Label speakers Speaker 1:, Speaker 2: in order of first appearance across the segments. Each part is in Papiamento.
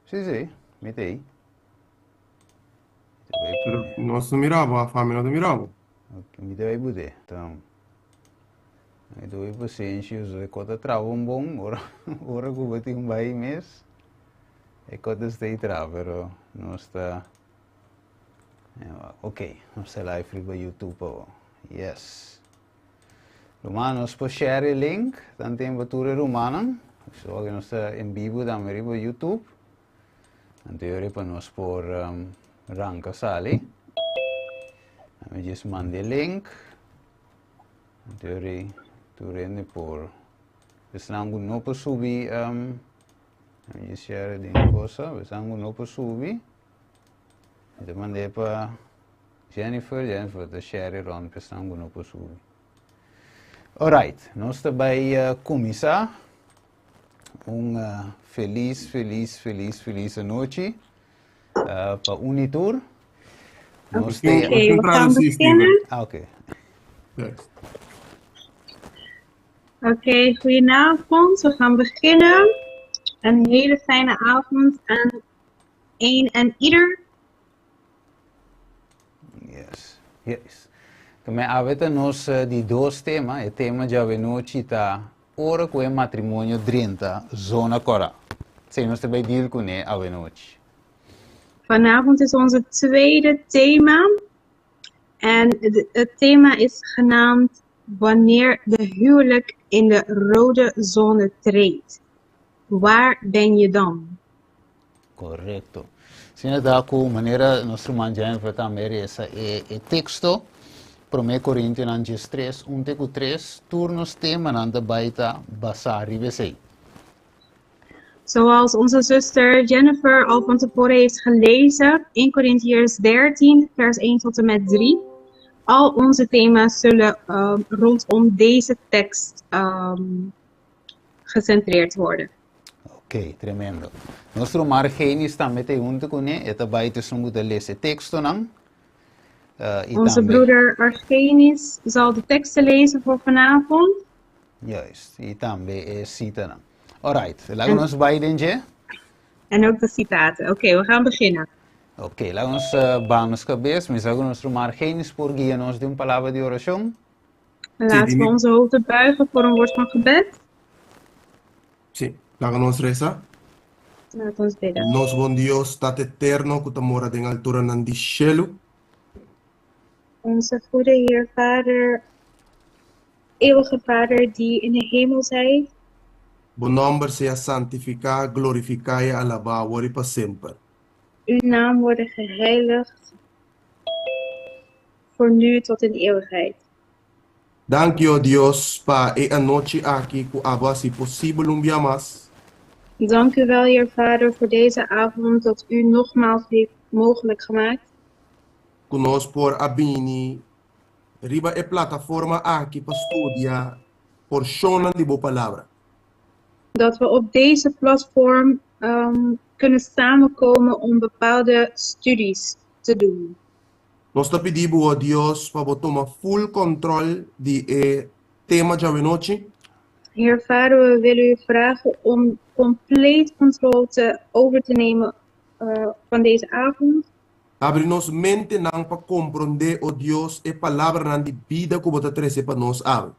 Speaker 1: Si, mi t'ei.
Speaker 2: Pero nos no mira bo, ami no ta mira bo.
Speaker 1: Mi ta bai bute. Então, mi ta bai pasenshi, so e kota traba un bon, ora, ora ku bo tin bai mes, e kota stay tra, pero nos ta, ok, nos ta live riba YouTube awo. Yes. Ruman, nos por share e link, tanten pa tur e rumannan. So, ku nos ta en bibo tambe riba YouTube. Anto yori pa nos por ranka sali. Mi just manda e link. Anto yori tur hende por. Esnan ku no por subi, mi just share den cosa. Esnan ku no por subi, mi ta mand'é pa Jennifer, Jennifer ta share rond pa esnan ku no por subi. Alright, nos ta bai kuminsá. Un felis, felis, felis, felis anochi pa un i tur.
Speaker 3: Nos te... Oké, we gaan beginnen.
Speaker 1: Ah, oké.
Speaker 3: Oké, goedenavond. We gaan beginnen. Een hele fijne avond aan een en ieder.
Speaker 1: Yes. Kome awe ta nos di dos tema. E tema djawe nochi ta ora ku e matrimonio drenta zona kòrá. Esei nos ta bai deal kuné awe nochi.
Speaker 3: Vanavond is onze tweede thema. En het thema is genaamd "Wanneer de huwelijk in de rode zone treedt. Waar ben je dan?"
Speaker 1: Korekto. Asina ta ku manera nos ruman Jennifer tambe resa e teksto, Promé Korintionan 13, 1 te ku 3, tur nos temanan ta bai ta basá riba esei.
Speaker 3: Zoals onze zuster Jennifer al van tevoren heeft gelezen, 1 Corinthiërs 13, vers 1 tot en met 3. Al onze thema's zullen rondom deze tekst gecentreerd worden.
Speaker 1: Ok, tremendo. Nos ruman Argenis tambe ta huntu kuné, e ta bai ta esun ku ta lesa e tekstonan.
Speaker 3: I Onze tambe, broeder Argenis zal de teksten lezen voor vanavond.
Speaker 1: Juist, i tambe e sitanan. Alright, laga nos bai den dje.
Speaker 3: En ook de citaten. Oké, we gaan beginnen.
Speaker 1: Ok, laga nos baha nos kabes. Mi sa ku nos ruman Argenis por guia nos den un palabra di orashon.
Speaker 3: Laten we onze hoofden buigen voor een woord van gebed.
Speaker 2: Si, laga nos resa.
Speaker 3: Laten we bidden.
Speaker 2: Nos bon Dios, Tata eterno, ku ta mora den alturanan di shelu.
Speaker 3: Onze goede Heer Vader, eeuwige Vader die in de hemel zijt.
Speaker 2: Bo nòmber sea santifiká, glorifiká i alabá awor i pa semper.
Speaker 3: Uw naam worden geheiligd voor nu tot in eeuwigheid.
Speaker 2: Danki, o Dios, pa e anochi aki ku abo a hasi posibel un bia mas.
Speaker 3: Dank u wel, Heer Vader, voor deze avond dat u nogmaals heeft mogelijk gemaakt.
Speaker 2: Ku nos por a bini riba e plataforma aki pa studia porshonnan di bo palabra.
Speaker 3: Dat we op deze platform kunnen samenkomen om bepaalde studies te doen.
Speaker 2: Nos ta pidi bo, o Dios, pa bo tuma full control di e tema djawe nochi.
Speaker 3: Heer Vader, we willen u vragen om compleet controle over te nemen van deze avond.
Speaker 2: Habri nos mentenan pa komprondé, o Dios, e palabranan di bida ku bo ta trese pa nos awe.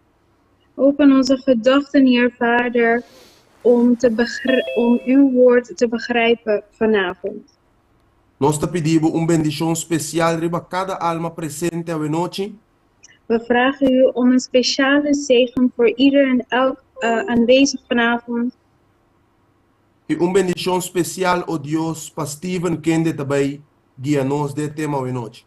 Speaker 3: Open onze gedachten, Heer Vader, om uw woord te begrijpen vanavond.
Speaker 2: Nos ta pidi bo un bendishon spesial riba kada alma presente awe nochi.
Speaker 3: We vragen u om een speciale zegen voor ieder en elk aanwezig vanavond.
Speaker 2: I un bendishon spesial, o Dios, pa Steven kende ta bai guia nos den e tema awe nochi.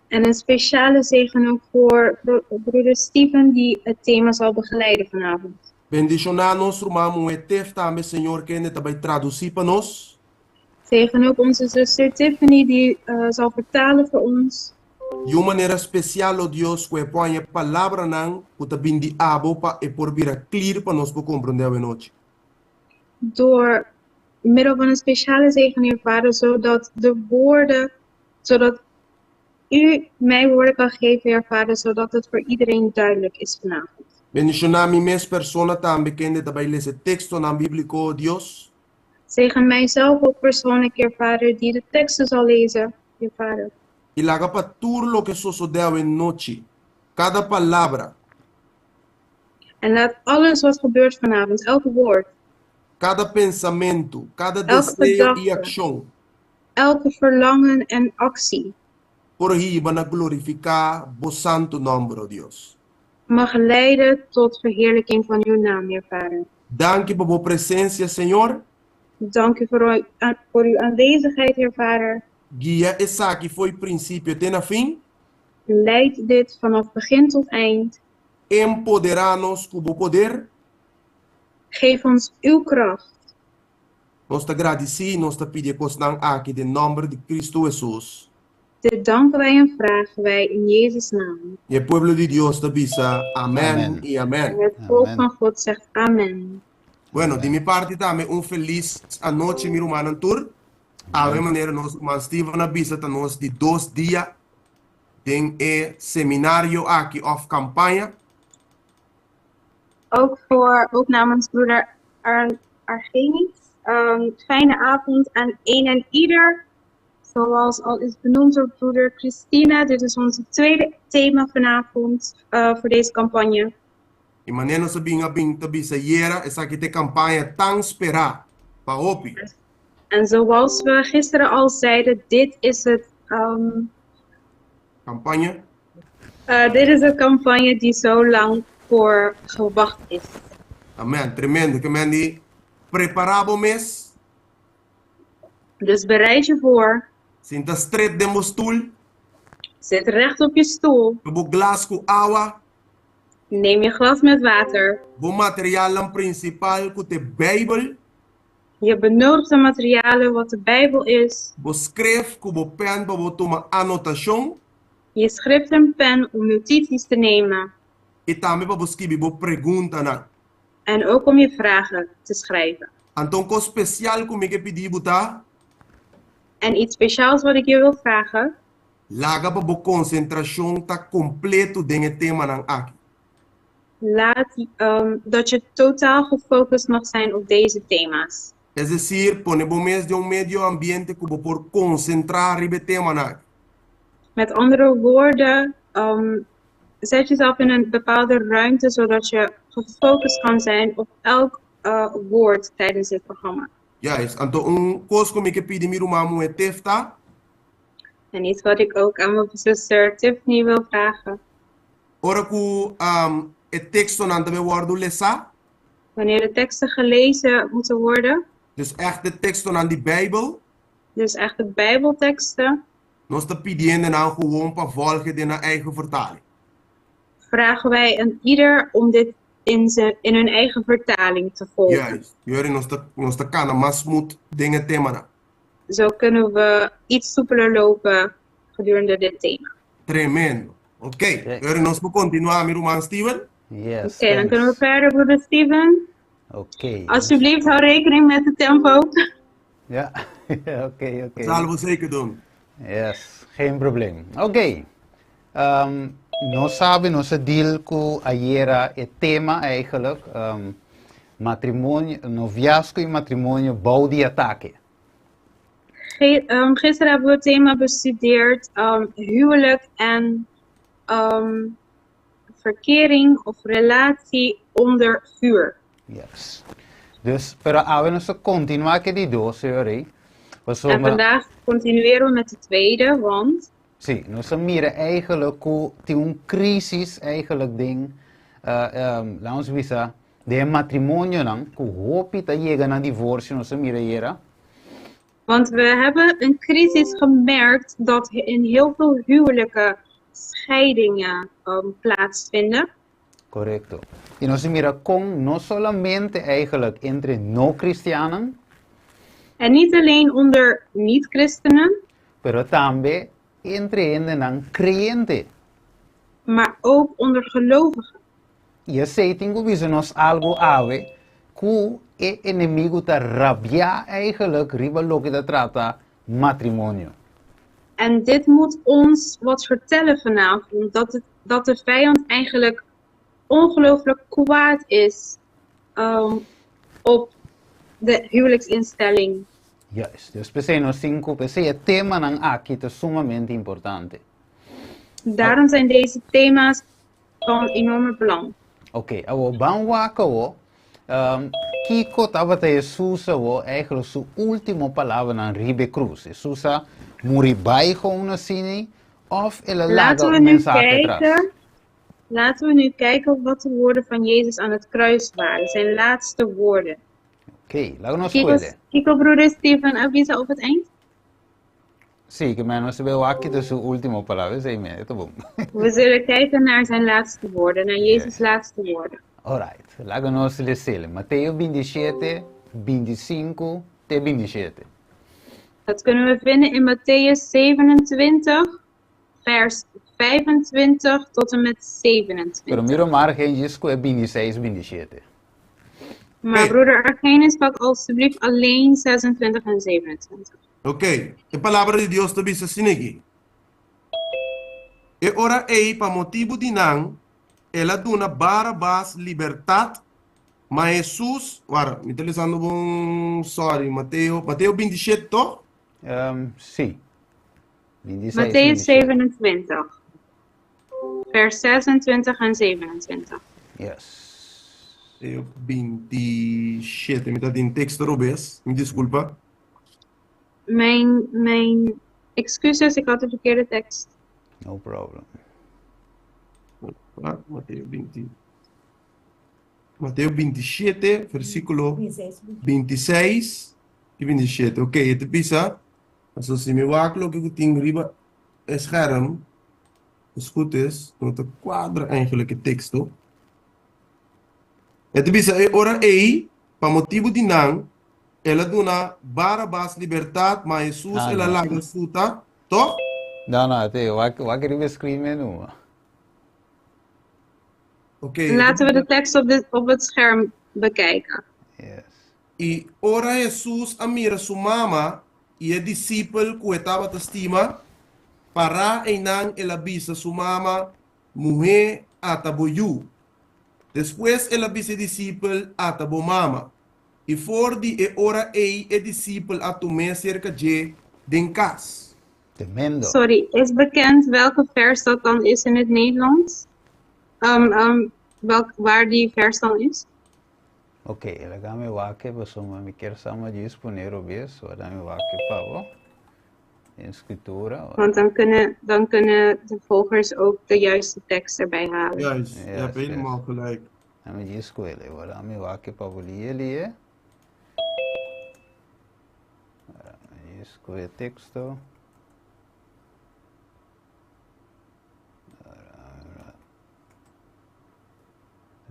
Speaker 3: En een speciale zegen ook voor broeder Steven die het thema zal begeleiden vanavond.
Speaker 2: Bendishoná nos ruman muhé Tiff tambe, Señor, kende ta bai tradusí pa nos.
Speaker 3: Zegen ook onze zuster Tiffany die zal vertalen voor ons.
Speaker 2: Di un manera spesial, o Dios, ku e por haña e palabranan ku ta bin di abo pa e por bira klir pa nos por komprondé awe nochi.
Speaker 3: Door middel van een speciale zegen, Heer Vader, zodat de woorden, zodat u mij woorden kan geven, Heer Vader, zodat het voor iedereen duidelijk is vanavond.
Speaker 2: Bendishoná mi mes persona tambe kende ta bai lesa e tekstonan bíbliko, o Dios.
Speaker 3: Zegen mijzelf ook persoonlijk, Heer Vader, die de teksten zal lezen, Heer Vader.
Speaker 2: I laga pa tur loke sosodé awe nochi, kada palabra.
Speaker 3: En laat alles wat gebeurt vanavond, elk woord.
Speaker 2: Kada pensamentu, kada
Speaker 3: Elke
Speaker 2: deseo i
Speaker 3: gedachte.
Speaker 2: akshon.
Speaker 3: Elke verlangen en actie.
Speaker 2: Por hiba na glorifiká bo santu nòmber, o Dios.
Speaker 3: Mag leiden tot verheerlijking van uw naam, Heer Vader.
Speaker 2: Danki pa bo presensia, Señor.
Speaker 3: Dank u voor uw aanwezigheid, Heer Vader.
Speaker 2: Guia esaki fo'i prinsipio te na fin.
Speaker 3: Leid dit vanaf begin tot eind.
Speaker 2: Empoderá nos ku bo poder.
Speaker 3: Geef ons uw kracht.
Speaker 2: Nos ta gradisí i nos ta pidi e kosnan aki den nòmber di Kristu Hesus.
Speaker 3: Dit danken wij en vragen wij in Jezus' naam.
Speaker 2: I e pueblo di Dios ta bisa, Amèn i amèn.
Speaker 3: En het volk van God zegt amen.
Speaker 2: Bueno, di mi parti tambe un felis anochi mi rumannan tur. Awe manera nos ruman Steven a bisa ta nos di dos dia den e seminario aki òf kampaña.
Speaker 3: Ook voor, ook namens broeder Ar Argenis. Fijne avond aan een en ieder. Zoals al is benoemd door broeder Christina, dit is ons tweede thema vanavond voor deze campagne.
Speaker 2: I manera nos a bin a bin ta bisa ayera, esaki ta e kampaña tan sperá pa hopi.
Speaker 3: En zoals we gisteren al zeiden, dit is het
Speaker 2: Kampaña.
Speaker 3: Dit is de campagne die zo lang voor gewacht is.
Speaker 2: Amen, tremendo. Ke men di prepará bo mes.
Speaker 3: Dus bereid je voor.
Speaker 2: Sinta stret den bo stul.
Speaker 3: Zit recht op je stoel.
Speaker 2: Ku bo glas ku awa.
Speaker 3: Neem je glas met water.
Speaker 2: Bo materialnan prinsipal ku ta e Beibel.
Speaker 3: Je benodigde materialen wat de Bijbel is.
Speaker 2: Bo skref ku bo pèn pa bo tuma anotashon.
Speaker 3: Je schrift en pen om notities te nemen.
Speaker 2: I tambe pa bo skibi bo preguntanan.
Speaker 3: En ook om je vragen te schrijven.
Speaker 2: Anto un kos spesial ku mi ke pidi bo ta.
Speaker 3: En iets speciaals wat ik je wil vragen.
Speaker 2: Laga pa bo konsentrashon ta kompleto den e temanan aki.
Speaker 3: Laat dat je totaal gefocust mag zijn op deze thema's.
Speaker 2: Es desir, pone bo mes den un medio ambiente ku bo por konsentrá riba e temanan aki.
Speaker 3: Met andere woorden, zet jezelf in een bepaalde ruimte zodat je gefocust kan zijn op elk woord tijdens dit programma.
Speaker 2: Juist, anto un kos ku mi ke pidi mi ruman muhé Tiff ta.
Speaker 3: En iets wat ik ook aan mijn zuster Tiffany wil vragen.
Speaker 2: Ora ku e tekstonan ta bay wòrdu lesá.
Speaker 3: Wanneer de teksten gelezen moeten worden.
Speaker 2: Dus ègt e tekstonan di Beibel.
Speaker 3: Dus echt de Bijbelteksten.
Speaker 2: Nos ta pidi hendenan gewoon pa vòlge den nan eigen vertaling.
Speaker 3: Vragen wij een ieder om dit in, ze, in hun eigen vertaling te volgen.
Speaker 2: Juist, yori nos ta nos ta kana mas smooth den e temanan.
Speaker 3: Zo kunnen we iets soepeler lopen gedurende dit thema.
Speaker 2: Tremendo. Ok, yori nos por kontinuá mi ruman Steven.
Speaker 1: Yes,
Speaker 3: Oké, dan kunnen we
Speaker 1: thanks.
Speaker 3: verder, broeder Steven.
Speaker 1: Oké.
Speaker 3: Alsjeblieft, hou rekening met het tempo.
Speaker 1: Ja, oké, oké.
Speaker 2: Dat zal we zeker doen.
Speaker 1: Yes, geen probleem. Oké. Nos sabi, nos a deal ku ayera e tema eigenlijk, matrimonio, noviazgo y matrimonio bou di atake.
Speaker 3: Gisteren hebben we het thema bestudeerd, huwelijk en verkering of relatie onder vuur.
Speaker 1: Yes. Dus, pero awe nos ta kontinuá ku e di dos, señor Rey.
Speaker 3: En vandaag continueren we met de tweede, want...
Speaker 1: Sí, nos a mira eigenlijk ku tin un crisis eigenlijk den, laat ons bisa, den e matrimonionan, ku hopi ta yega na divorcio, nos a mira ayera.
Speaker 3: Want we hebben een crisis gemerkt dat in heel veel huwelijken scheidingen plaatsvinden.
Speaker 1: Korekto. I nos a mira kon no solamente eigenlijk entre no-kristiannan.
Speaker 3: En niet alleen onder niet-christenen.
Speaker 1: Pero tambe entre hendenan kreyente.
Speaker 3: Maar ook onder gelovigen.
Speaker 1: I esei tin ku bisa nos algu awe, ku e enemigu ta rabiá eigenlijk riba loke ta trata matrimonio.
Speaker 3: En dit moet ons wat vertellen vanavond, dat, het, dat de vijand eigenlijk ongelooflijk kwaad is op de huwelijksinstelling.
Speaker 1: Juist. Dus p'esei nos tin ku, p'esei e temanan aki ta sumamente importante.
Speaker 3: Daarom zijn deze thema's van enorme belang.
Speaker 1: Oké, awor ban wak awor, um, kiko tabata Hesus awor eigenlijk su último palabranan riba e krus? Hesus a muri bai gewoon asina of el a laga
Speaker 3: Laten we
Speaker 1: un
Speaker 3: nu
Speaker 1: mensahe tras?
Speaker 3: kijken. Laten we nu kijken wat de woorden van Jezus aan het kruis waren, zijn laatste woorden.
Speaker 1: Oké, laga nos
Speaker 3: Kiko,
Speaker 1: skuele.
Speaker 3: Kiko broeder Steven a bisa op het eind?
Speaker 1: Sí, ke men nos ta bai wak ki ta su último palabra, esei mes, e ta bon.
Speaker 3: We zullen kijken naar zijn laatste woorden, naar Jezus'
Speaker 1: Yes.
Speaker 3: laatste woorden.
Speaker 1: Alright, laga nos les'el. Mateo 27, 25 te 27.
Speaker 3: Dat kunnen we vinden in Mattheüs 27, vers 25 tot en met
Speaker 1: Pero
Speaker 3: 27.
Speaker 1: mira maar geen djis ku e 26, 27.
Speaker 3: Maar
Speaker 2: Oké.
Speaker 3: broeder Argenis, pak alstublieft alleen 26 en 27.
Speaker 2: Ok, e Palabra di Dios ta bisa asina aki, E ora ei, pa motibu di nan, el a duna Barabas libertat, ma Hesus, wara, mi ta lesando bon, sorry, Mateo, Mateo 27, toch?
Speaker 1: Um, sí. 26,
Speaker 3: Mattheüs
Speaker 1: 27.
Speaker 3: 27, vers 26 en 27.
Speaker 1: Yes.
Speaker 2: Mateo 27, mi ta den teksto robes, mi diskulpa.
Speaker 3: Mijn, mijn excuses, ik had de verkeerde tekst.
Speaker 1: No problem.
Speaker 2: Ah, Mateo 20. Mateo 27, versíkulo 26 i 27. Ok, e ta bisa, Pasobra si mi wak loke ku tin riba e scherm, as goed is, no ta kuadra eigenlijk e teksto. E ta bisa, E ora ei, pa motibu di nan, el a duna Barabas libertat, ma Hesus
Speaker 1: Ah,
Speaker 2: el a
Speaker 1: no.
Speaker 2: laga suta, tòg?
Speaker 1: No, no, te, wak, wak riba e screen menu.
Speaker 2: Ok, e ta
Speaker 3: Laten we
Speaker 2: bisa.
Speaker 3: de tekst op, de, op het scherm bekijken.
Speaker 1: Yes.
Speaker 2: I ora Hesus a mira su mama i e disipel ku e tabata stima pará einan, el a bisa su mama, Muhé, ata bo yu. Despues el a bisa e disipel, Ata bo mama. I for di e ora ei e disipel a tum'é serka dje den kas.
Speaker 1: Tremendo.
Speaker 3: Sorry, is bekend welke vers dat dan is in het Nederlands? Um, um, welk, waar die vers dan is?
Speaker 1: Ok, laga mi wak e pasobra mi kier sa ma djis pone robes, ora mi wak e pa bo den Scritura.
Speaker 3: Want dan kunnen, dan kunnen de volgers ook de juiste tekst erbij halen.
Speaker 2: Juist, je hebt
Speaker 1: Yes, yes.
Speaker 2: helemaal gelijk.
Speaker 1: Ami djis ku el, ora mi wak e pa bo lie lie. Ora mi djis ku e teksto. Ora,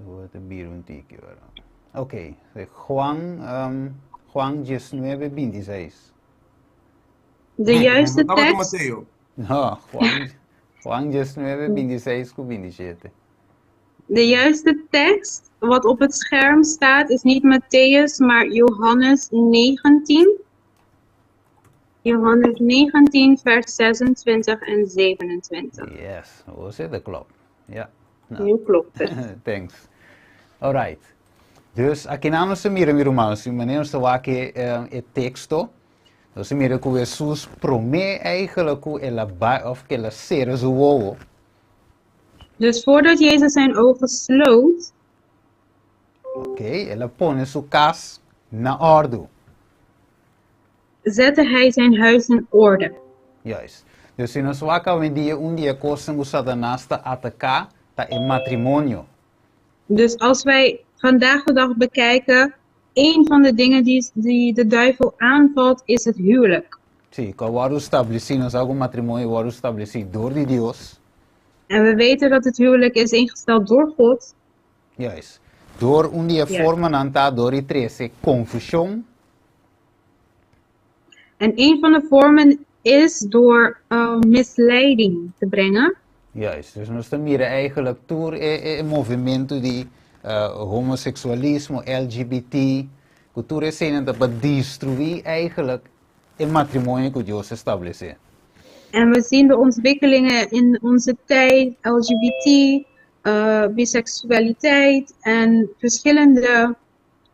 Speaker 1: ora. Ta bira un tiki ora. Ok, Juan, um, Juan 19, 26.
Speaker 3: De
Speaker 2: Nee,
Speaker 3: juiste
Speaker 2: no tabata
Speaker 3: tekst.
Speaker 2: Mateo.
Speaker 1: No, Juan, Juan 19, 26 ku 27.
Speaker 3: De juiste tekst, wat op het scherm staat, is niet Mattheüs, maar Johannes 19. Johannes 19, vers 26 en 27.
Speaker 1: Yes, hoe zit dat klopt. Ja. Nou.
Speaker 3: Nu klopt het.
Speaker 1: Thanks. Alright. Dus akinan nos ta mira, mi ruman, si manera nos ta wak e, e teksto, nos ta mira ku Hesus promé eigenlijk ku el a bai òf ku el a sera su wowo.
Speaker 3: Dus voordat Jezus zijn ogen sloot.
Speaker 1: Ok, el a pone su kas na òrdu.
Speaker 3: Zette hij zijn huis in orde.
Speaker 1: Juist. Dus si nos wak awendia un di e kosnan ku Satanas ta ataká ta e matrimonio.
Speaker 3: Dus als wij vandaag de dag bekijken, een van de dingen die, die de duivel aanvalt is het huwelijk.
Speaker 1: Sí, ku a wòrdu stablesí, nos sa ku matrimonio a wòrdu stablesí dor di Dios.
Speaker 3: En we weten dat het huwelijk is ingesteld door God.
Speaker 1: Juist. Dor un di e
Speaker 3: Ja.
Speaker 1: formanan ta dor di trese konfushon.
Speaker 3: En een van de vormen is door uh, misleiding te brengen.
Speaker 1: Juist. Dus nos ta mira eigenlijk tur e e movimentu di homoseksualismo, LGBT, ku tur eseinan ta pa destruí eigenlijk e matrimonio ku Dios a establesé.
Speaker 3: En we zien de ontwikkelingen in onze tijd, LGBT, uh, biseksualiteit en verschillende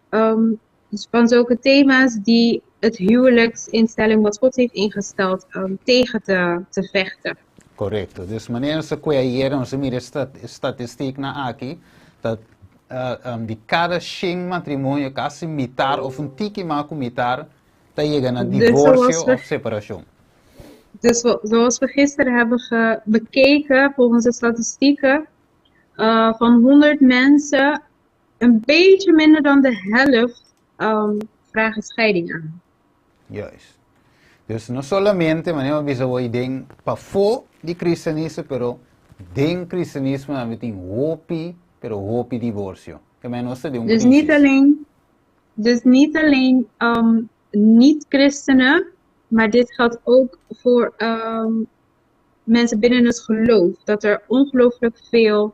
Speaker 3: um, Dus van zulke thema's die het huwelijksinstelling wat God heeft ingesteld tegen te vechten.
Speaker 1: Korekto. Dus manera nos a kue ayera, nos a mira e statistiknan aki, ta di kada shen matrimonio kasi mitar òf un tiki mas ku mitar ta yega na divorsio òf separashon.
Speaker 3: Dus zoals we gisteren hebben bekeken, volgens de statistieken, van 100 mensen, een beetje minder dan de helft vragen scheiding aan.
Speaker 1: Juist. Dus no solamente, manera mi a bisa hoy, den pafó di cristianismo, pero den cristianismo tambe tin hopi, pero hopi divorcio. Ke men nos ta den un
Speaker 3: Dus niet
Speaker 1: crisis.
Speaker 3: alleen, dus niet alleen niet-christenen, maar dit geldt ook voor mensen binnen het geloof. Dat er ongelooflijk veel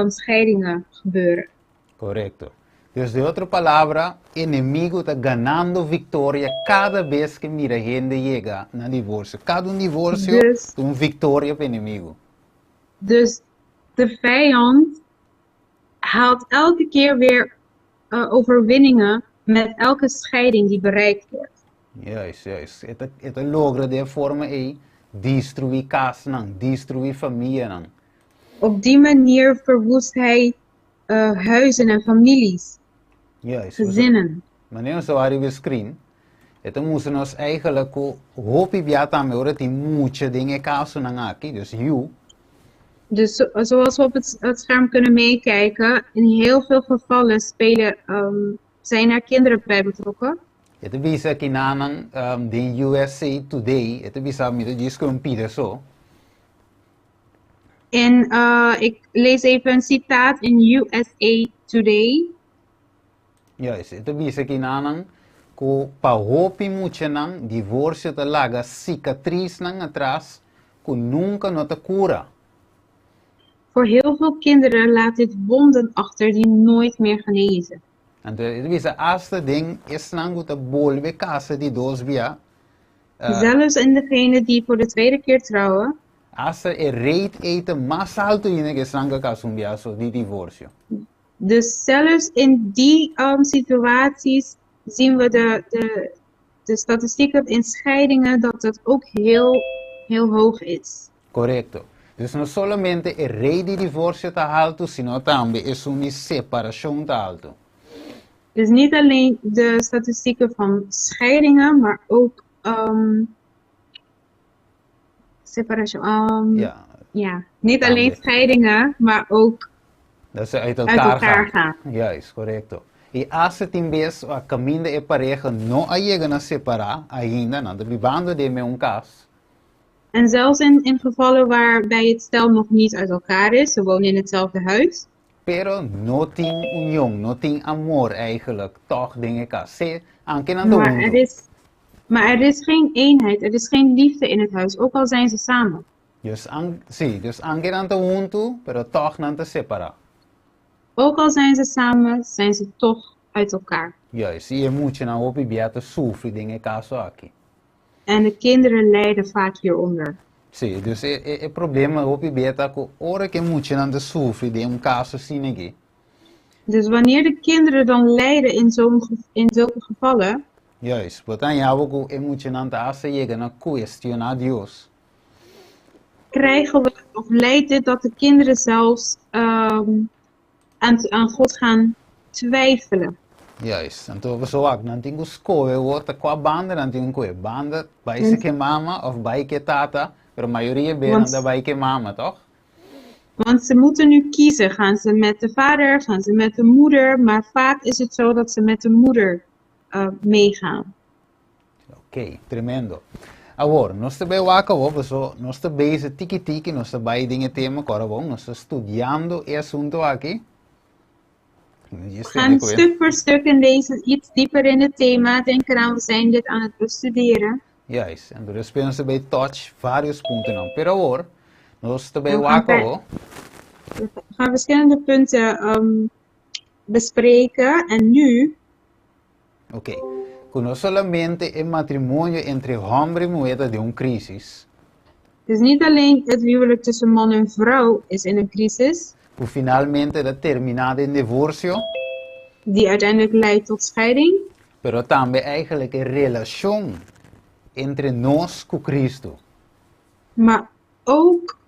Speaker 3: scheidingen gebeuren.
Speaker 1: Korekto. Dus den otro palabra, enemigo ta ganando viktoria kada bes ke mira hende yega na divorsio. Kada un divorsio
Speaker 3: Dus,
Speaker 1: ta un viktoria pa enemigo.
Speaker 3: Dus de vijand haalt elke keer weer overwinningen met elke scheiding die bereikt wordt.
Speaker 1: Juist, juist. E ta, e ta logra den e forma ei destruí kasnan, destruí famianan.
Speaker 3: Op die manier verwoest hij huizen en families,
Speaker 1: Juist.
Speaker 3: gezinnen.
Speaker 1: Manera nos ta wak riba e screen, e ta mustra nos eigenlijk ku hopi bia tambe ora tin mucha den e kasonan aki, dus yu.
Speaker 3: Dus zoals we op het scherm kunnen meekijken, in heel veel gevallen spelen, zijn er kinderen bij betrokken.
Speaker 1: E ta bisa kinanan den USA Today, e ta bisa mi ta djis ku un pida so.
Speaker 3: En ik lees even een citaat in USA Today.
Speaker 1: Juist, e ta bisa kinanan ku pa hopi muchanan divorsio ta laga sikatrisnan atras ku nunka no ta kura.
Speaker 3: Voor heel veel kinderen laat dit wonden achter die nooit meer genezen.
Speaker 1: Anto e ta bisa asta den esnan ku ta bolbe kasa di dos bia.
Speaker 3: Zelfs in degene die voor de tweede keer trouwen.
Speaker 1: Asta e rate ei ta mas alto ainda ku esnan ku a kasa un bia so di divorsio.
Speaker 3: Dus zelfs in die situaties zien we de statistieken in scheidingen dat het ook heel, heel hoog is.
Speaker 1: Korekto. Dus no solamente e rate di divorsio ta haltu, sino tambe esun di separashon ta haltu.
Speaker 3: Dus niet alleen de statistieken van scheidingen, maar ook separatie.
Speaker 1: Ja.
Speaker 3: Ja, niet alleen
Speaker 1: Tambe.
Speaker 3: scheidingen, maar ook
Speaker 1: Dat ze uit
Speaker 3: uit
Speaker 1: elkaar
Speaker 3: elkaar
Speaker 1: gaan.
Speaker 3: gaan.
Speaker 1: Juist, korekto. I asta tin bes a kaminda e pareha no a yega na separá ainda, nan ta bibando den meun kas.
Speaker 3: En zelfs in gevallen waarbij het stel nog niet uit elkaar is, ze wonen in hetzelfde huis.
Speaker 1: Pero no tin union, no tin amor eigenlijk tòg den e kas. Se anke nan ta
Speaker 3: Maar er
Speaker 1: huntu.
Speaker 3: is, maar er is geen eenheid, er is geen liefde in het huis, ook al zijn ze samen.
Speaker 1: Dus an, sí, dus anke nan ta huntu, pero tòg nan ta separá.
Speaker 3: Ook al zijn ze samen, zijn ze toch uit elkaar.
Speaker 1: Juist, i e muchanan hopi bia ta sufri den e kaso aki.
Speaker 3: En de kinderen lijden vaak hieronder.
Speaker 1: Sí, dus e, e, e problema hopi bia ta ku ora ku e muchanan ta sufri den un kaso asina aki.
Speaker 3: Dus wanneer de kinderen dan lijden in zulke gevallen.
Speaker 1: Juist, bo ta haña bo ku e muchanan ta hasta yega na kuestioná Dios.
Speaker 3: Krijgen we, of leidt dit dat de kinderen zelfs aan God gaan twijfelen.
Speaker 1: Juist, anto bo wak, nan tin ku skohe awor ta kua banda nan tin ku kohe, banda bai si ke mama of bai ke tata, pero mayoria be nan ta bai ke mama, toch?
Speaker 3: Want ze moeten nu kiezen, gaan ze met de vader, gaan ze met de moeder, maar vaak is het zo dat ze met de moeder meegaan.
Speaker 1: Ok, tremendo. Awor, nos ta bai wak awor, paso nos ta bezig tiki tiki, nos ta bai den e tema, kòrda bon, nos ta studiando e asunto aki.
Speaker 3: We gaan stuk voor stuk in deze iets dieper in het thema. Denk eraan, we zijn dit aan het bestuderen.
Speaker 1: Juist, en despues nos ta bai touch varios puntonan. Pero awor, nos ta bai
Speaker 3: We gaan
Speaker 1: wak awor.
Speaker 3: We gaan verschillende punten bespreken en nu.
Speaker 1: Ok, ku no solamente e matrimonio entre hòmber i muhé ta den un krísis.
Speaker 3: Dus niet alleen het huwelijk tussen man en vrouw is in een crisis.
Speaker 1: Ku finalmente ta terminá den divorsio.
Speaker 3: Die uiteindelijk leidt tot scheiding.
Speaker 1: Pero tambe eigenlijk e relashon entre nos ku Kristu.
Speaker 3: Maar ook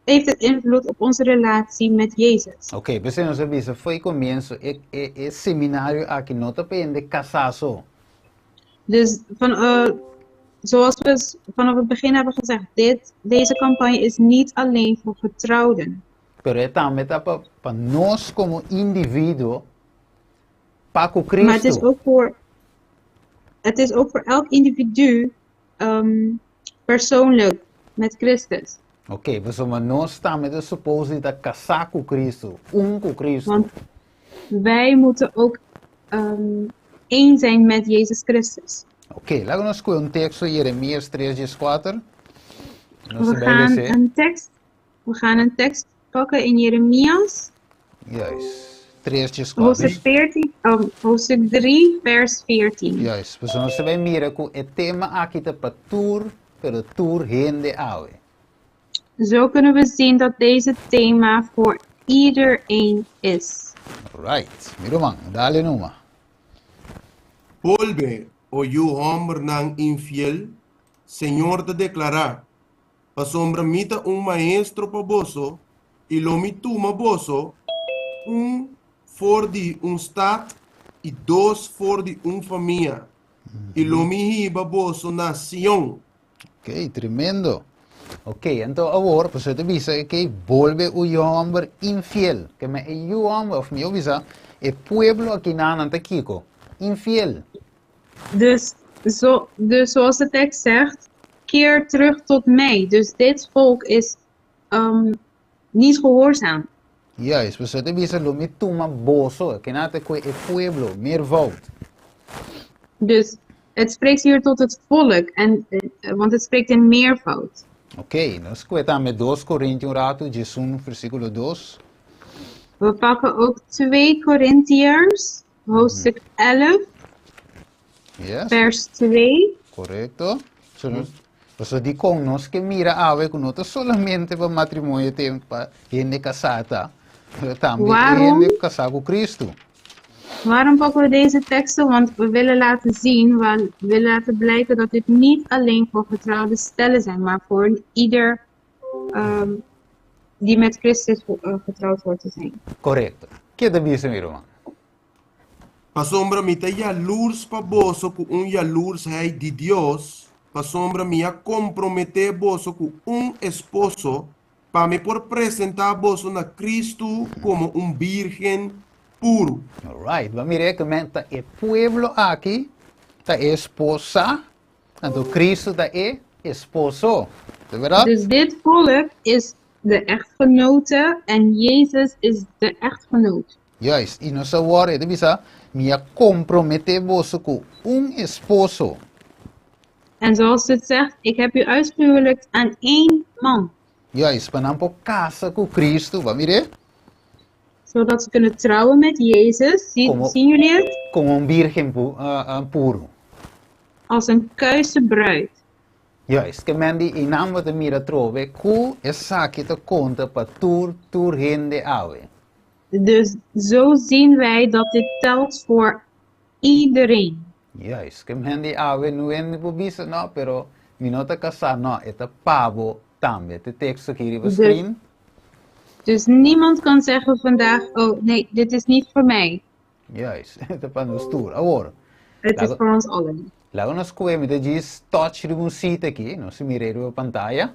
Speaker 3: heeft het invloed op onze relatie met Jezus.
Speaker 1: Ok, p'esei nos a bisa fo'i komienso e e e seminario aki no ta pa hende kasá so.
Speaker 3: Dus van, eh, zoals we vanaf het begin hebben gezegd, dit, deze campagne is niet alleen voor getrouwden.
Speaker 1: Pero e tambe ta pa pa nos komo individuo pa ku
Speaker 3: Maar het is
Speaker 1: Kristu.
Speaker 3: ook voor, het is ook voor elk individu um, persoonlijk met Christus.
Speaker 1: Ok, pasobra nos tambe ta supos di ta kasá ku Kristu, un ku Kristu.
Speaker 3: Want wij moeten ook um, één zijn met Jezus Christus.
Speaker 1: Ok, laga nos skohe un teksto, Jeremias 3, 14. Nos
Speaker 3: We
Speaker 1: ta bai
Speaker 3: gaan
Speaker 1: les'é.
Speaker 3: een tekst, we gaan een tekst pakken in Jeremias,
Speaker 1: Juist, 3, 14.
Speaker 3: hoofdstuk 14, oh, hoofdstuk 3, vers 14.
Speaker 1: Juist, pasobra nos ta bai mira ku e tema aki ta pa tur, pero tur hende awe.
Speaker 3: Zo kunnen we zien dat deze thema voor iedereen is.
Speaker 1: Alright, mi ruman, dale numa.
Speaker 2: Bolbe, o yu hòmbernan infiel, Señor ta deklará, pasobra mi ta un maestro pa boso i lo mi tuma boso, un for di un stat i dos for di un famia, i lo mi hiba boso na Sion.
Speaker 1: Ok, tremendo. Ok, anto awor, pasobra ta bisa ke bolbe un yu hòmber infiel. Ke men e yu hòmber, òf mihó bisa, e pueblo akinan ta kiko? Infiel.
Speaker 3: Dus, zo, dus zoals de tekst zegt, keer terug tot mij. Dus dit volk is um, niet gehoorzaam.
Speaker 1: Juist, pasobra ta bisa lo mi tuma boso, kina ta kue e pueblo, meervoud.
Speaker 3: Dus het spreekt hier tot het volk, en, eh, want het spreekt in meervoud.
Speaker 1: Ok, nos kue tambe 2 Korintio un ratu, 11 versíkulo 2.
Speaker 3: We pakken ook 2 Korintiërs, hoofdstuk 11,
Speaker 1: Yes,
Speaker 3: vers 2.
Speaker 1: korekto. So nos, pasobra dikon nos ke mira awe ku no ta solamente pa matrimonio te pa hende kasá ta, pero tambe e
Speaker 3: Waarom?
Speaker 1: hende kasá ku Kristu.
Speaker 3: Waarom pakken we deze teksten? Want we willen laten zien, we willen laten blijken dat dit niet alleen voor getrouwde stellen zijn, maar voor ieder um, die met Christus uh, getrouwd wordt te zijn.
Speaker 1: Korekto. Ke ta bisa mi ruman?
Speaker 2: Pasobra mi ta yalurs pa boso ku un yalursheid di Dios, pasobra mi a komprometé boso ku un esposo pa mi por presentá boso na Kristu komo un bírgen puru.
Speaker 1: Alright, bo a mira e men ta e pueblo aki ta e esposa, anto Kristu ta e esposo. Ta berdad?
Speaker 3: Dus dit volk is de echtgenote en Jezus is de echtgenoot.
Speaker 1: Juist, i nos a wòrdu, e ta bisa, Mi a komprometé boso ku un esposo.
Speaker 3: En zoals het zegt, ik heb u uitgehuwelijkt aan één man.
Speaker 1: Juist, pa nan por kasa ku Kristu, bo a mir'é?
Speaker 3: Zodat ze kunnen trouwen met Jezus. Zie,
Speaker 1: Komo,
Speaker 3: zien jullie het?
Speaker 1: komo un bírgen pu, puru.
Speaker 3: Als een kuise bruid.
Speaker 1: Juist, ke men di einan bo ta mira atrobe ku esaki ta konta pa tur tur hende awe.
Speaker 3: Dus zo zien wij dat dit telt voor iedereen.
Speaker 1: Juist, ke men di awe no hende por bisa no, pero mi no ta kasá, no, e ta pa bo tambe. Te teksto aki riba
Speaker 3: Dus,
Speaker 1: screen.
Speaker 3: dus niemand kan zeggen vandaag, oh nee, dit is niet voor mij.
Speaker 1: Juist, e ta pa nos tur. Awor,
Speaker 3: Het is
Speaker 1: laga,
Speaker 3: voor ons allen.
Speaker 1: laga nos koe, mi ta djis touch riba un sita aki, nos ta mira ei riba pantaya.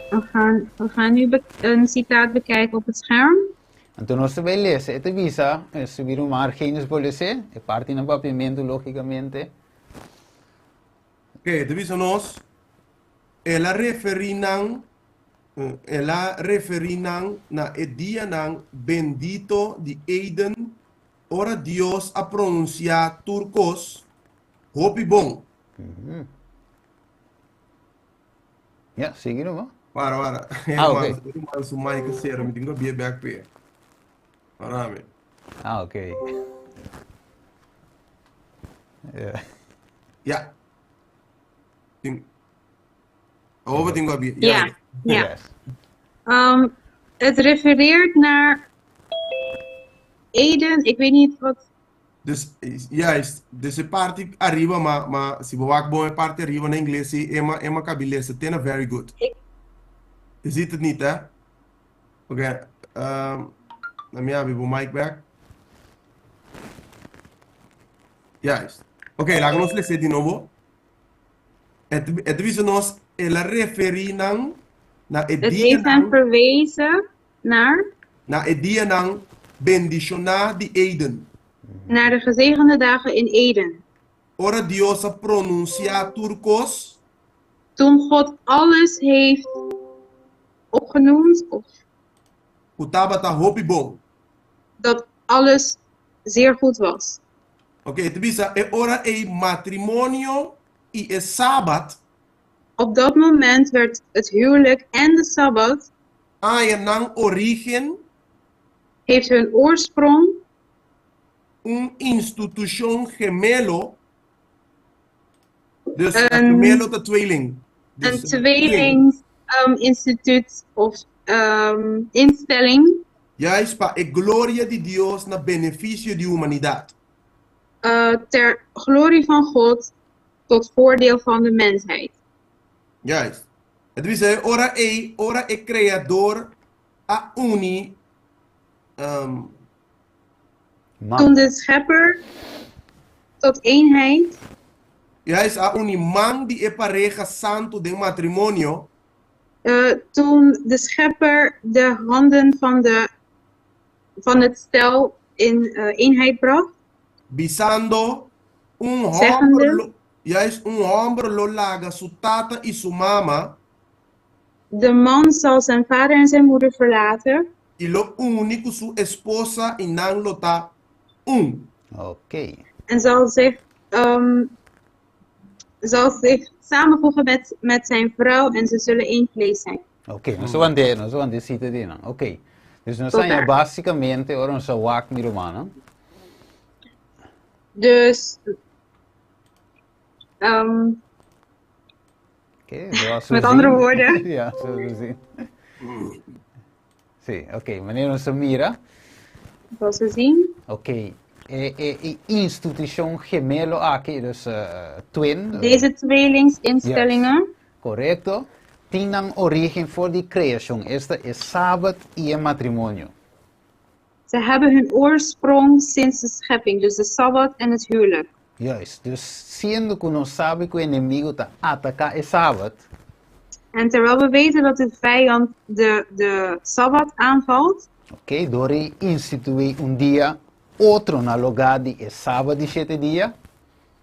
Speaker 3: We gaan, we gaan nu een citaat bekijken op het scherm.
Speaker 1: Anto nos ta bai lesa, e ta bisa, e subi un margen por les'é, e parti na papiamentu lógicamente.
Speaker 2: Ok, e ta bisa nos, El a referí nan, el a referí nan na e dianan bendito di Eden, ora Dios a pronunsiá tur kos hopi bon.
Speaker 1: Ya, sigui numa.
Speaker 2: Para, para.
Speaker 1: Ah, ok.
Speaker 2: Herman su mic a cera, mi tin ku abie bek p'e. Para mi.
Speaker 1: Ah, ok. Yeah.
Speaker 2: Ya. Tin. Awor bo tin ku abie.
Speaker 3: Ja, ja.
Speaker 1: Yes.
Speaker 3: Um, het refereert naar Eden, ik weet niet wat.
Speaker 2: Dus, juist, dus e parti ariba, ma, ma si bo wak bon e parti ariba na ingles, si, e ma, e ma kabi lesa, te na very good. Je ziet het niet, hè? Oké, laat me abi bo mic back. Juist. Oké, laat nos lesa di nobo. E ta bisa nos, el a referí nan na e
Speaker 3: Het heeft hen
Speaker 2: dianan,
Speaker 3: verwezen naar,
Speaker 2: na e dianan bendishoná di Eden.
Speaker 3: Naar de gezegende dagen in Eden.
Speaker 2: Ora Dios a pronunsiá tur kos.
Speaker 3: Toen God alles heeft opgenoemd, of
Speaker 2: Ku tabata hopi bon.
Speaker 3: Dat alles zeer goed was.
Speaker 2: Oké, e ta bisa e ora ei matrimonio i e Sabat.
Speaker 3: Op dat moment werd het huwelijk en de Sabbat.
Speaker 2: Haña nan orígen.
Speaker 3: Heeft hun oorsprong.
Speaker 2: Un institushon gemelo. Dus
Speaker 3: Een
Speaker 2: gemelo ta tweeling.
Speaker 3: Een
Speaker 2: Dus
Speaker 3: tweelingsinstituut of instelling.
Speaker 2: Juist pa e gloria di Dios na benefisio di humanidat.
Speaker 3: Ter glorie van God tot voordeel van de mensheid.
Speaker 2: Juist. E ta bisa e ora ei, ora e Kreador a uni
Speaker 1: Man.
Speaker 3: Toen de Schepper tot eenheid.
Speaker 2: Juist, a uni man di e pareha santu den matrimonio.
Speaker 3: Toen de Schepper de handen van, de, van het stel in eenheid bracht.
Speaker 2: Bisando, un hòmber
Speaker 3: Zeggende.
Speaker 2: Lo, juist, un hòmber lo laga su tata i su mama.
Speaker 3: De man zal zijn vader en zijn moeder verlaten.
Speaker 2: I lo uni ku su esposa i nan lo ta un.
Speaker 1: Oké.
Speaker 3: En zal zich samenvoegen met zijn vrouw en ze zullen één vlees zijn.
Speaker 1: Oké, nos a want'é, nos a want'é sita di nan. Oké. Dus nos
Speaker 3: Tot
Speaker 1: haña
Speaker 3: daar.
Speaker 1: básikamente ora nos a wak mi rumannan.
Speaker 3: Dus,
Speaker 1: Oké, zoals we
Speaker 3: met andere
Speaker 1: zien.
Speaker 3: woorden.
Speaker 1: Ja, zoals we zien. Sí, oké, manera nos a mira.
Speaker 3: Zoals we zien.
Speaker 1: Oké, e, e, e institushon gemelo aki, dus twin.
Speaker 3: Deze tweelingsinstellingen.
Speaker 1: Yes, korekto. Tin nan origen for di kreashon, esta e Sabat i e matrimonio.
Speaker 3: Ze hebben hun oorsprong sinds de schepping, dus de Sabbat en het huwelijk.
Speaker 1: Juist, dus siendo ku nos sabi ku e enemigu ta ataká e Sabat.
Speaker 3: En terwijl we weten dat de vijand de Sabbat aanvalt.
Speaker 1: Oké, dor di instituí un dia otro na lugá di e Sabat di shete dia.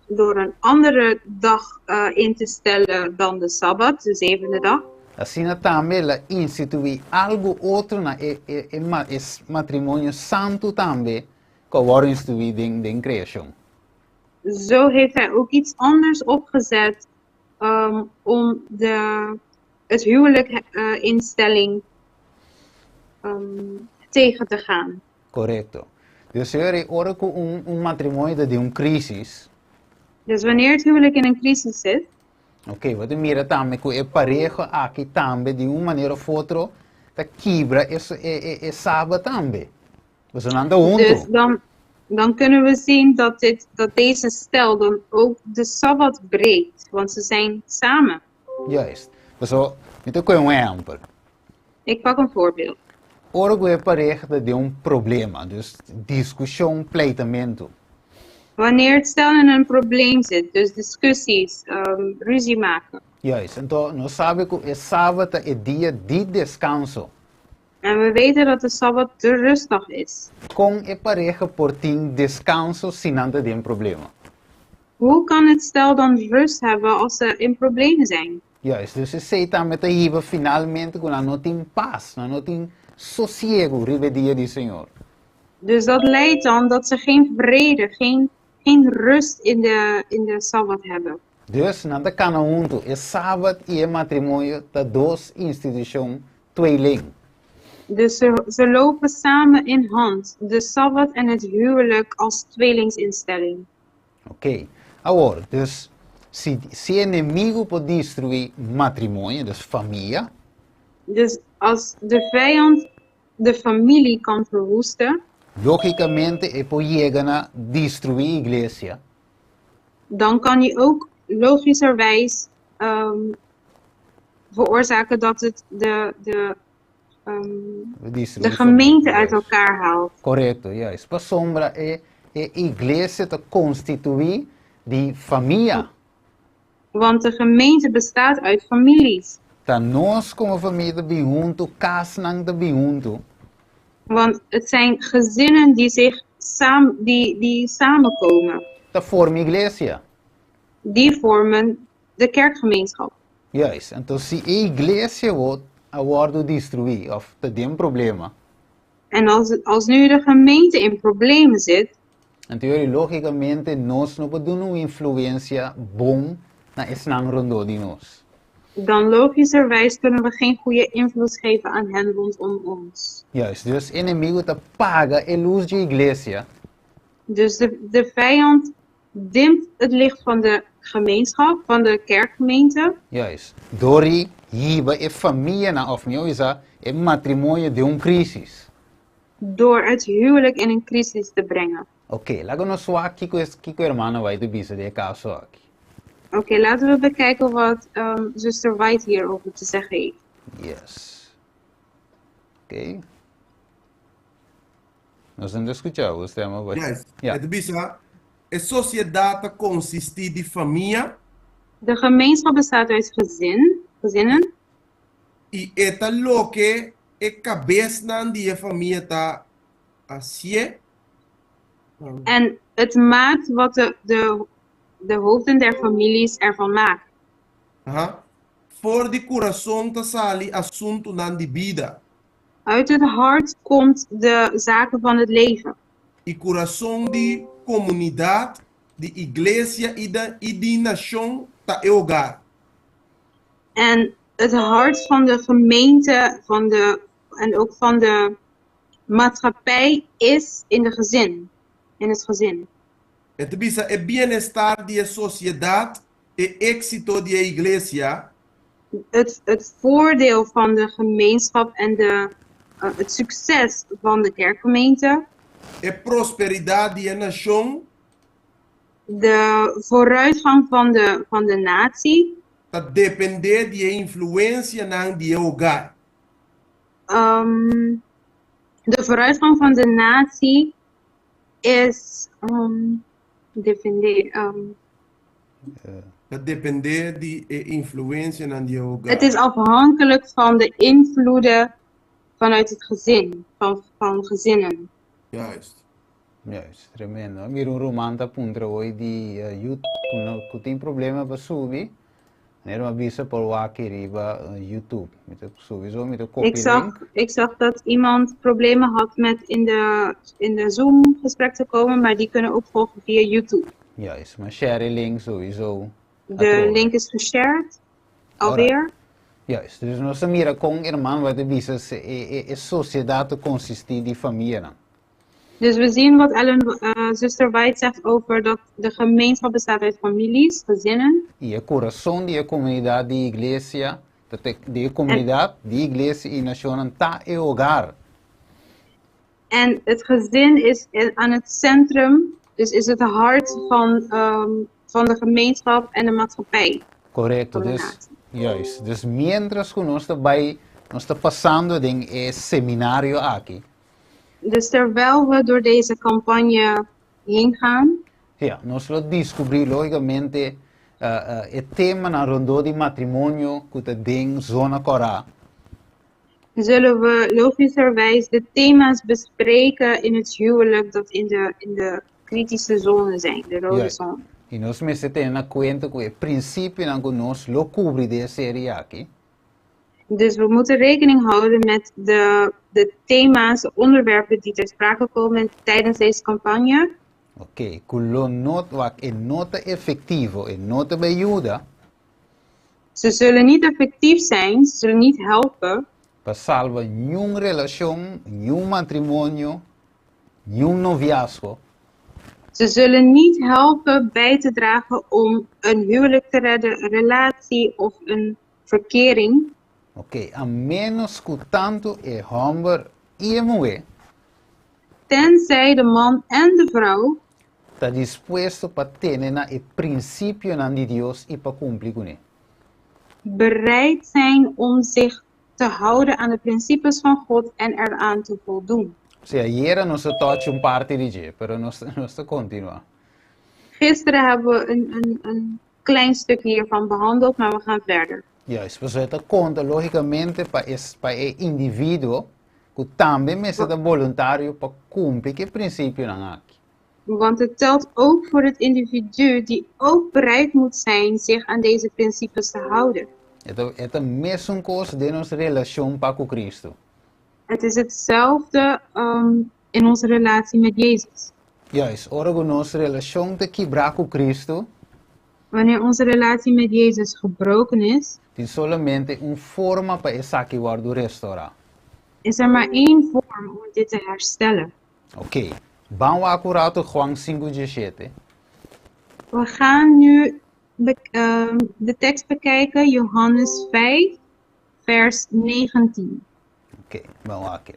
Speaker 3: Door een andere dag in te stellen dan de Sabbat, de zevende dag.
Speaker 1: Asina tambe el a instituí algu otro na e e e e matrimonio santu tambe ku a wòrdu instituí den den kreashon.
Speaker 3: Zo heeft hij ook iets anders opgezet om de, het huwelijk instelling tegen te gaan.
Speaker 1: Korekto. Dus señor, e ora ku un un matrimonio ta den un krísis.
Speaker 3: Dus wanneer het huwelijk in een crisis zit.
Speaker 1: Oké, bo ta mira tambe ku e pareha aki tambe di un manera of otro ta kibra e e e Sabat tambe. Pasobra nan ta huntu.
Speaker 3: Dus dan, dan kunnen we zien dat, dit, dat deze stel dan ook de Sabbat breekt, want ze zijn samen.
Speaker 1: Juist. Pasobra mi ta kohe un ehèmpel.
Speaker 3: Ik pak een voorbeeld.
Speaker 1: Ora ku e pareha ta den un problema, dus diskushon, pleitamentu.
Speaker 3: Wanneer het stel in een probleem zit, dus discussies, ruzie maken.
Speaker 1: Juist, anto nos sabi ku e Sabat ta e dia di deskanso.
Speaker 3: En we weten dat de Sabbat de rustdag is.
Speaker 1: Kon e pareha por tin deskanso si nan ta den problema?
Speaker 3: Hoe kan het stel dan rust hebben als ze in problemen zijn?
Speaker 1: Juist, dus esei tambe ta hiba finalmente ku nan no tin pas, nan no tin sosiegu riba e dia di Señor.
Speaker 3: Dus dat leidt dan dat ze geen vrede, geen rust in de Sabbat hebben.
Speaker 1: Dus nan ta kana huntu, e Sabat i e matrimonio ta dos institushon tweeling.
Speaker 3: Dus ze lopen samen in hand, de Sabbat en het huwelijk als tweelingsinstelling.
Speaker 1: Oké, awor, dus si si e enemigu por destruí matrimonio, dus famia.
Speaker 3: Dus als de vijand de familie kan verwoesten.
Speaker 1: Lógikamente e por yega na destruí iglesia.
Speaker 3: Dan kan die ook logischerwijs veroorzaken dat het de gemeente uit elkaar haalt.
Speaker 1: Korekto, juist. Pasobra e e iglesia ta konstituí di famia.
Speaker 3: Want de gemeente bestaat uit families.
Speaker 1: Ta nos komo famia ta bin huntu, kasnan ta bin huntu.
Speaker 3: Want het zijn gezinnen die zich sam, die, die samenkomen.
Speaker 1: Ta forma iglesia.
Speaker 3: Die vormen de kerkgemeenschap.
Speaker 1: Juist. Anto si e iglesia wou a wòrdu destruí òf ta den problema.
Speaker 3: En als nu de gemeente in problemen zit.
Speaker 1: Anto yori lógikamente nos no por duna un influensia bon na esnan rondó di nos.
Speaker 3: Dan logischerwijs kunnen we geen goede invloed geven aan hen rondom ons.
Speaker 1: Juist. Dus enemigu ta paga e lus dje iglesia.
Speaker 3: Dus de vijand dimt het licht van de gemeenschap, van de kerkgemeente.
Speaker 1: Juist. Dor di hiba e famianan of mihó bisa e matrimonio den un crisis.
Speaker 3: Door het huwelijk in een crisis te brengen.
Speaker 1: Oké, laga nos wak kiko es kiko hermana White ta bisa den e kaso aki.
Speaker 3: Oké, laten we bekijken wat zuster White hierover te zeggen heeft.
Speaker 1: Yes. Oké. Nos no ta skucha bo stema bai.
Speaker 2: Yes. E ta bisa, E sosiedat ta konsistí di famia.
Speaker 3: De gemeenschap bestaat uit gezin, gezinnen.
Speaker 2: I e ta loke e kabesnan di e famia ta hasié.
Speaker 3: En het maakt wat de hoofden der families ervan maken.
Speaker 2: Aha. For di kurason ta sali asuntunan di bida.
Speaker 3: Uit het hart komt de zaken van het leven.
Speaker 2: E kurason di komunidat, di iglesia i di nashon ta e hogar.
Speaker 3: En het hart van de gemeente van de, en ook van de maatschappij is in de gezin, in het gezin.
Speaker 2: E ta bisa e bienestar di e sosiedat, e éksito di e iglesia.
Speaker 3: Het voordeel van de gemeenschap en het succes van de kerkgemeente.
Speaker 2: E prosperidat di e nashon.
Speaker 3: De vooruitgang van de natie.
Speaker 2: Ta dependé di e influensianan di e hogar.
Speaker 3: De vooruitgang van de natie is depende,
Speaker 2: Ta dependé di e influensianan di e hogar.
Speaker 3: Het is afhankelijk van de invloeden vanuit het gezin, van gezinnen.
Speaker 2: Juist.
Speaker 1: Juist, tremendo. A mira un ruman ta puntra hoy di YouTube ku no ku tin problema pa subi. Manera mi a bisa por wak riba YouTube. Mi ta subi so, mi ta copy
Speaker 3: Ik zag,
Speaker 1: link.
Speaker 3: Ik zag dat iemand problemen had met in de Zoom gesprek te komen, maar die kunnen ook volgen via YouTube.
Speaker 1: Juist, m'a share e link sowieso.
Speaker 3: De
Speaker 1: Atrobe.
Speaker 3: link is geshared, alweer.
Speaker 1: Juist, dus nos a mira kon herman White ta bisa se e sosiedat ta konsistí di famianan.
Speaker 3: Dus we zien wat zuster White zegt over dat de gemeenschap bestaat uit families, gezinnen.
Speaker 1: I e kurason di e komunidat di iglesia, di e komunidat di iglesia i nashonnan ta e hogar.
Speaker 3: En het gezin is aan het centrum, dus is het hart van de gemeenschap en de maatschappij.
Speaker 1: Korekto,
Speaker 3: Van de
Speaker 1: dus,
Speaker 3: natie.
Speaker 1: Juist. Dus mientras ku nos ta bai, nos ta pasando den e seminario aki.
Speaker 3: Dus terwijl we door deze campagne heen gaan,
Speaker 1: Ja, nos lo deskubrí lógikamente e temanan rondó di matrimonio ku ta den zona kòrá.
Speaker 3: Zullen we logischerwijs de thema's bespreken in het huwelijk dat in de kritische zone zijn, de rode zone.
Speaker 1: I nos mester tene na kuenta ku e prinsipionan ku nos lo kubri den e serie aki.
Speaker 3: Dus we moeten rekening houden met de thema's, de onderwerpen die ter sprake komen tijdens deze campagne.
Speaker 1: Oké, ku lo no, wak, e no ta efektivo, e no ta bai yuda.
Speaker 3: Ze zullen niet effectief zijn, ze zullen niet helpen.
Speaker 1: Pa salba niun relashon, niun matrimonio, niun noviazgo.
Speaker 3: Ze zullen niet helpen bij te dragen om een huwelijk te redden, een relatie of een verkering.
Speaker 1: Oké, a ménos ku tantu e hòmber i e muhé.
Speaker 3: Tenzij de man en de vrouw
Speaker 1: Ta dispuesto pa tene na e prinsipionan di Dios i pa kumpli kuné.
Speaker 3: Bereid zijn om zich te houden aan de principes van God en eraan te voldoen.
Speaker 1: Sí, ayera nos a touch un parti di dje, pero nos nos ta kontinuá.
Speaker 3: Gisteren hebben we een klein stukje hiervan behandeld, maar we gaan verder.
Speaker 1: Juist, pasobra e ta konta lógikamente pa e pa e individuo ku tambe mester ta boluntario pa kumpli ku e prinsipionan aki.
Speaker 3: Want het telt ook voor het individu die ook bereid moet zijn zich aan deze principes te houden.
Speaker 1: E ta e ta mesun kos den nos relashon pa ku Kristu.
Speaker 3: Het is hetzelfde in onze relatie met Jezus.
Speaker 1: Juist, ora ku nos relashon ta kibrá ku Kristu,
Speaker 3: Wanneer onze relatie met Jezus gebroken is,
Speaker 1: tin solamente un forma pa esaki wòrdu restorá.
Speaker 3: Is er maar één vorm om dit te herstellen.
Speaker 1: Ok, ban wak un ratu Juan sinku diesshete.
Speaker 3: We gaan nu de tekst bekijken, Johannes 5, vers 19.
Speaker 1: Ok, ban wak.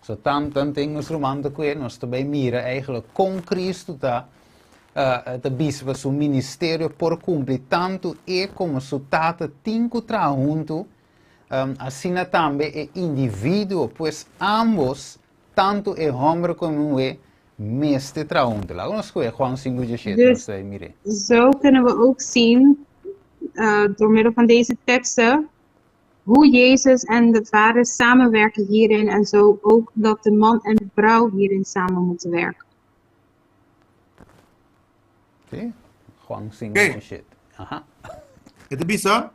Speaker 1: So tan tan ten nos ruman ta kue, nos ta bai mira eigenlijk kon Cristo ta uh, ta bisa pa su ministerio por kumpli tantu e komo su tata tin ku traha huntu, asina tambe e individuo, pues ambos Tantu e hòmber komo e muhé mester traha huntu. Laga nos skohe Juan 5:17, nos
Speaker 3: Dus
Speaker 1: ta mir'é.
Speaker 3: zo kunnen we ook zien, door middel van deze teksten, hoe Jezus en de Vader samenwerken hierin en zo ook dat de man en de vrouw hierin samen moeten werken.
Speaker 1: Sí, Juan 5:17. Aha.
Speaker 2: E ta bisa,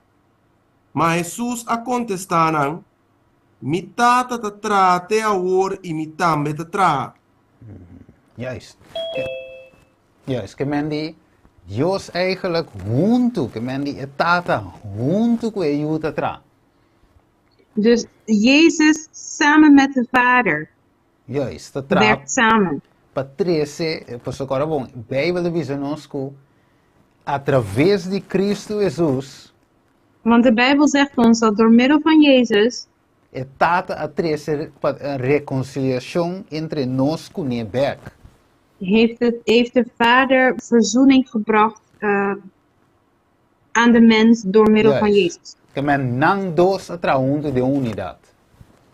Speaker 2: Ma Hesus a kontestá nan, Mi Tata ta traha te awor i mi tambe ta traha.
Speaker 1: Juist. Juist, ke men di Dios eigenlijk huntu, ke men di e Tata huntu ku e Yu ta traha.
Speaker 3: Dus Jezus samen met de Vader.
Speaker 1: Juist, ta traha.
Speaker 3: Werkt samen.
Speaker 1: Pa trese, pasobra ora bon, Bijbel ta bisa nos ku atraves di Cristo Hesus,
Speaker 3: Want de Bijbel zegt ons dat door middel van Jezus.
Speaker 1: E Tata a trese pa rekonsiliashon entre nos ku ne bèk.
Speaker 3: Heeft het, heeft de Vader verzoening gebracht aan de mens door middel van
Speaker 1: Juist.
Speaker 3: Jezus.
Speaker 1: Ke men nan dos a traha huntu den unidat.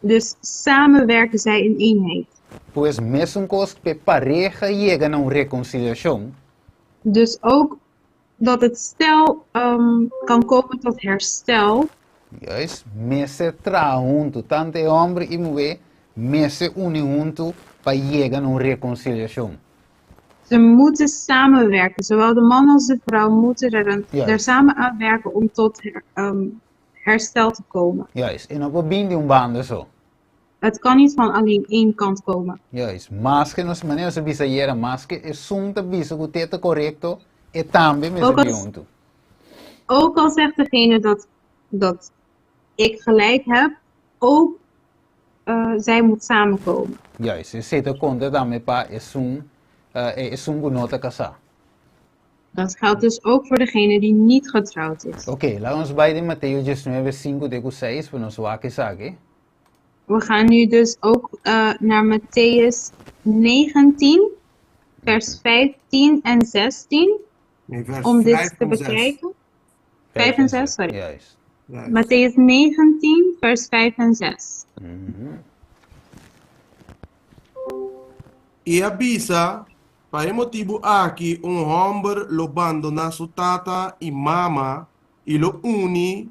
Speaker 3: Dus samen werken zij in eenheid.
Speaker 1: Pues mesun kos ku e pareha yega na un rekonsiliashon.
Speaker 3: Dus ook dat het stel kan komen tot herstel.
Speaker 1: Juist, mester traha huntu, tantu e hòmber i muhé mester uni huntu pa yega na un rekonsiliashon.
Speaker 3: Ze moeten samenwerken, zowel de man als de vrouw moeten er, er samen aan werken om tot herstel te komen.
Speaker 1: Juist, e no por bin di un banda so.
Speaker 3: Het kan niet van alleen één kant komen.
Speaker 1: Juist, maske nos manera nos a bisa ayera, maske esun ta bisa ku te ta korekto, e tambe mester
Speaker 3: Ook
Speaker 1: bin
Speaker 3: al,
Speaker 1: huntu.
Speaker 3: ook al zegt degene dat ik gelijk heb, ook zij moet samenkomen.
Speaker 1: Juist, esei ta konta tambe pa esun, esun ku no ta kasá.
Speaker 3: Dat geldt dus ook voor degene die niet getrouwd is.
Speaker 1: Oké, laga nos bai den Mateo diesnuebe, sinku te ku seis pa nos wak esaki.
Speaker 3: We gaan nu dus ook naar Mattheüs 19, vers 15 en 16,
Speaker 2: Nee, vers
Speaker 3: om dit
Speaker 2: 5
Speaker 3: te
Speaker 2: en 6.
Speaker 3: bekijken. 5 en 6, sorry.
Speaker 1: Juist.
Speaker 2: Juist.
Speaker 3: Mattheüs 19, vers 5 en 6.
Speaker 2: I a bisa, Pa e motibu aki un hòmber lo bandoná su tata i mama i lo uni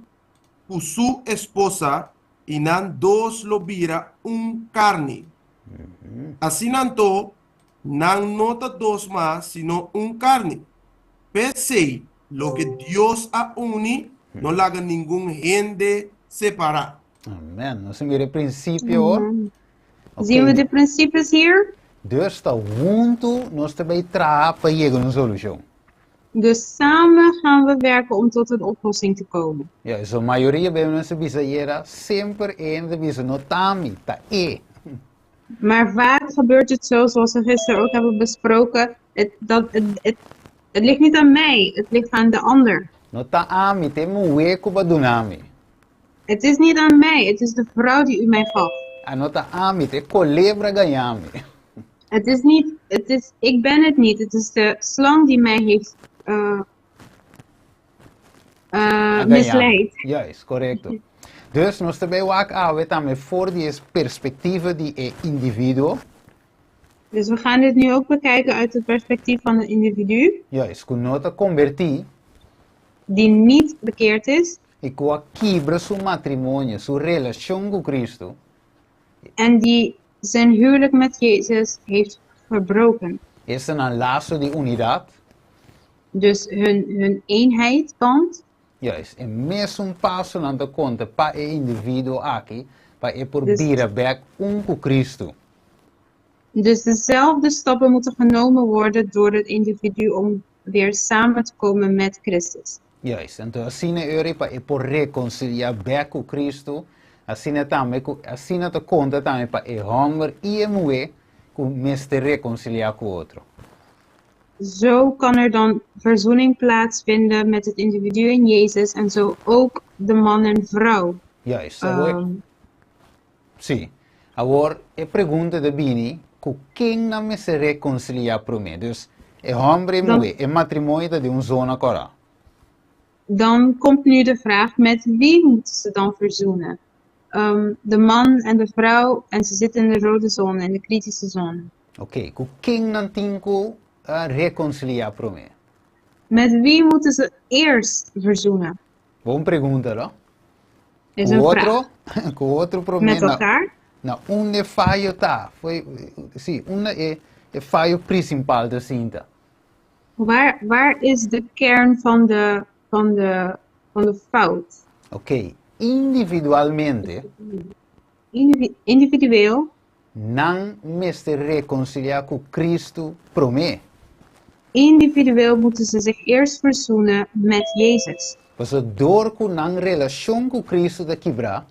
Speaker 2: ku su esposa i nan dos lo bira un karni. Asina anto, nan no ta dos mas, sino un karni. P'esei, loke Dios a uni, no laga ningun hende separá.
Speaker 1: Amen. Nos a mira e prinsipio awor.
Speaker 3: Amen. Zien we de principes hier?
Speaker 1: Dus ta huntu nos ta bai traha pa yega na un solushon.
Speaker 3: Dus samen gaan we werken om tot een oplossing te komen.
Speaker 1: Ja, so mayoria bes nos ta bisa ayera, semper e hende ta bisa no ta ami, ta e.
Speaker 3: Maar vaak gebeurt het zo, zoals we gisteren ook hebben besproken, het, dat, het, het, het ligt niet aan mij, het ligt aan de ander.
Speaker 1: No ta ami, ta e muhé ku bo a duna mi.
Speaker 3: Het is niet aan mij, het is de vrouw die u mij gaf.
Speaker 1: A no ta ami, ta e kolebra gaña mi.
Speaker 3: Het is niet, het is, ik ben het niet. Het is de slang die mij heeft misleid.
Speaker 1: Juist, korekto. Dus nos ta bai wak awe tambe for di e perspektiva di e individuo.
Speaker 3: Dus we gaan dit nu ook bekijken uit het perspectief van het individu.
Speaker 1: Juist, ku no ta kombertí.
Speaker 3: Die niet bekeerd is.
Speaker 1: I ku a kibra su matrimonio, su relashon ku Kristu.
Speaker 3: En die zijn huwelijk met Jezus heeft verbroken.
Speaker 1: Esta nan laso di unidat.
Speaker 3: Dus hun, hun eenheid, band.
Speaker 1: Juist, e mesun pasonan ta konta pa e individuo aki pa e por bira bek un ku Kristu.
Speaker 3: Dus dezelfde stappen moeten genomen worden door het individu om weer samen te komen met Christus.
Speaker 1: Juist, anto asina e ora pa e por rekonsiliá bek ku Kristu, asina tambe ku asina ta konta tambe pa e hòmber i e muhé ku mester rekonsiliá ku otro.
Speaker 3: Zo kan er dan verzoening plaatsvinden met het individu in Jezus en zo ook de man en vrouw.
Speaker 1: Juist, awor, sí. Awor e pregunta ta bini ku ken nan mester rekonsiliá promé? Dus e hòmber i e muhé, e matrimonio ta den un zona kòrá.
Speaker 3: Dan komt nu de vraag, met wie moeten ze dan verzoenen? De man en de vrouw en ze zitten in de rode zone, in de kritische zone.
Speaker 1: Oké, ku ken nan tin ku rekonsiliá promé?
Speaker 3: Met wie moeten ze eerst verzoenen?
Speaker 1: Bon pregunta, no?
Speaker 3: Is een
Speaker 1: vraag. Ku otro promé?
Speaker 3: Met elkaar?
Speaker 1: Na unda e fayo ta? Foi, sí, unda e e fayo principal ta sinta?
Speaker 3: Waar, waar is de kern van de, van de, van de fout?
Speaker 1: Oké, individualmente.
Speaker 3: Individueel.
Speaker 1: Nan mester rekonsiliá ku Kristu promé.
Speaker 3: Individueel moeten ze zich eerst verzoenen met Jezus.
Speaker 1: Pasobra dor ku nan relashon ku Kristu ta kibrá.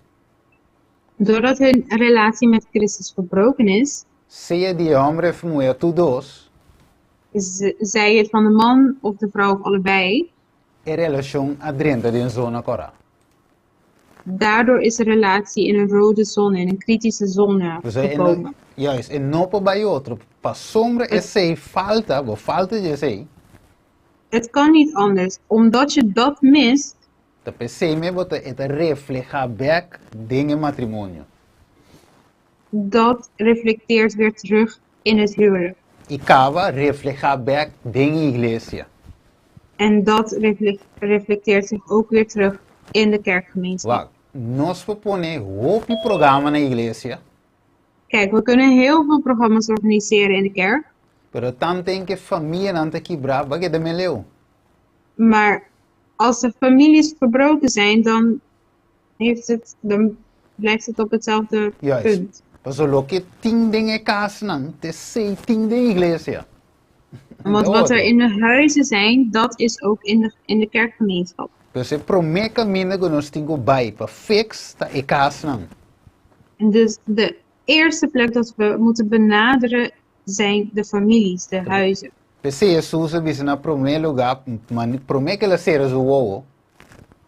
Speaker 3: Doordat hun relatie met Christus verbroken is.
Speaker 1: Sea di e hòmber òf muhé òf tur dos.
Speaker 3: Zij het van de man of de vrouw of allebei.
Speaker 1: E relashon a drenta den zona kòrá.
Speaker 3: Daardoor is de relatie in een rode zone, in een kritische zone gekomen.
Speaker 1: Juist, e no por bai otro, pasobra esei falta, bo falta di esei.
Speaker 3: Het kan niet anders, omdat je dat mist.
Speaker 1: Ta p'esei me bo ta e ta reflehá bèk den e matrimonio.
Speaker 3: Dat reflecteert weer terug in het huwelijk.
Speaker 1: I kaba reflehá bèk den e iglesia.
Speaker 3: En dat reflecteert zich ook weer terug in de kerkgemeenschap.
Speaker 1: Wak, nos por pone hopi programa na iglesia.
Speaker 3: Kijk, we kunnen heel veel programma's organiseren in de kerk.
Speaker 1: Pero tanten ku e famianan ta kibrá, bo a keda meleu.
Speaker 3: Maar als de families verbroken zijn, dan, heeft het, dan blijft het op hetzelfde
Speaker 1: Juist.
Speaker 3: punt.
Speaker 1: Pasobra loke tin den e kasnan, ta esei tin den iglesia.
Speaker 3: Want wat er in de huizen zijn, dat is ook in de kerkgemeenschap.
Speaker 1: Pues e promé kaminda ku nos tin ku bai pa fix ta e kasnan.
Speaker 3: Dus de eerste plek dat we moeten benaderen zijn de families, de huizen.
Speaker 1: P'esei Hesus a bisa na promé lugá, promé ku el a sera su wowo.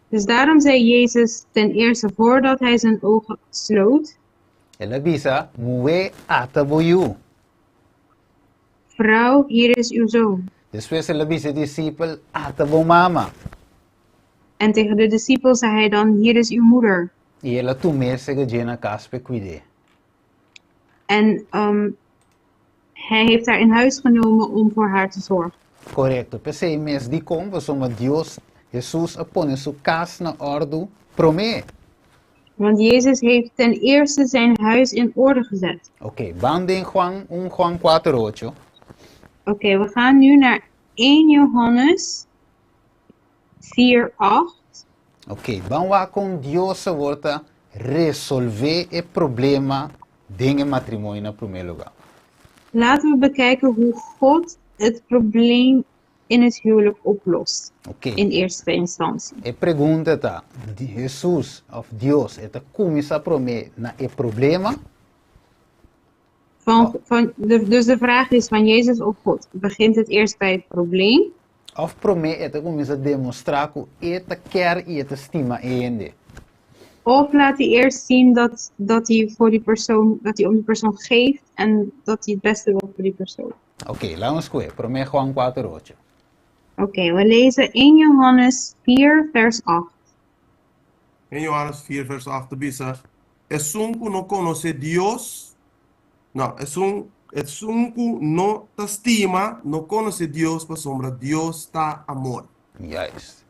Speaker 3: Dus daarom zei Jezus ten eerste voordat hij zijn ogen sloot.
Speaker 1: El a bisa, Muhé, ata bo yu.
Speaker 3: Vrouw, hier is uw zoon.
Speaker 1: Despues el a bisa e disipel, Ata bo mama.
Speaker 3: En tegen de discipel zei hij dan, Hier is uw moeder.
Speaker 1: I el a tum'é sega dje na kas p'e kuid'é.
Speaker 3: En hij heeft haar in huis genomen om voor haar te zorgen.
Speaker 1: Korekto. P'esei mes dikon pasobra Dios, Hesus a pone su kas na òrdu promé.
Speaker 3: Want Jezus heeft ten eerste zijn huis in orde gezet.
Speaker 1: Oké, ban den Juan, un Juan kuater ocho.
Speaker 3: Oké, we gaan nu naar 1 Johannes 4, 8.
Speaker 1: Oké, ban wak kon Dios awor ta resolvé e problema den e matrimonio na promé lugá.
Speaker 3: Laten we bekijken hoe God het probleem in het huwelijk oplost.
Speaker 1: Oké.
Speaker 3: In eerste instantie.
Speaker 1: E pregunta ta, Hesus òf Dios e ta kuminsá promé na e problema?
Speaker 3: Van, van, de, dus de vraag is van Jezus of God. Begint het eerst bij het probleem?
Speaker 1: Òf promé e ta kuminsá demostrá ku e ta kèr i e ta stima e hende?
Speaker 3: Of laat hij eerst zien dat hij voor die persoon, dat hij om die persoon geeft en dat hij het beste wil voor die persoon.
Speaker 1: Ok, laga nos kue, promé Juan 4, 8.
Speaker 3: Oké, we lezen 1 Johannes 4, vers 8.
Speaker 2: 1 Johannes 4, vers 8 ta bisa, Esun ku no konosé Dios, no, esun, esun ku no ta stima, no konosé Dios, pasobra Dios ta amor.
Speaker 1: Juist.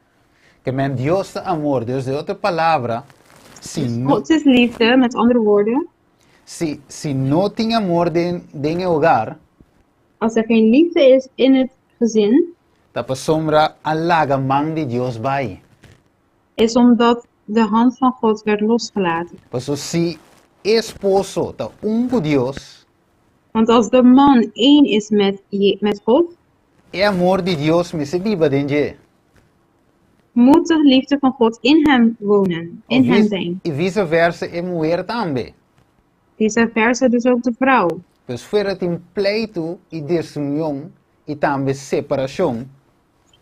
Speaker 1: Ke men Dios ta amor, dus den otro palabra, si
Speaker 3: Dus
Speaker 1: no,
Speaker 3: God is liefde, met andere woorden.
Speaker 1: si, si no tin amor den, den e hogar,
Speaker 3: Als er geen liefde is in het gezin,
Speaker 1: ta pasobra a laga man di Dios bai.
Speaker 3: is omdat de hand van God werd losgelaten.
Speaker 1: Paso si e esposo ta un ku Dios,
Speaker 3: Want als de man één is met God,
Speaker 1: e amor di Dios mester biba den dje.
Speaker 3: moet de liefde van God in hem wonen, in
Speaker 1: Of
Speaker 3: hem
Speaker 1: vis-
Speaker 3: zijn.
Speaker 1: I vice versa e muher tambe.
Speaker 3: Vice versa dus ook de vrouw.
Speaker 1: Pues fuera tin pleitu i desunion i tambe separashon.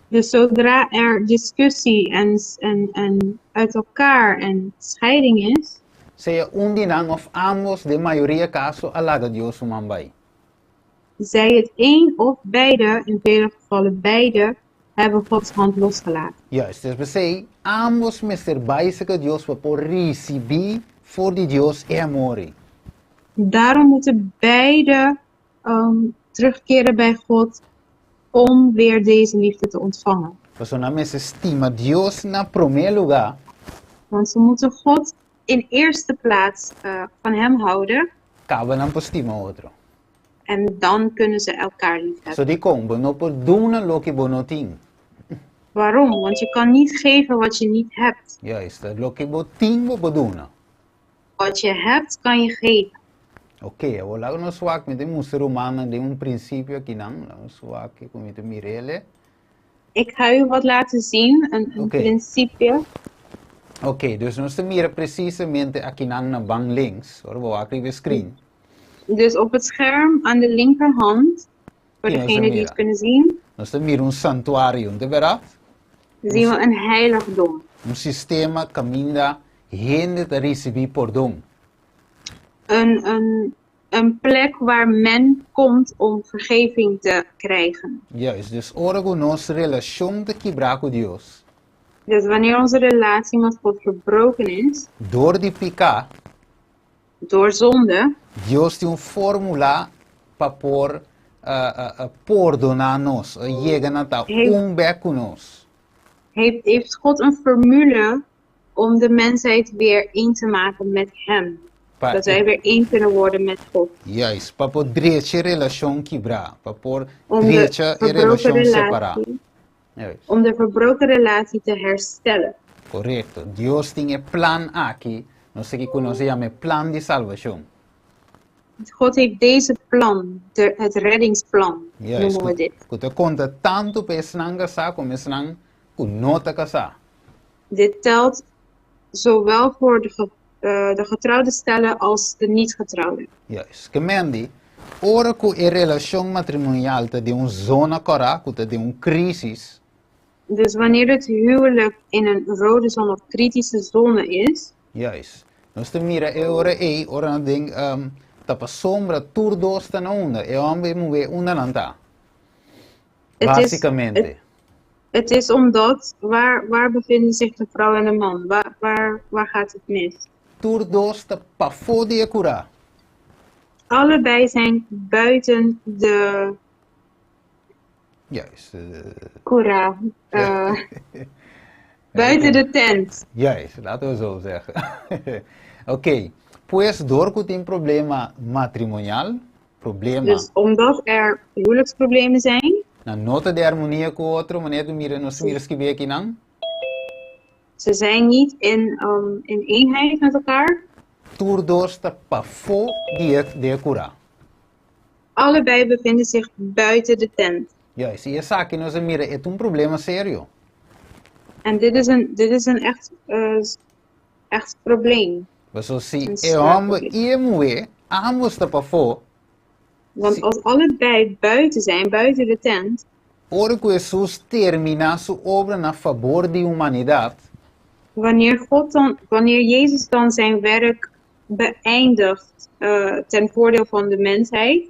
Speaker 3: Dus zodra er discussie en uit elkaar en scheiding is,
Speaker 1: Sea un di nan of ambos den mayoria kaso a laga Dios su man bai.
Speaker 3: Zij het een of beide, in vele gevallen beide, hebben Gods hand losgelaten.
Speaker 1: Juist, dus p'esei ambos mester bai serka Dios pa por risibí for di Dios e amor ei.
Speaker 3: Daarom moeten beide terugkeren bij God om weer deze liefde te ontvangen.
Speaker 1: Pasobra nan mester stima Dios na promé lugá.
Speaker 3: Want ze moeten God in eerste plaats van hem houden.
Speaker 1: Kaba nan por stima otro.
Speaker 3: En dan kunnen ze elkaar lief hebben.
Speaker 1: So dikon bo no por duna loke bo no tin.
Speaker 3: Waarom? Want je kan niet geven wat je niet hebt.
Speaker 1: Juist, loke bo tin bo por duna.
Speaker 3: Wat je hebt kan je geven.
Speaker 1: Ok, awor laga nos wak, mi ta mustra rumannan den un prinsipio akinan, laga nos wak ku mi ta mir'el.
Speaker 3: Ik ga u wat laten zien, een
Speaker 1: Ok.
Speaker 3: principio.
Speaker 1: Ok, dus nos ta mira presisamente akinan na ban links, ora bo wak riba e screen.
Speaker 3: Dus op het scherm aan de linkerhand, voor
Speaker 1: Ki nos ta
Speaker 3: degenen die
Speaker 1: mira?
Speaker 3: het kunnen zien,
Speaker 1: Nos ta mira un santuario, no ta bèrdat?
Speaker 3: zien we een heiligdom.
Speaker 1: Un sistema kaminda hende ta risibí pordon.
Speaker 3: Een plek waar men komt om vergeving te krijgen.
Speaker 1: Juist, dus ora ku nos relashon ta kibrá ku Dios.
Speaker 3: Dus wanneer onze relatie met God verbroken is.
Speaker 1: Dor di piká.
Speaker 3: Door zonde.
Speaker 1: Dios tin un fórmula pa por pordoná nos, yega na ta un bek ku nos.
Speaker 3: Heeft God een formule om de mensheid weer één te maken met hem.
Speaker 1: Pa
Speaker 3: Dat wij weer één kunnen worden met God.
Speaker 1: Juist, pa por drecha e relashon kibrá, pa por
Speaker 3: Om de
Speaker 1: drecha e
Speaker 3: verbroken
Speaker 1: relashon separá.
Speaker 3: relatie,
Speaker 1: Juist.
Speaker 3: om de verbroken relatie te herstellen.
Speaker 1: Korekto. Dios tin e plan aki, nos ta kiko nos a yama e plan di salbashon.
Speaker 3: God heeft deze plan, de, het reddingsplan,
Speaker 1: Juist,
Speaker 3: noemen we
Speaker 1: ku,
Speaker 3: dit.
Speaker 1: ku ta konta tantu pa esnan kasá komo esnan ku no ta kasá.
Speaker 3: Dit telt zowel voor de getrouwde stellen als de niet-getrouwde.
Speaker 1: Juist. Ke men di, ora ku e relashon matrimonial ta den un zona kòrá, ku ta den un krísis.
Speaker 3: Dus wanneer het huwelijk in een rode zone of kritische zone is.
Speaker 1: Juist. Nos ta mira e ora ei, ora nan den ta pasobra tur dos ta na unda, e hòmber i e muhé unda nan ta.
Speaker 3: Het is,
Speaker 1: Básikamente.
Speaker 3: het is omdat, waar bevinden zich de vrouw en de man? Waar gaat het mis?
Speaker 1: Tur dos ta pafó di e kurá.
Speaker 3: Allebei zijn buiten de
Speaker 1: Juist.
Speaker 3: Kurá. Buiten de tent.
Speaker 1: Juist, laten we zo zeggen. Oké, pues door ku tin problema matrimonial, problema.
Speaker 3: Dus omdat er huwelijksproblemen zijn.
Speaker 1: Nan no ta den armonia ku otro, manera tu mira, nos mira skibí akinan.
Speaker 3: Ze zijn niet in eenheid met elkaar.
Speaker 1: Tur dos ta pafó di e di e kurá.
Speaker 3: Allebei bevinden zich buiten de tent.
Speaker 1: Juist, i esaki nos a mira e ta un problema serio.
Speaker 3: En dit is een, dit is een echt probleem.
Speaker 1: Pasobra si
Speaker 3: Een
Speaker 1: e
Speaker 3: zwaar
Speaker 1: hòmber
Speaker 3: probleem.
Speaker 1: i e muhé ambos ta pafó,
Speaker 3: Want
Speaker 1: si
Speaker 3: als allebei buiten zijn, buiten de tent.
Speaker 1: Ora ku Hesus terminá su obra na fabor di humanidat.
Speaker 3: Wanneer God dan, wanneer Jezus dan zijn werk beëindigt ten voordeel van de mensheid,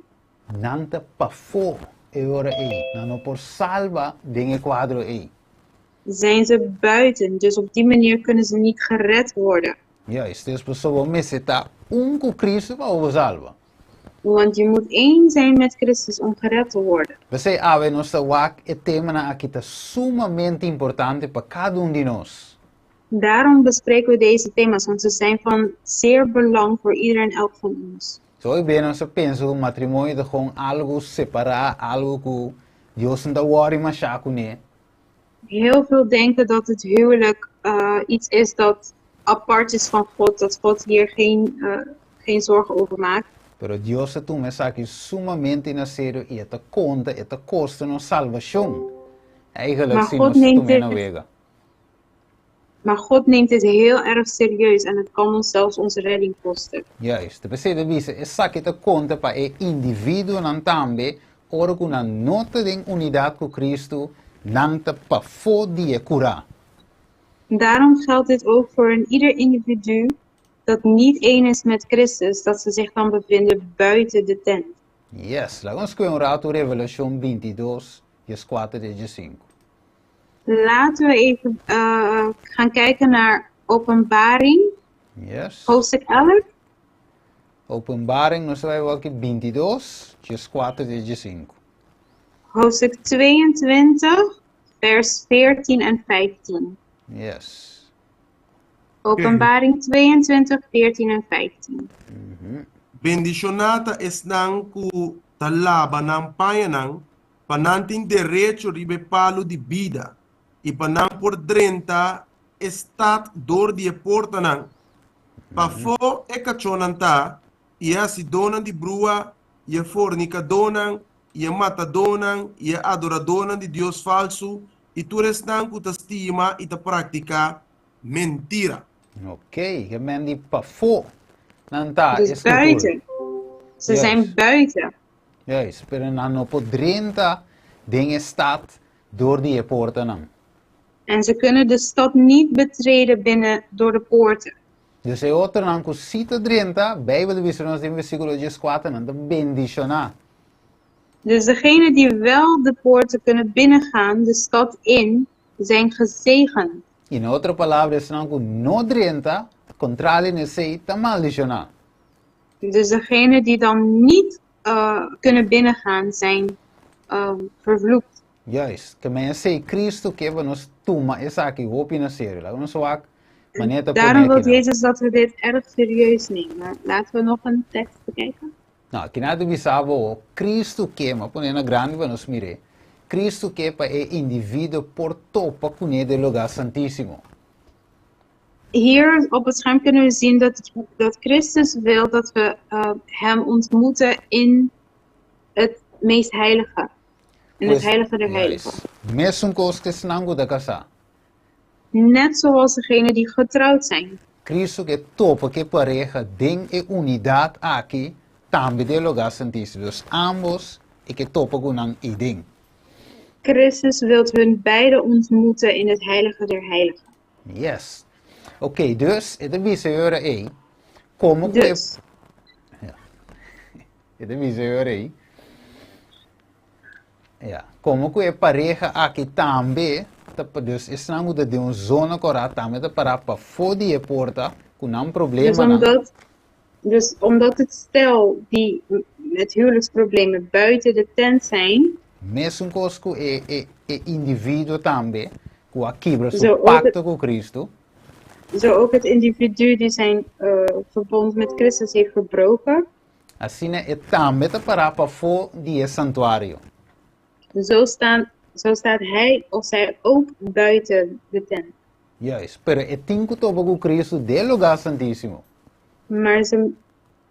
Speaker 1: Nan ta pafó e ora ei. Nan no por salba den e kuadro ei.
Speaker 3: Zijn ze buiten. Dus op die manier kunnen ze niet gered worden.
Speaker 1: Juist, dus pasobra bo mester ta un ku Cristo pa bo por salba.
Speaker 3: Want je moet één zijn met Christus om gered te worden.
Speaker 1: P'esei awe nos ta wak e temanan aki ta sumamente importante pa kada un di nos.
Speaker 3: Daarom bespreken we deze thema's, want ze zijn van zeer belang voor ieder en elk van ons.
Speaker 1: So hopi bia nos ta pensa ku matrimonio ta kon algu separá, algu ku Dios no ta wòri mashá kuné.
Speaker 3: Heel veel denken dat het huwelijk iets is dat apart is van God, dat God hier geen zorgen over maakt.
Speaker 1: Pero Dios ta tuma esaki sumamente na serio i e ta konta, e ta kosta nos salbashon. Eigenlijk
Speaker 3: Maar
Speaker 1: si
Speaker 3: God
Speaker 1: nos
Speaker 3: neemt
Speaker 1: tum'é na
Speaker 3: dit
Speaker 1: wega.
Speaker 3: Maar God neemt dit heel erg serieus en het kan ons zelfs onze redding kosten.
Speaker 1: Juist. P'esei ta bisa esaki ta konta pa e individuonan tambe ora ku nan no ta den unidat ku Kristu, nan ta pafó di e kurá.
Speaker 3: Daarom geldt dit ook voor een ieder individu dat niet één is met Christus, dat ze zich dan bevinden buiten de tent.
Speaker 1: Yes, laga nos skohe un ratu Revelashon bintidos, dieskuater te diesinku.
Speaker 3: Laten we even gaan kijken naar Openbaring, hoofdstuk 11.
Speaker 1: Openbaring, nos ta bai wak bintidos, dieskuater te diesinku.
Speaker 3: Hoofdstuk 22, vers 14 en 15. Openbaring 22, 14 en 15.
Speaker 2: Bendishoná ta esnan ku ta laba nan pañanan, pa nan tin derecho riba e palu di bida i pa nan por drenta e stat dor di e portanan. Pafó e kachónan ta, i e hasidónan di brua, i e fornikadónan, i e matadónan, i e adoradónan di dios falsu, i tur esnan ku ta stima i ta praktiká mentira.
Speaker 1: Ok, ke men di pafó nan ta
Speaker 3: Dus
Speaker 1: e skritura.
Speaker 3: buiten. Ze zijn buiten.
Speaker 1: Juist, pero nan no por drenta den e stad door di e portanan.
Speaker 3: En ze kunnen de stad niet betreden binnen door de poorten.
Speaker 1: Dus e otronan ku si ta drenta, Bijbel ta bisa nos den versíkulo dieskuater, nan ta bendishoná.
Speaker 3: Dus degenen die wel de poorten kunnen binnengaan, de stad in, zijn gezegend.
Speaker 1: I na otro palabra, esnan ku no drenta, kontrali na esei, ta maldishoná.
Speaker 3: Dus degenen die dan niet kunnen binnengaan, zijn vervloekt.
Speaker 1: Juist, ke men esei Cristo ke pa nos tuma esaki hopi na serio. Laga nos wak manera ta pone
Speaker 3: Daarom wil
Speaker 1: akinan.
Speaker 3: Jezus dat we dit erg serieus nemen. Laten we nog een tekst bekijken.
Speaker 1: No, akinan ta bisa bo, Cristo ke, m'a pone na grandi pa nos mir'é, Cristo ke pa e individuo por topa kuné den lugá santísimo.
Speaker 3: Hier op het scherm kunnen we zien dat Christus wil dat we hem ontmoeten in het meest heilige. In het
Speaker 1: Pues,
Speaker 3: heilige der heiligen.
Speaker 1: juist. Mesun kos ku esnan ku ta kasá.
Speaker 3: Net zoals degenen die getrouwd zijn.
Speaker 1: Cristo ke topa ku e pareha den e unidat aki tambe den e lugá santísimo. Dus ambos e ke topa ku nan eiden.
Speaker 3: Christus wilt hun beiden ontmoeten in het heilige der heiligen.
Speaker 1: Yes. Ok, dus e ta bisa e ora ei, komo ku e.
Speaker 3: Dus.
Speaker 1: Ja. E ta bisa e ora ei. Ja, komo ku e pareha aki tambe ta, dus esnan ku ta den un zona korá tambe ta pará pafó di e porta ku nan
Speaker 3: Dus
Speaker 1: problemanan.
Speaker 3: omdat, dus omdat het stel die met huwelijksproblemen buiten de tent zijn,
Speaker 1: Mesun kos ku e e e individuo tambe ku a kibra su
Speaker 3: Zo ook het
Speaker 1: pakto ku Kristu.
Speaker 3: Zo ook het individu die zijn verbond met Christus heeft verbroken.
Speaker 1: Asina e tambe ta pará pafó di e santuario.
Speaker 3: Zo staan, zo staat hij of zij ook buiten de tent.
Speaker 1: Juist, pero e tin ku topa ku Kristu den e lugá santísimo.
Speaker 3: Maar, ze,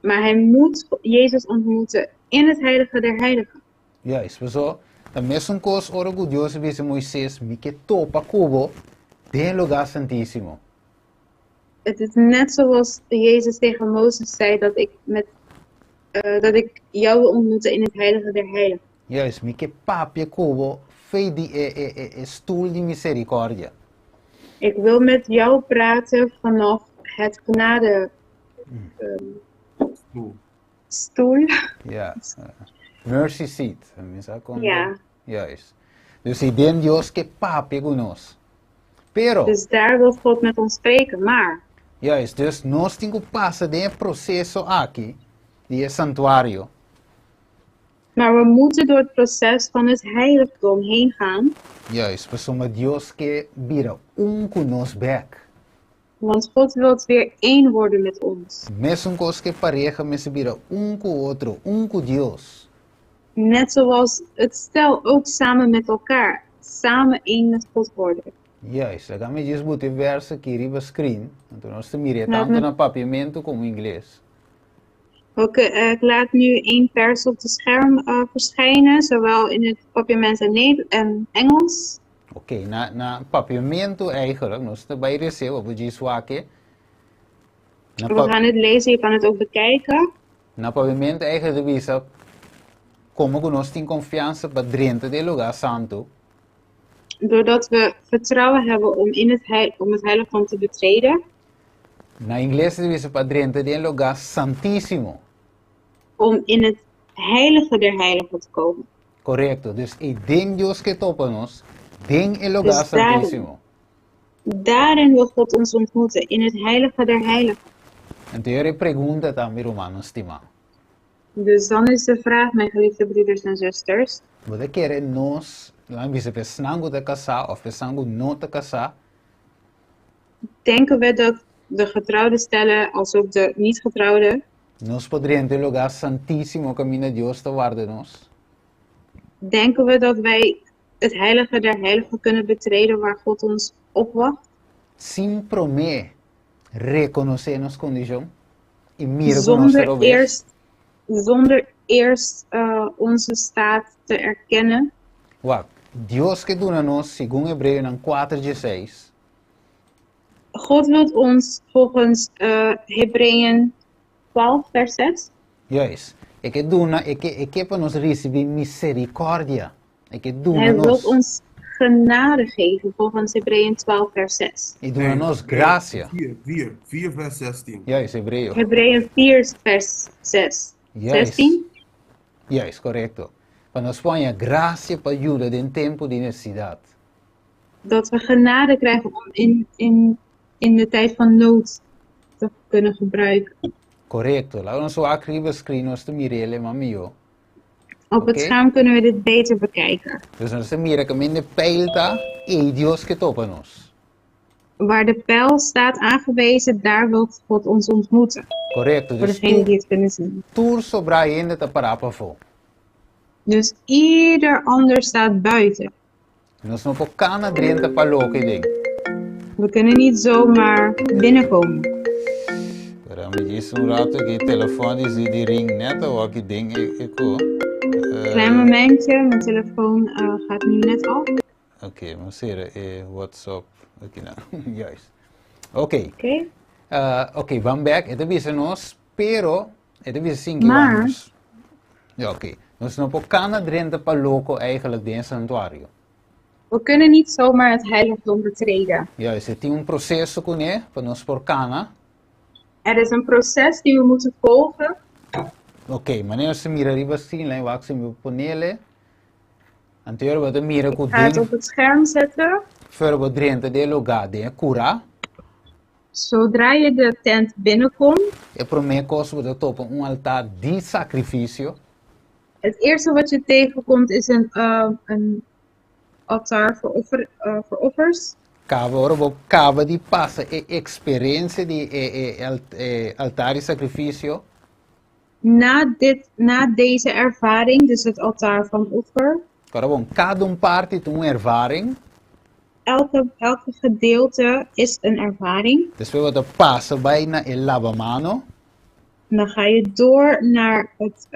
Speaker 3: maar hij moet Jezus ontmoeten in het heilige der heiligen.
Speaker 1: Juist, pasobra ta mesun kos ora ku Dios a bisa Moises, Mi ke topa ku bo den e lugá santísimo.
Speaker 3: Het is net zoals Jezus tegen Mozes zei dat ik, met, dat ik jou wil ontmoeten in het heilige der heiligen.
Speaker 1: Juist, mi ke papia ku bo fei di e, e, e, e stoel di miserikòrdia.
Speaker 3: Ik wil met jou praten vanaf het genade stoel.
Speaker 1: Ja. Mercy seat.
Speaker 3: Ja.
Speaker 1: Juist. Dus den Dios ke papia ku nos. Pero.
Speaker 3: Dus daar wil God met ons spreken, maar.
Speaker 1: Juist, dus nos tin ku pasa den e proseso aki di e santuario.
Speaker 3: Maar we moeten door het proces van het heiligdom heen gaan.
Speaker 1: Juist, pasobra Dios ke bira un ku nos bèk.
Speaker 3: Want God wil weer één worden met ons.
Speaker 1: Mesun kos ku e pareha mester bira un ku otro, un ku Dios.
Speaker 3: Net zoals het stel ook samen met elkaar, samen één met God worden.
Speaker 1: Juist, laga mi djis buta e verso aki riba screen, anto nos ta mira e tantu na papiamentu komo ingles.
Speaker 3: Oké, ik laat nu één vers op het scherm verschijnen, zowel in het Papiaments en, en Engels.
Speaker 1: Oké, na, na papiamentu eigenlijk, nos ta bai resé, bo por djis wak e.
Speaker 3: Na We gaan het lezen, je kan het ook bekijken.
Speaker 1: Na papiamentu eigenlijk ta bisa, komo ku nos tin konfiansa pa drenta den e lugá santu.
Speaker 3: Doordat we vertrouwen hebben om, in het, heil, om het heiligdom te betreden.
Speaker 1: Na ingles ta bisa pa drenta den e lugá santísimo.
Speaker 3: Om in het heilige der heiligen te komen.
Speaker 1: Korekto. Dus ei den Dios ke topa nos den e lugá
Speaker 3: Dus daarin,
Speaker 1: santísimo.
Speaker 3: daarin wil God ons ontmoeten, in het heilige der heiligen.
Speaker 1: Anto e pregunta ta, mi rumannan stimá.
Speaker 3: Dus dan is de vraag, mijn geliefde broeders en zusters.
Speaker 1: Bo ta kere nos, laat mi bisa, pa esnan ku ta kasá òf pa esnan ku no ta kasá?
Speaker 3: Denken we dat de getrouwde stellen, als ook de niet getrouwde.
Speaker 1: Nos por drenta e lugá santísimo kaminda Dios ta warda nos?
Speaker 3: Denken we dat wij het heilige der heiligen kunnen betreden waar God ons opwacht?
Speaker 1: Sin promé rekonosé nos kondishon i mira ku nos ta
Speaker 3: Zonder
Speaker 1: robes.
Speaker 3: eerst, zonder eerst onze staat te erkennen.
Speaker 1: Wak, Dios ke duna nos, segun Hebreonan kuater dieseis.
Speaker 3: God wilt ons volgens Hebreeën 12 vers 6.
Speaker 1: Juist. E ke duna, e ke, e ke pa nos risibí miserikòrdia. E ke duna
Speaker 3: Hij
Speaker 1: nos.
Speaker 3: wilt ons genade geven volgens Hebreeën 12 vers 6.
Speaker 1: I duna nos grasia.
Speaker 2: 4, 4, 4 vers 16.
Speaker 1: Juist, Hebreo.
Speaker 3: Hebreeën 4 vers 6.
Speaker 1: Juist.
Speaker 3: 16?
Speaker 1: Juist, korekto. Pa nos por haña grasia pa yuda den tempu di nesesidat.
Speaker 3: Dat we genade krijgen om in, in, in de tijd van nood te kunnen gebruiken.
Speaker 1: Korekto. Laga nos wak riba screen nos ta mir'el e mas mihó.
Speaker 3: Op het
Speaker 1: Oké.
Speaker 3: scherm kunnen we dit beter bekijken.
Speaker 1: Dus nos ta mira kaminda e pijl ta, ei Dios ke topa nos.
Speaker 3: Waar de pijl staat aangewezen, daar wil God ons ontmoeten.
Speaker 1: Korekto.
Speaker 3: Voor
Speaker 1: Dus
Speaker 3: degenen
Speaker 1: tur,
Speaker 3: die het kunnen zien.
Speaker 1: tur sobrá hende ta pará pafó.
Speaker 3: Dus ieder ander staat buiten.
Speaker 1: Nos no por kana drenta pa loke den.
Speaker 3: We kunnen niet zomaar binnenkomen.
Speaker 1: Pero mi djis un rato ki telefon di di ring net awor ki den e e ko.
Speaker 3: Klein momentje, mijn telefoon gaat nu net af.
Speaker 1: Oké, mi a sera e WhatsApp aki nan. Juist. Oké.
Speaker 3: Oké.
Speaker 1: Oké, ban bek. E ta bisa nos, pero e ta bisa sin ki
Speaker 3: Maar.
Speaker 1: nos. Ja, oké. Nos no por kana drenta pa loko eigenlijk den e santuario.
Speaker 3: We kunnen niet zomaar het heiligdom betreden.
Speaker 1: Juist, e tin un proseso kuné pa nos por kana.
Speaker 3: Er is een proces die we moeten volgen.
Speaker 1: Oké, manera nos ta mira riba screen, lei wak si mi por ponele. Anterior bo ta mira ku
Speaker 3: Ik ga het
Speaker 1: den
Speaker 3: op het scherm zetten.
Speaker 1: for bo drenta den e lugá, den e kurá.
Speaker 3: Zodra je de tent binnenkomt.
Speaker 1: E promé kos bo ta topa un altar di sakrifisio.
Speaker 3: Het eerste wat je tegenkomt is een, een altaar voor, offer, voor offers.
Speaker 1: Kaba ora bo kaba di pasa e eksperensia di e e e altar di sakrifisio.
Speaker 3: Na dit, na deze ervaring, dus het altaar van offer.
Speaker 1: Ora bon, kada un parti ta un ervaring.
Speaker 3: Elke, elke gedeelte is een ervaring.
Speaker 1: Despues bo ta pasa bai na e labamano.
Speaker 3: Dan ga je door naar het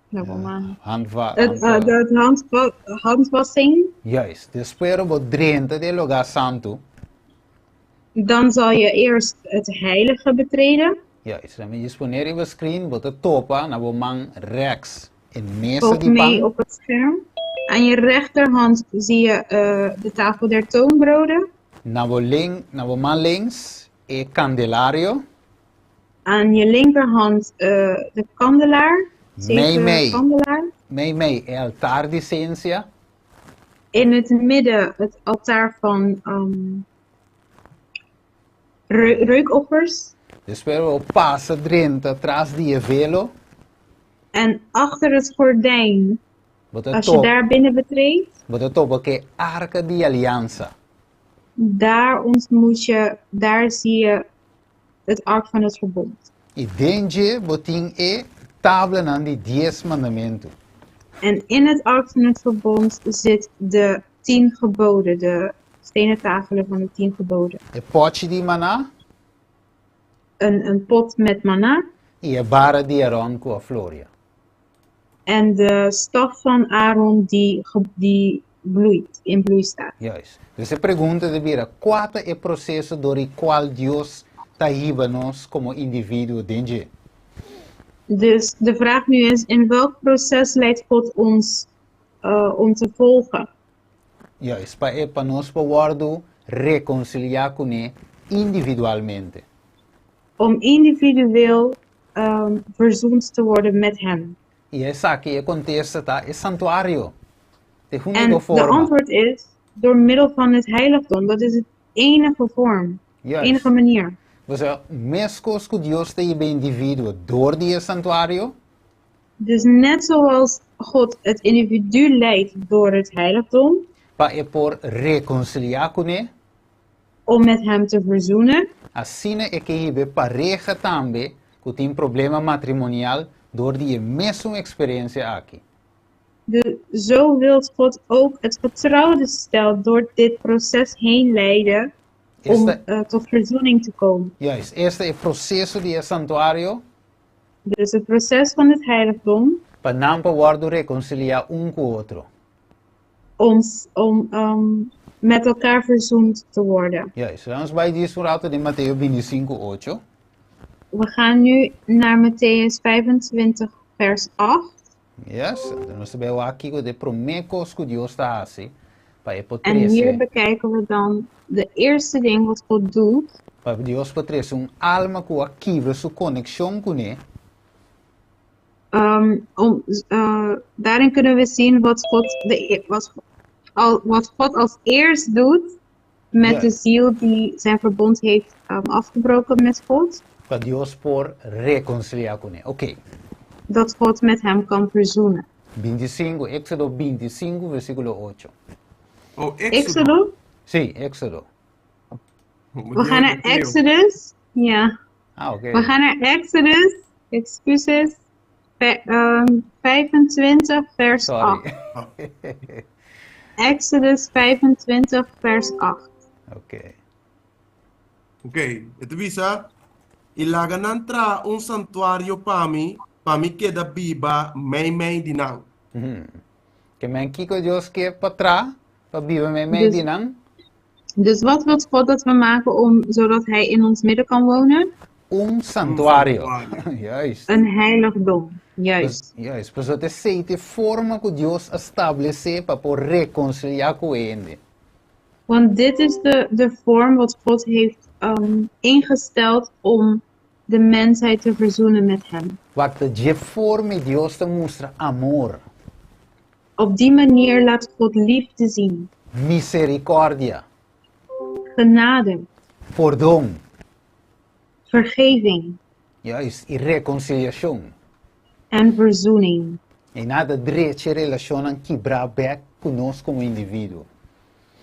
Speaker 3: labamano.
Speaker 1: Handwa,
Speaker 3: Het,
Speaker 1: hand,
Speaker 3: de handwa, handwassing.
Speaker 1: Juist. Despues ora bo drenta den e lugá santu.
Speaker 3: Dan zal je eerst het heilige betreden.
Speaker 1: Juist. Dan mi disponé riba screen, bo ta topa na bo man rechts e mesa
Speaker 3: Volg
Speaker 1: di
Speaker 3: mee
Speaker 1: pan.
Speaker 3: op het scherm. Aan je rechterhand zie je eh, de tafel der toonbroden.
Speaker 1: Na bo link, na bo man links e kandelario.
Speaker 3: Aan je linkerhand eh, de kandelaar.
Speaker 1: Mei
Speaker 3: Zeven
Speaker 1: mei.
Speaker 3: kandelaar.
Speaker 1: Mei mei e altar di sensia.
Speaker 3: In het midden het altaar van ehm, reukoffers.
Speaker 1: Despues bo pasa drenta tras di e velo.
Speaker 3: En achter het gordijn,
Speaker 1: Bo ta
Speaker 3: als je
Speaker 1: top,
Speaker 3: daar binnen betreedt,
Speaker 1: bo ta topa ku e arka di aliansa.
Speaker 3: daar ontmoet je, daar zie je het ark van het verbond.
Speaker 1: I den dje bo tin e tablanan di dies mandamentu.
Speaker 3: En in het ark van het verbond zit de 10 geboden, de stenen tafelen van de 10 geboden.
Speaker 1: E pòchi di maná.
Speaker 3: Een pot met manna.
Speaker 1: I e bara di Aron ku a floria.
Speaker 3: En de staf van Aaron die bloeit, in bloei staat.
Speaker 1: Juist. Dus e pregunta ta bira, kua ta e proseso dor i kual Dios ta hiba nos komo individuo den dje?
Speaker 3: Dus de vraag nu is, in welk proces leidt God ons om te volgen?
Speaker 1: Juist, pa e pa nos por wòrdu rekonsiliá kuné individualmente.
Speaker 3: Om individueel verzoend te worden met hem.
Speaker 1: I esaki e kontesta ta e santuario. Ta e
Speaker 3: En
Speaker 1: úniko
Speaker 3: de
Speaker 1: forma.
Speaker 3: antwoord is, door middel van het heiligdom. Dat is het enige vorm,
Speaker 1: Juist.
Speaker 3: enige manier.
Speaker 1: Pasobra meskos ku Dios ta hiba e individuo dor di e santuario.
Speaker 3: Dus net zoals God het individu leidt door het heiligdom.
Speaker 1: Pa e por rekonsiliá kuné.
Speaker 3: Om met hem te verzoenen.
Speaker 1: Asina e ke hiba e pareha tambe ku tin problema matrimonial dor di e mesun eksperensia aki.
Speaker 3: De, zo wilt God ook het getrouwde stel door dit proces heen leiden om
Speaker 1: Esta,
Speaker 3: tot verzoening te komen.
Speaker 1: Juist, esta e proseso di e santuario.
Speaker 3: Dus het proces van het heiligdom.
Speaker 1: Pa nan por wòrdu rekonsiliá un ku otro.
Speaker 3: Om, om met elkaar verzoend te worden.
Speaker 1: Juist, nos bai djis un ratu den Mateo bintisinku ocho.
Speaker 3: We gaan nu naar Mattheüs 25 vers 8.
Speaker 1: Yes, anto nos ta bai wak kiko ta e promé kos ku Dios ta hasi pa e por
Speaker 3: En hier
Speaker 1: trese.
Speaker 3: bekijken we dan de eerste ding wat God doet.
Speaker 1: Pa Dios por trese un alma ku a kibra su konekshon kuné.
Speaker 3: Om, daarin kunnen we zien wat God, de, e-, wat, al, wat God als eerst doet met de ziel die zijn verbond heeft afgebroken met God.
Speaker 1: Pa Dios por rekonsiliá kuné. Oké.
Speaker 3: Dat God met hem kan verzoenen.
Speaker 1: Bintisinku, Éksodo bintisinku, versíkulo ocho.
Speaker 2: Oh, Éxodo.
Speaker 3: Éxodo?
Speaker 1: Sí, Éxodo.
Speaker 3: We gaan naar Exodus. Ja.
Speaker 1: Ah, oké.
Speaker 3: We gaan naar Exodus, excuses, 25, vers
Speaker 1: Sorry.
Speaker 3: 8. Exodus 25, vers 8.
Speaker 1: Oké.
Speaker 2: Oké, e ta bisa, I laga nan traha un santuario pa mi, pa mi keda biba meimei di nan.
Speaker 1: Ke men kiko Dios ke pa traha, pa biba meimei
Speaker 3: Dus
Speaker 1: di nan?
Speaker 3: Dus wat wil God dat we maken om, zodat Hij in ons midden kan wonen?
Speaker 1: Un santuario.
Speaker 2: Un santuario.
Speaker 1: Juist.
Speaker 3: Een heiligdom. Juist.
Speaker 1: Juist. Pasobra ta esei ta e forma ku Dios a stablesé pa por rekonsiliá ku hende.
Speaker 3: Want dit is de vorm wat God heeft ingesteld om de mensheid te verzoenen met hem.
Speaker 1: Wak ta dje forma i Dios ta mustra amor.
Speaker 3: Op die manier laat God liefde zien.
Speaker 1: Misericordia.
Speaker 3: Genade.
Speaker 1: Pordon.
Speaker 3: Vergeving.
Speaker 1: Juist, i reconciliacion.
Speaker 3: En verzoening.
Speaker 1: I nan ta drecha e relacionnan kibrá bek cu nos como individuo.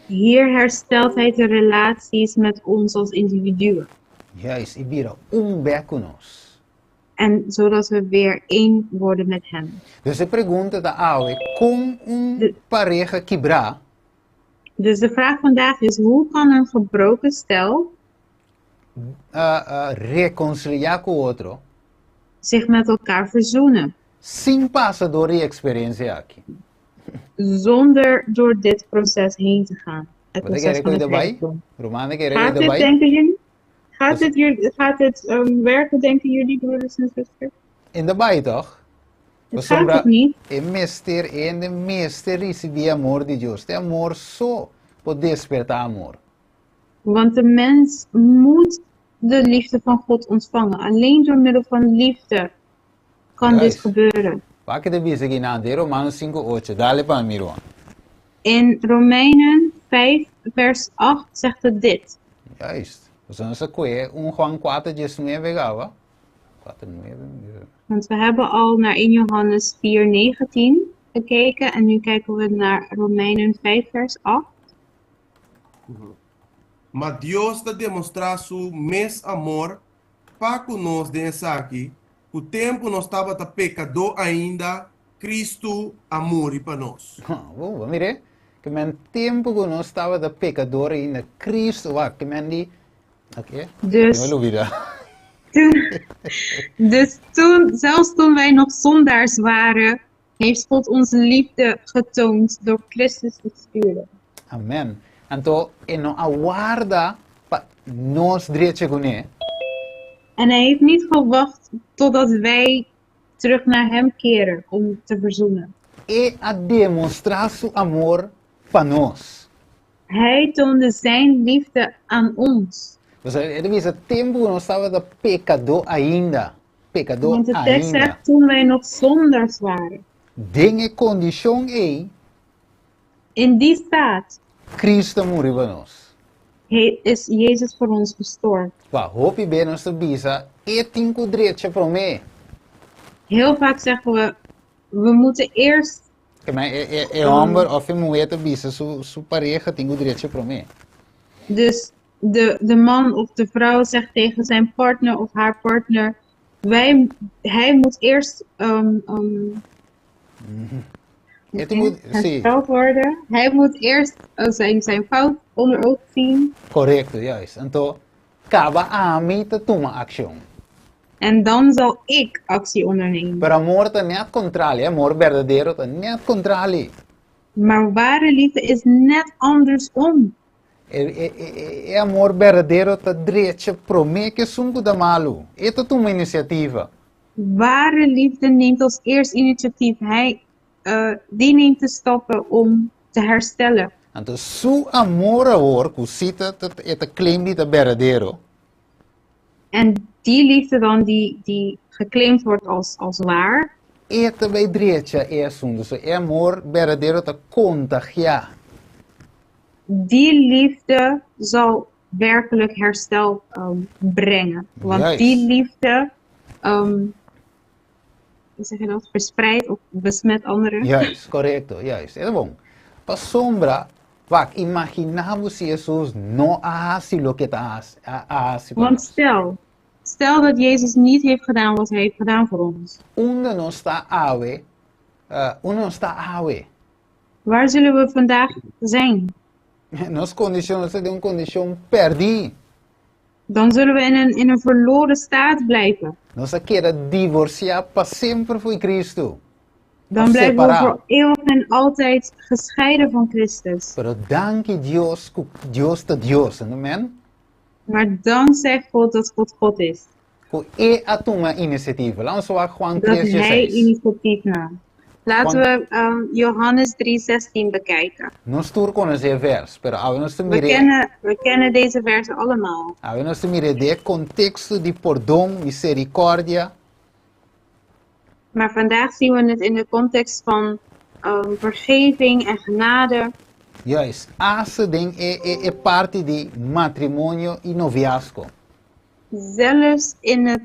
Speaker 3: Hier herstelt hij de relaties met ons als individuen.
Speaker 1: Juist, i bira un bek cu nos.
Speaker 3: En zodat we weer één worden met hem.
Speaker 1: Dus e pregunta ta awe, con un pareha kibrá?
Speaker 3: Dus de vraag vandaag is, hoe kan een gebroken stel
Speaker 1: Rekonsiliá ku otro.
Speaker 3: zich met elkaar verzoenen?
Speaker 1: Sin pasa dor e eksperensia aki.
Speaker 3: Zonder door dit proces heen te gaan. Het
Speaker 1: Bo ta
Speaker 3: proces
Speaker 1: kere
Speaker 3: van
Speaker 1: ku e
Speaker 3: het
Speaker 1: ta bai?
Speaker 3: heiligdom.
Speaker 1: Ruman ta kere ku e
Speaker 3: Gaat
Speaker 1: ta
Speaker 3: dit,
Speaker 1: bai?
Speaker 3: denken jullie? Gaat
Speaker 1: Pues
Speaker 3: dit, jullie, gaat dit werken, denken jullie, broeders en zusters?
Speaker 1: E ta bai, toch?
Speaker 3: Het gaat toch niet?
Speaker 1: E mester, hende mester risibí amor di Dios. Ta amor so por despertá amor.
Speaker 3: Want de mens moet de liefde van God ontvangen. Alleen door middel van liefde kan dit gebeuren.
Speaker 1: Wak kiko e ta bisa akinan den Romano 5, 8. Dale pa mi, Ron.
Speaker 3: In Romeinen 5, vers 8 zegt het dit.
Speaker 1: Juist. Pasobra nos a kohe 1 Juan 4, 19 kaba. 4, 9.
Speaker 3: Want we hebben al naar 1 Johannes 4, 19 gekeken. En nu kijken we naar Romeinen 5, vers 8.
Speaker 2: Ma Dios ta demostrá su mes amor pa ku nos den esaki, ku tempu nos tabata pekadó ainda, Kristu a muri pa nos.
Speaker 1: Bo mira, ke men tempu ku nos tabata pekador ainda, Kristu, wak, ke men di, oké,
Speaker 3: Dus,
Speaker 1: mi a lubidá.
Speaker 3: toen, dus toen, zelfs toen wij nog zondaars waren, heeft God ons liefde getoond door Christus te sturen.
Speaker 1: Amen. Anto e no a warda pa nos drecha kuné.
Speaker 3: En hij heeft niet gewacht totdat wij terug naar hem keren om te verzoenen.
Speaker 1: E a demostrá su amor pa nos.
Speaker 3: Hij toonde zijn liefde aan ons.
Speaker 1: Pasobra e ta bisa tempu ku nos tabata pekadó ainda, pekadó
Speaker 3: Want de tekst
Speaker 1: ainda.
Speaker 3: zegt toen wij nog zondaars waren.
Speaker 1: Den e kondishon ei.
Speaker 3: In die staat.
Speaker 1: Cristo a muri pa nos.
Speaker 3: He is Jezus voor ons gestorven.
Speaker 1: Pa hopi be nos ta bisa e tin ku drecha promé.
Speaker 3: Heel vaak zeggen we, we moeten eerst.
Speaker 1: Ke men e e e hòmber òf e muhé ta bisa su su pareha tin ku drecha promé.
Speaker 3: Dus de de man of de vrouw zegt tegen zijn partner of haar partner, wij, hij moet eerst um, um,
Speaker 1: E tin ku, sí.
Speaker 3: hersteld worden. Hij moet eerst zijn, zijn fout onder ogen zien.
Speaker 1: Korekto, juist. Anto, kaba ami ta tuma akshon.
Speaker 3: En dan zal ik actie ondernemen.
Speaker 1: Pero amor ta net kontrali, amor berdadero ta net kontrali.
Speaker 3: Maar ware liefde is net andersom.
Speaker 1: E, e, e, e amor berdadero ta drecha promé ku esun ku ta malu. E ta tuma inisiativa.
Speaker 3: Ware liefde neemt als eerst initiatief. Hij, die neemt de stappen om te herstellen.
Speaker 1: Anto su amor awor ku si ta, ta, e ta claim di ta berdadero.
Speaker 3: En die liefde dan die, die geclaimd wordt als, als waar.
Speaker 1: E ta bai drecha e asunto. So e amor berdadero ta kontagiá.
Speaker 3: Die liefde zal werkelijk herstel um, brengen. Want die liefde, um, hoe zeg je dat, verspreidt of besmet anderen.
Speaker 1: Juist, korekto, juist. E ta bon. Pasobra, wak, imaginá bo si Hesus no a hasi loke e ta hasi, a hasi pa
Speaker 3: Want
Speaker 1: nos.
Speaker 3: stel, stel dat Jezus niet heeft gedaan wat hij heeft gedaan voor ons.
Speaker 1: Unda nos ta awe? Unda nos ta awe?
Speaker 3: Waar zullen we vandaag zijn?
Speaker 1: Nos kondishon, nos ta den un kondishon pèrdí.
Speaker 3: Dan zullen we in een, in een verloren staat blijven.
Speaker 1: Nos a keda divorsiá pa semper fo'i Kristu.
Speaker 3: Dan
Speaker 1: Of
Speaker 3: blijven we
Speaker 1: separá.
Speaker 3: voor eeuwig en altijd gescheiden van Christus.
Speaker 1: Pero danki Dios ku Dios ta Dios, amen?
Speaker 3: Maar dankzij God dat God God is.
Speaker 1: Ku e a tuma inisiativa. Laat ons wak Juan
Speaker 3: Dat
Speaker 1: 3,
Speaker 3: hij
Speaker 1: 16.
Speaker 3: initiatief nam. Laten
Speaker 1: Juan-
Speaker 3: we Johannes 3:16 bekijken.
Speaker 1: Nos tur konosé e vers, pero awe nos ta
Speaker 3: We
Speaker 1: mir'é,
Speaker 3: kennen, we kennen deze versen allemaal.
Speaker 1: awe nos ta mir'é den e konteksto di pordon, miserikòrdia.
Speaker 3: Maar vandaag zien we het in de context van vergeving en genade.
Speaker 1: Juist, asta den e e e parti di matrimonio i noviazgo.
Speaker 3: Zelfs in het,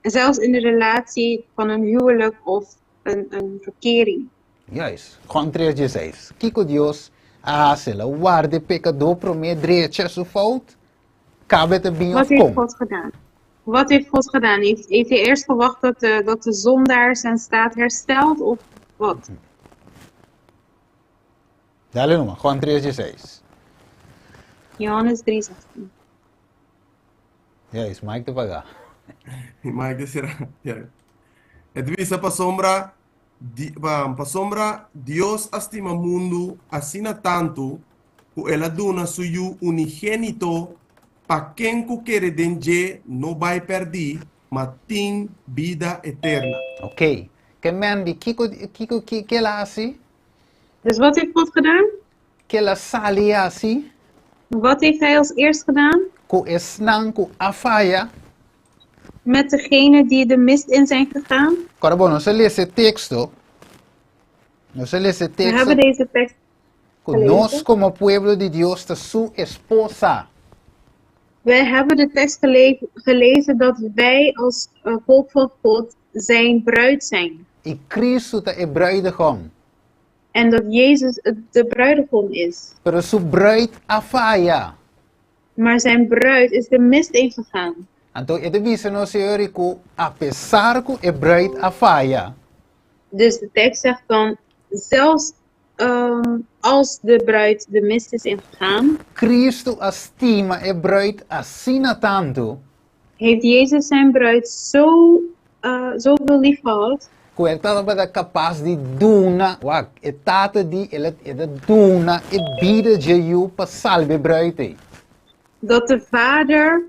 Speaker 3: zelfs in de relatie van een huwelijk of een, een verkering.
Speaker 1: Juist, Juan 3 dieseis. Kiko Dios a hasi? El a warda e pekadó promé drecha su fout? Kabe ta bin
Speaker 3: Wat
Speaker 1: of
Speaker 3: heeft
Speaker 1: kon?
Speaker 3: God gedaan? Wat heeft God gedaan? Heeft, heeft hij eerst gewacht dat de, dat de zondaar zijn staat herstelt of wat?
Speaker 1: Dale numa, Juan 3 dieseis.
Speaker 3: Johannes 3:16.
Speaker 1: Juist, Mike ta paga.
Speaker 2: Mike ta sera. Ja. E ta bisa pasobra di, pa, pasobra Dios a stima mundu asina tantu ku el a duna su Yu unigénito pa ken ku kere den dje no bai pèrdí, ma tin bida eterna.
Speaker 1: Ok. Ke men di kiko kiko ki ke el a hasi?
Speaker 3: Dus wat heeft God gedaan?
Speaker 1: Ke el a sali hasi?
Speaker 3: Wat heeft hij als eerst gedaan?
Speaker 1: Ku esnan ku a faya.
Speaker 3: Met degene die de mist in zijn gegaan.
Speaker 1: Kòrda bo, nos a lesa e teksto. Nos a lesa e
Speaker 3: We
Speaker 1: teksto
Speaker 3: hebben deze tekst
Speaker 1: ku nos
Speaker 3: gelezen.
Speaker 1: komo pueblo di Dios ta su esposa.
Speaker 3: Wij hebben de tekst gelezen dat wij als volk van God zijn bruid zijn.
Speaker 1: I Kristu ta e bruidegom.
Speaker 3: En dat Jezus de bruidegom is.
Speaker 1: Pero su bruid a faya.
Speaker 3: Maar zijn bruid is de mist ingegaan.
Speaker 1: Anto e ta bisa nos Señor ku apesar ku e bruid a faya.
Speaker 3: Dus de tekst zegt dan, zelfs als de bruid de mist is ingegaan.
Speaker 1: Kristu a stima e bruid asina tantu.
Speaker 3: Heeft Jezus zijn bruid zo, zoveel lief gehad.
Speaker 1: Ku el tabata kapas di duna, wak, e Tata di el a e ta duna e bida dje Yu pa salba e bruid ei.
Speaker 3: Dat de Vader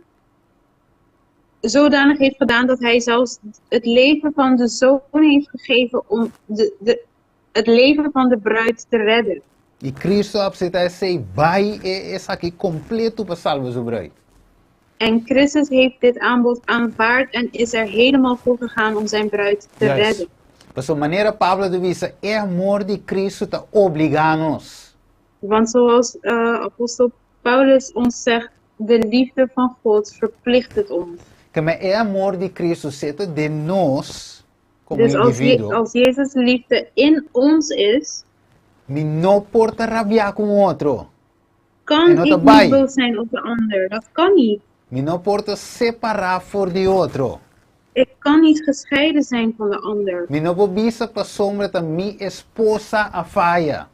Speaker 3: zodanig heeft gedaan dat hij zelfs het leven van de zoon heeft gegeven om de, de, het leven van de bruid te redden.
Speaker 1: I Cristo a apseta esei bai e esaki kompletu pa salba su bruid.
Speaker 3: En Christus heeft dit aanbod aanvaard en is er helemaal voor gegaan om zijn bruid te
Speaker 1: Juist.
Speaker 3: redden.
Speaker 1: Pasobra manera Pablo ta bisa, e amor di Cristo ta obligá nos.
Speaker 3: Want zoals apostel Paulus ons zegt, de liefde van God verplicht het ons.
Speaker 1: Keme e amor di Cristo si ta den nos komo
Speaker 3: Dus als, Je
Speaker 1: individuo.
Speaker 3: als Jezus liefde in ons is,
Speaker 1: Mi no por ta rabiá ku un otro. E
Speaker 3: kan
Speaker 1: no ta
Speaker 3: ik niet
Speaker 1: bai.
Speaker 3: boos zijn op de ander. Dat kan niet.
Speaker 1: Mi no por ta separá for di otro.
Speaker 3: Ik kan niet gescheiden zijn van de ander.
Speaker 1: Mi no por bisa pasobra ta mi esposa a faya.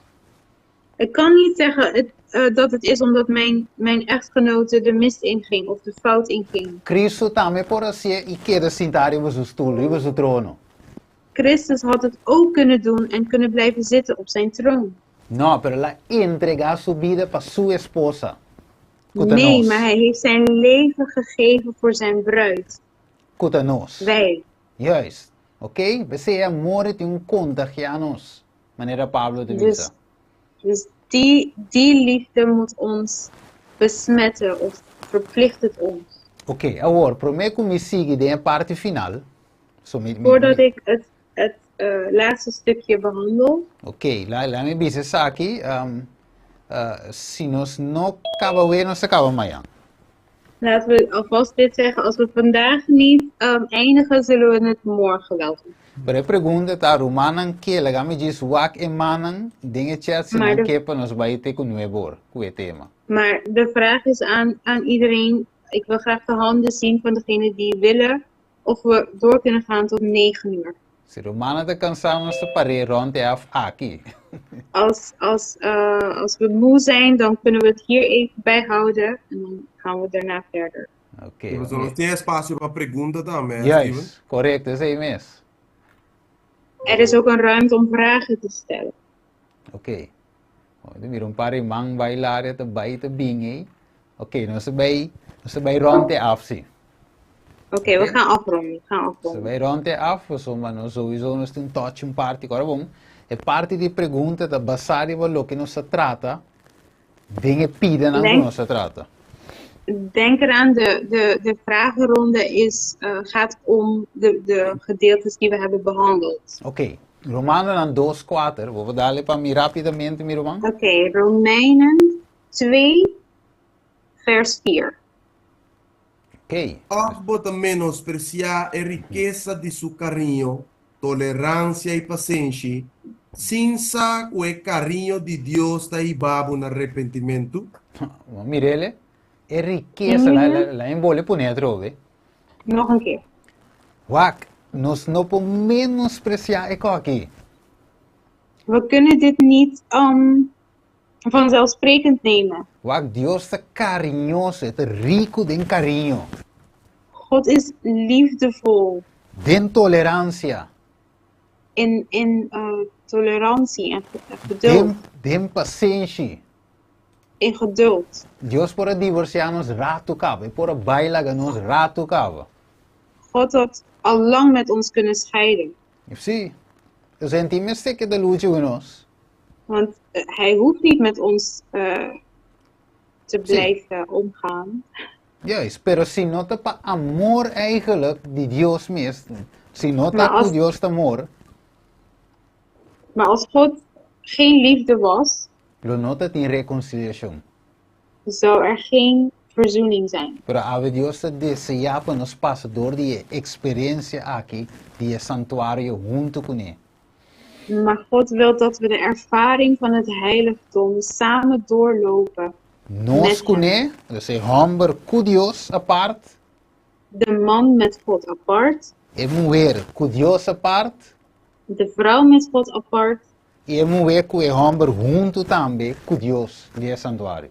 Speaker 3: Ik kan niet zeggen dat het is omdat mijn echtgenote de mist inging of de fout inging.
Speaker 1: Cristo tambe por hasié i keda sintá riba su stul, riba su trono.
Speaker 3: Christus had het ook kunnen doen en kunnen blijven zitten op zijn troon.
Speaker 1: No, pero el a entregá su bida pa su esposa, ku ta
Speaker 3: Nee,
Speaker 1: nos.
Speaker 3: maar hij heeft zijn leven gegeven voor zijn bruid.
Speaker 1: Ku ta nos.
Speaker 3: Wij.
Speaker 1: Juist. Oké? P'esei e amor ei tin un kontagiá nos, manera Pablo ta
Speaker 3: Dus,
Speaker 1: bisa.
Speaker 3: dus die, die liefde moet ons besmetten of verplicht het ons.
Speaker 1: Oké, awor, promé ku mi sigui den e parti final, so mi, mi,
Speaker 3: Voordat
Speaker 1: mi,
Speaker 3: ik het laatste stukje behandel.
Speaker 1: Oké, la, la mi bisa esaki, si nos no kaba awe, nos ta kaba mañan.
Speaker 3: Laten we alvast dit zeggen, als we vandaag niet eindigen, zullen we het morgen wel doen.
Speaker 1: Pero e pregunta ta, rumannan ke laga mi djis wak e mannan den e chat si
Speaker 3: Maar
Speaker 1: nan
Speaker 3: de,
Speaker 1: ke pa nos bai te ku nuebe or ku e tema.
Speaker 3: maar de vraag is aan iedereen, ik wil graag de handen zien van degenen die willen of we door kunnen gaan tot 9 uur.
Speaker 1: Si rumannan ta kansa nos ta par'é rond e af aki.
Speaker 3: Als we moe zijn, dan kunnen we het hier even bijhouden en dan gaan we daarna verder.
Speaker 1: Oké,
Speaker 2: Nos
Speaker 1: oké.
Speaker 2: tin espasio pa pregunta tambe, hè, Steven?
Speaker 1: Juist, korekto, esei mes.
Speaker 3: Er is ook een ruimte om vragen te stellen.
Speaker 1: Oké. Oh, mira un par di man bai laria ta bai ta bin ei. Oké, nos ta bai, nos ta bai rond e af si.
Speaker 3: Oké, we
Speaker 1: Oké?
Speaker 3: gaan afronden. We gaan
Speaker 1: Nos ta
Speaker 3: afronden.
Speaker 1: bai rond e af, pasobra nos sowieso nos tin touch un parti. Ora bon, e parti di pregunta ta basá riba loke nos ta trata den e pidanan ku
Speaker 3: Denk,
Speaker 1: nos ta trata.
Speaker 3: denk eraan, de vragenronde gaat om de gedeeltes die we hebben behandeld.
Speaker 1: Oké, Romanonan dos kuater, bo por dale pa mi rápidamente, mi ruman?
Speaker 3: Oké, Romeinen 2, vers 4.
Speaker 1: Oké.
Speaker 2: Òf bo ta menospresiá e rikesa di su kariño, toleransia i pasenshi, sin sa ku e kariño di Dios ta hiba bo na repentimentu?
Speaker 1: Bo mir'el, e rikesa, la, la, la embole pone atrobe.
Speaker 3: Nog een keer.
Speaker 1: Wak, nos no por menospresiá e koki.
Speaker 3: We kunnen dit niet vanzelfsprekend nemen.
Speaker 1: Wak, Dios ta kariñoso, e ta riku den kariño.
Speaker 3: God is liefdevol.
Speaker 1: Den toleransia.
Speaker 3: In tolerantie en geduld.
Speaker 1: Den pasenshi.
Speaker 3: In geduld.
Speaker 1: Dios por a divorsiá nos ratu kaba, e por a bai laga nos ratu kaba.
Speaker 3: God had al lang met ons kunnen scheiden.
Speaker 1: Sí. Dus e no tin mester keda lucha ku nos.
Speaker 3: Want hij hoeft niet met ons te blijven omgaan.
Speaker 1: Juist, pero si no ta pa amor eigenlijk di Dios mes, si no ta
Speaker 3: Maar
Speaker 1: ku
Speaker 3: als,
Speaker 1: Dios ta amor,
Speaker 3: maar als God geen liefde was,
Speaker 1: lo no tatin rekonsiliashon.
Speaker 3: Zou er geen verzoening zijn.
Speaker 1: Pero awe Dios ta deseá pa nos pasa dor di e eksperensia aki di e santuario huntu kuné.
Speaker 3: Maar God wil dat we de ervaring van het heiligdom samen doorlopen
Speaker 1: Nos
Speaker 3: met hem.
Speaker 1: kuné, dus e hòmber ku Dios apart.
Speaker 3: De man met God apart.
Speaker 1: E muher ku Dios apart.
Speaker 3: De vrouw met God apart.
Speaker 1: I e muhé ku e hòmber huntu tambe ku Dios den e santuario.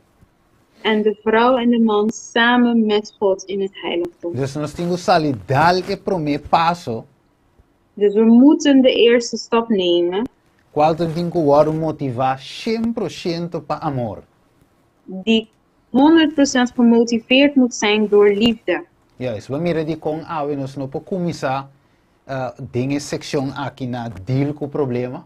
Speaker 3: En de vrouw en de man samen met God in het heiligdom.
Speaker 1: Dus nos tin ku sali dal e promé paso.
Speaker 3: Dus we moeten de eerste stap nemen.
Speaker 1: Kual ta tin ku wòrdu motivá 100% pa amor.
Speaker 3: Die 100% gemotiveerd moet zijn door liefde.
Speaker 1: Juist, bo a mira dikon awe nos no por kuminsá den e sekshon aki na deal ku problema?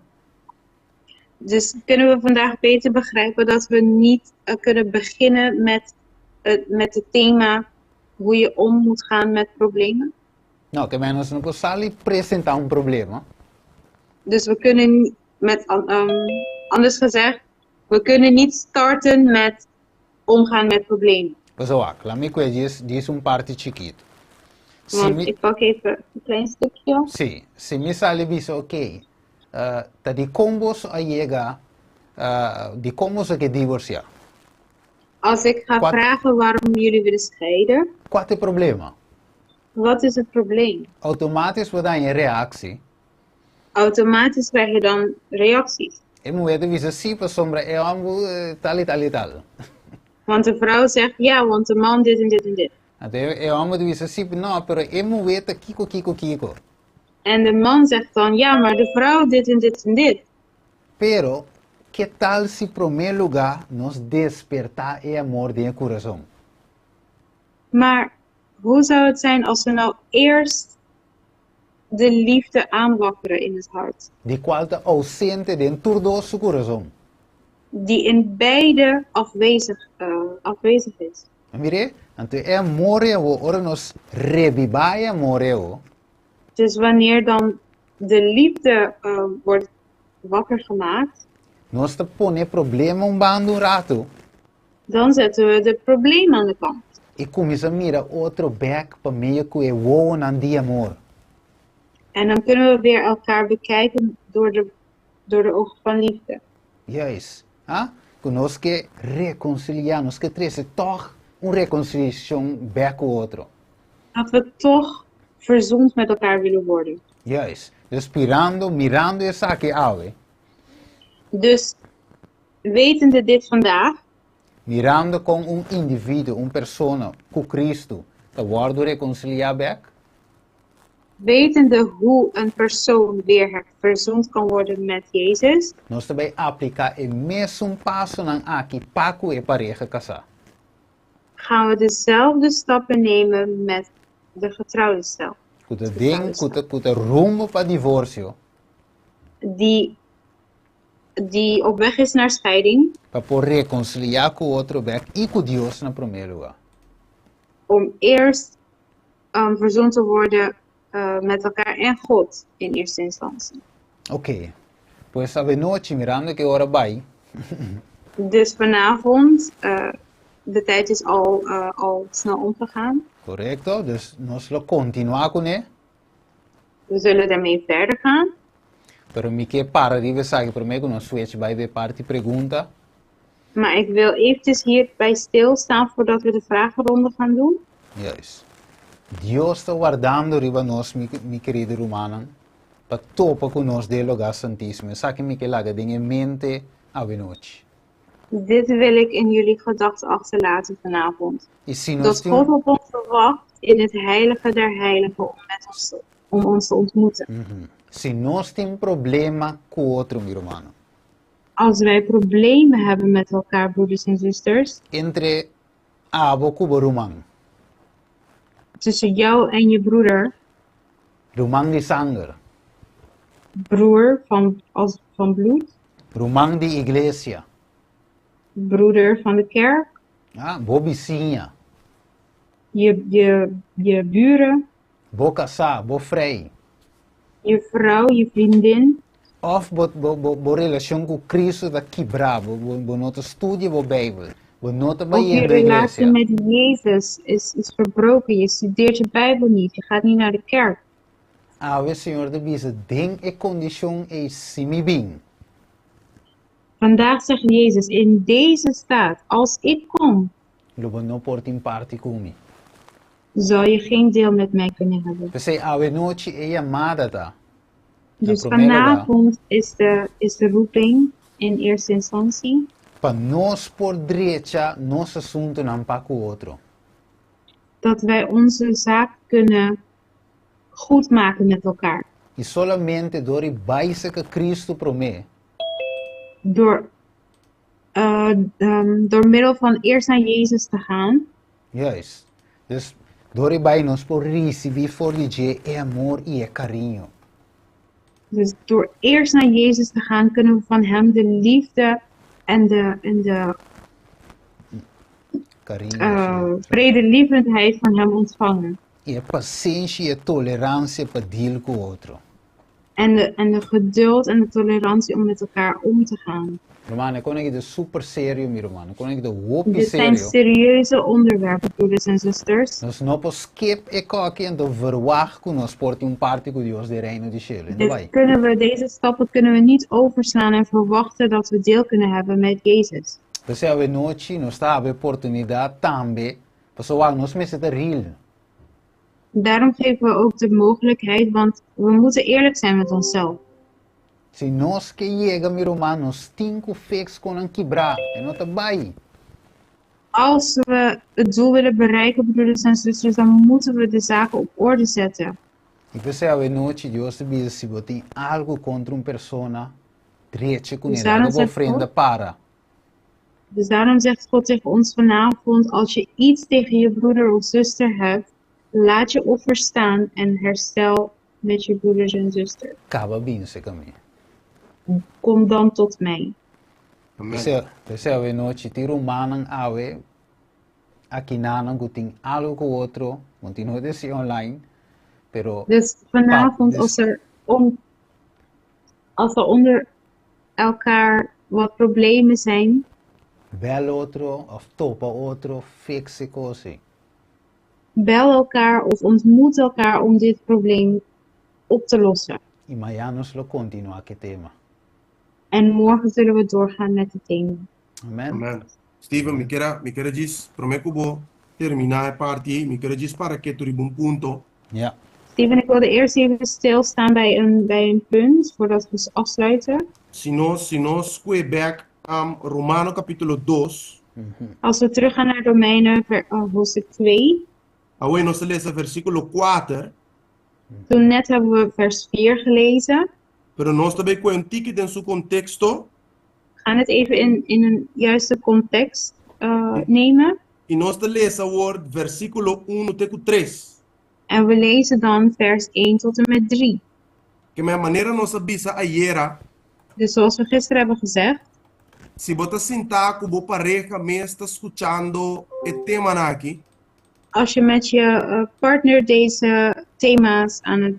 Speaker 3: Dus kunnen we vandaag beter begrijpen dat we niet kunnen beginnen met, met het thema hoe je om moet gaan met problemen?
Speaker 1: No, ke men nos no por sali presentá un problema.
Speaker 3: Dus we kunnen, met, anders gezegd, we kunnen niet starten met omgaan met problemen.
Speaker 1: Pasobra wak, laat mi kue djis, djis un parti chikitu. Si
Speaker 3: Want
Speaker 1: mi,
Speaker 3: ik pak even een klein stukje.
Speaker 1: sí, si mi sali bisa oké, ta dikon boso a yega, dikon boso ke divorsiá?
Speaker 3: Als ik ga
Speaker 1: Kua,
Speaker 3: vragen waarom jullie willen scheiden,
Speaker 1: kua ta e problema?
Speaker 3: Wat is het probleem?
Speaker 1: Outomátis bo ta haña reaksi.
Speaker 3: Automatisch krijg je dan reacties.
Speaker 1: E muhé ta bisa sí pasobra e hòmber tal i tal i tal.
Speaker 3: Want de vrouw zegt ja, want de man dit en dit en dit.
Speaker 1: Anto e hòmber ta bisa sí, no, pero e muhé ta kiko kiko kiko.
Speaker 3: En de man zegt dan ja, maar de vrouw dit en dit en dit.
Speaker 1: Pero, ke tal si promé lugá nos despertá e amor den e kurason?
Speaker 3: Maar hoe zou het zijn als we nou eerst de liefde aanwakkeren in het hart?
Speaker 1: Di kual ta ousente den tur dos su kurason.
Speaker 3: Die in beide afwezig, afwezig is.
Speaker 1: Mir'é? Anto e amor ei awor, ora nos rebibá e amor ei awor.
Speaker 3: Dus wanneer dan de liefde wordt wakker gemaakt.
Speaker 1: Nos ta pone e problema un banda un ratu.
Speaker 3: Dan zetten we de problemen aan de kant.
Speaker 1: I kuminsá mira otro bèk pa medio ku e wowonan di amor.
Speaker 3: En dan kunnen we weer elkaar bekijken door de, door de ogen van liefde.
Speaker 1: Juist. Ha? Ku nos ke rekonsiliá, nos ke trese tòg un rekonsiliashon bèk ku otro.
Speaker 3: Dat we toch verzoend met elkaar willen worden.
Speaker 1: Juist. Dus spirando, mirando esaki awe.
Speaker 3: Dus wetende dit vandaag.
Speaker 1: Mirando kon un individuo, un persona, ku Cristo ta wòrdu rekonsiliá bèk.
Speaker 3: Wetende hoe een persoon weer verzoend kan worden met Jezus.
Speaker 1: Nos ta bai apliká e mesun pasonan aki pa ku e pareha kasá.
Speaker 3: Gaan we dezelfde stappen nemen met de getrouwde stel.
Speaker 1: Ku ta den ku ta ku ta rumbo pa divorsio.
Speaker 3: Die die op weg is naar scheiding.
Speaker 1: Pa por rekonsiliá ku otro bèk i ku Dios na promé lugá.
Speaker 3: Om eerst verzoend te worden met elkaar en God in eerste instantie.
Speaker 1: Oké, pues avenochi mirando ku e ora bai.
Speaker 3: Dus vanavond, de tijd is al, al snel omgegaan.
Speaker 1: Korekto, dus nos lo kontinuá kuné.
Speaker 3: We zullen daarmee verder gaan.
Speaker 1: Pero mi ke para riba esaki promé ku nos switch bai be parti pregunta.
Speaker 3: Maar ik wil eventjes hierbij stilstaan voordat we de vragenronde gaan doen.
Speaker 1: Juist. Dios ta wardando riba nos, mi, mi kerido rumannan, pa topa ku nos den e lugá santísimo. Esaki mi ke laga den e mente awenochi.
Speaker 3: Dit wil ik in jullie gedachten achterlaten vanavond.
Speaker 1: I si nos
Speaker 3: Dat
Speaker 1: tin
Speaker 3: God op ons wacht in het heilige der heiligen om, met ons te, om ons te ontmoeten.
Speaker 1: Si nos tin problema ku otro, mi rumannan.
Speaker 3: Als wij problemen hebben met elkaar, broeders en zusters.
Speaker 1: Entre abo ku bo ruman.
Speaker 3: Tussen jou en je broeder.
Speaker 1: Ruman di sanger.
Speaker 3: Broer van, als, van bloed.
Speaker 1: Ruman di iglesia.
Speaker 3: Broeder van de kerk.
Speaker 1: Ah, bo bisiña.
Speaker 3: Je, je, je buren.
Speaker 1: Bo kasá, bo frei.
Speaker 3: Je vrouw, je vriendin.
Speaker 1: Òf bo, bo, bo, bo relashon ku Kristu ta kibrá, bo, bo, bo no ta studia bo Beibel, bo no ta
Speaker 3: Of je
Speaker 1: bayendo
Speaker 3: relatie
Speaker 1: iglesia.
Speaker 3: met Jezus is, is verbroken. Je studeert je Bijbel niet. Je gaat niet naar de kerk.
Speaker 1: Awe Señor ta bisa, Den e kondishon ei si mi bin.
Speaker 3: Vandaag zegt Jezus, in deze staat, als ik kom,
Speaker 1: Lo bo no por tin parti ku mi.
Speaker 3: zal je geen deel met mij kunnen hebben.
Speaker 1: P'esei awe nochi e yamada ta, na
Speaker 3: Dus
Speaker 1: promé lugá.
Speaker 3: vanavond is de, is de roeping in eerste instantie.
Speaker 1: Pa nos por drecha nos asuntunan pa ku otro.
Speaker 3: Dat wij onze zaak kunnen goedmaken met elkaar.
Speaker 1: I solamente dor di bai serka Kristu promé.
Speaker 3: Door, uh, um, door middel van eerst naar Jezus te gaan.
Speaker 1: Juist. Dus dor di bai nos por risibí for di dje e amor i e kariño.
Speaker 3: Dus door eerst naar Jezus te gaan, kunnen we van Hem de liefde en de, en de
Speaker 1: Kariño,
Speaker 3: uh,
Speaker 1: sí.
Speaker 3: vredelievendheid van Hem ontvangen.
Speaker 1: I e pasenshi i e toleransia pa deal ku otro.
Speaker 3: En de, en de geduld en de tolerantie om met elkaar om te gaan.
Speaker 1: Ruman, e kos aki ta super serio, mi ruman. E kos aki ta hopi
Speaker 3: Dit zijn
Speaker 1: serio.
Speaker 3: serieuze onderwerpen, broeders en zusters.
Speaker 1: Nos no por skip e kos aki anto verwagt ku nos por tin un parti ku Dios den Reino di Shelu. E no
Speaker 3: Dit
Speaker 1: bai.
Speaker 3: kunnen we, deze stappen kunnen we niet overslaan en verwachten dat we deel kunnen hebben met Jezus.
Speaker 1: P'esei awe nochi nos ta habri oportunidat tambe pasobra wak nos mester ta real.
Speaker 3: Daarom geven we ook de mogelijkheid, want we moeten eerlijk zijn met onszelf.
Speaker 1: Si nos ke yega, mi ruman, nos tin ku fix konan kibrá, e no ta bai.
Speaker 3: Als we het doel willen bereiken, broeders en zusters, dan moeten we de zaken op orde zetten.
Speaker 1: I p'esei awe nochi Dios ta bisa si bo tin algu kontra un persona, drecha kuné,
Speaker 3: Dus
Speaker 1: laga
Speaker 3: daarom
Speaker 1: bo
Speaker 3: zegt
Speaker 1: ofrenda
Speaker 3: God,
Speaker 1: para.
Speaker 3: dus daarom zegt God tegen ons vanavond, als je iets tegen je broeder of zuster hebt, laat je offer staan en herstel met je broeders en zuster.
Speaker 1: Kaba bin serka mi.
Speaker 3: Kom dan tot mij.
Speaker 2: Amen.
Speaker 1: P'esei, p'esei awe nochi tin rumannan awe akinanan ku tin algu ku otro, bo tin no desi online, pero
Speaker 3: Dus
Speaker 1: pa,
Speaker 3: vanavond,
Speaker 1: dus
Speaker 3: als er, om, als er onder elkaar wat problemen zijn,
Speaker 1: bel otro òf topa otro, fix e kos ei.
Speaker 3: bel elkaar of ontmoet elkaar om dit probleem op te lossen.
Speaker 1: I mañan nos lo kontinuá ku e tema.
Speaker 3: En morgen zullen we doorgaan met het thema.
Speaker 1: Amen.
Speaker 2: Amen. Steven, mi kier a, mi kier a djis, promé ku bo terminá e parti ei, mi kier a djis para ketu riba un punto.
Speaker 1: Ja.
Speaker 3: Steven, ik wilde eerst even stilstaan bij een, bij een punt voordat we afsluiten.
Speaker 2: Si nos, si nos kue bèk Romano kapítulo dos.
Speaker 3: Als we teruggaan naar Romeinen ver- eh, hoofdstuk 2,
Speaker 2: Awor nos ta lesa versíkulo kuater.
Speaker 3: Toen net hebben we vers 4 gelezen.
Speaker 2: Pero nos ta bai kue un tiki den su konteksto.
Speaker 3: We gaan het even in, in een juiste context eh, nemen.
Speaker 2: I nos ta lesa awor versíkulo unu te ku tres.
Speaker 3: En we lezen dan vers 1 tot en met 3.
Speaker 2: Ke men manera nos a bisa ayera.
Speaker 3: Dus zoals we gisteren hebben gezegd,
Speaker 2: Si bo ta sintá ku bo pareha mes ta skuchando e temanan aki.
Speaker 3: Als je met je eh, partner deze thema's aan het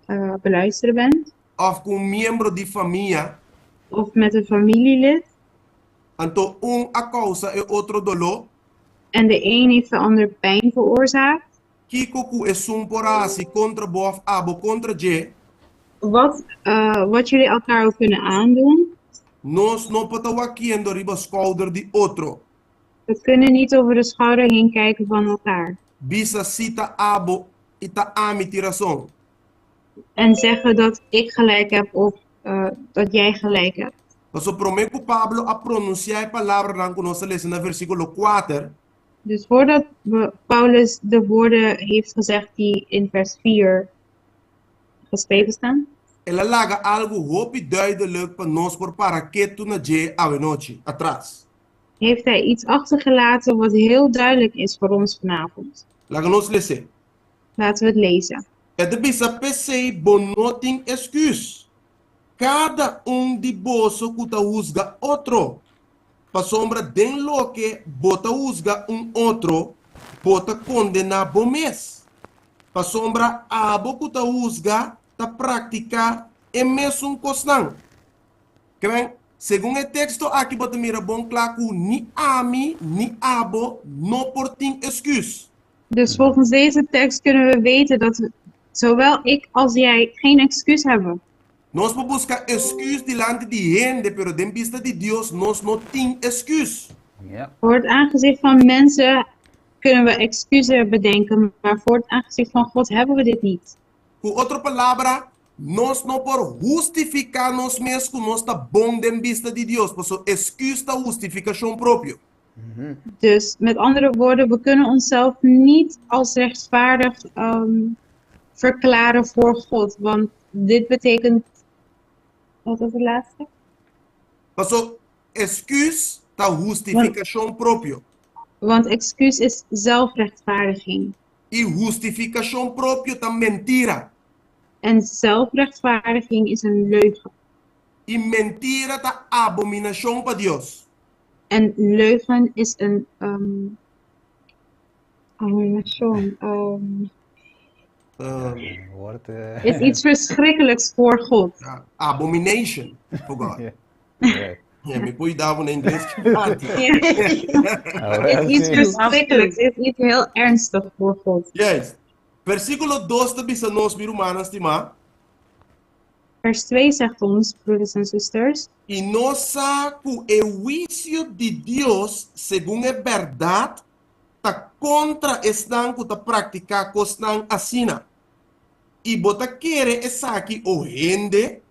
Speaker 3: eh, beluisteren bent,
Speaker 2: Òf ku un miembro di famia.
Speaker 3: of met een familielid,
Speaker 2: Anto un a kousa e otro doló.
Speaker 3: en de een heeft de ander pijn veroorzaakt,
Speaker 2: Kiko ku esun por a hasi kontra bo òf abo kontra dje.
Speaker 3: wat, eh, wat jullie elkaar ook kunnen aandoen,
Speaker 2: Nos no por ta wakiendo riba skouder di otro.
Speaker 3: we kunnen niet over de schouder heen kijken van elkaar
Speaker 2: Bisa si ta abo i ta ami tin rason.
Speaker 3: en zeggen dat ik gelijk heb of eh, dat jij gelijk hebt.
Speaker 2: Pasobra promé ku Pablo a pronunsiá e palabranan ku nos a lesa na versíkulo kuater,
Speaker 3: Dus voordat we Paulus de woorden heeft gezegd die in vers 4 geschreven staan,
Speaker 2: el a laga algu hopi duidelik pa nos por para ketu na dje awenochi atras.
Speaker 3: heeft hij iets achtergelaten wat heel duidelijk is voor ons vanavond.
Speaker 2: Laga nos les'é.
Speaker 3: Laten we het lezen.
Speaker 2: E ta bisa, P'esei bo no tin esküs, kada un di boso ku ta husga otro, pasobra den loke bo ta husga un otro, bo ta kondená bo mes, pasobra abo ku ta husga ta praktiká e mesun kosnan. Kren, segun e teksto aki bo ta mira bon kla ku ni ami ni abo no por tin esküs.
Speaker 3: Dus volgens deze tekst kunnen we weten dat zowel ik als jij geen excuus hebben.
Speaker 2: Nos por buska esküs dilanti di hende, pero den bista di Dios nos no tin esküs.
Speaker 3: Voor het aangezicht van mensen kunnen we excuses bedenken, maar voor het aangezicht van God hebben we dit niet.
Speaker 2: Ku otro palabra, nos no por hustifiká nos mes ku nos ta bon den bista di Dios, pasobra esküs ta hustifikashon propio.
Speaker 3: Dus met andere woorden, we kunnen onszelf niet als rechtvaardig verklaren voor God, want dit betekent. Wat was het laatste?
Speaker 2: Paso excuus ta hustifikashon propio.
Speaker 3: Want excuus is zelfrechtvaardiging.
Speaker 2: I hustifikashon propio ta mentira.
Speaker 3: En zelfrechtvaardiging is een leugen.
Speaker 2: I mentira ta abominashon pa Dios.
Speaker 3: En leugen is een abominatie. Is iets verschrikkelijks voor God.
Speaker 2: Ja, abomination for God.
Speaker 1: Ja.
Speaker 2: Ja, mi por yuda bo na ingles.
Speaker 3: Is iets verschrikkelijks, is iets heel ernstig voor God.
Speaker 2: Juist. Versíkulo 2 ta bisa nos, mi rumannan stimá.
Speaker 3: Vers 2 zegt ons, broeders en zusters.
Speaker 2: I nos sa ku e huisio di Dios segun e bèrdat ta kontra esnan ku ta praktiká kosnan asina. I bo ta kere esaki, o hende,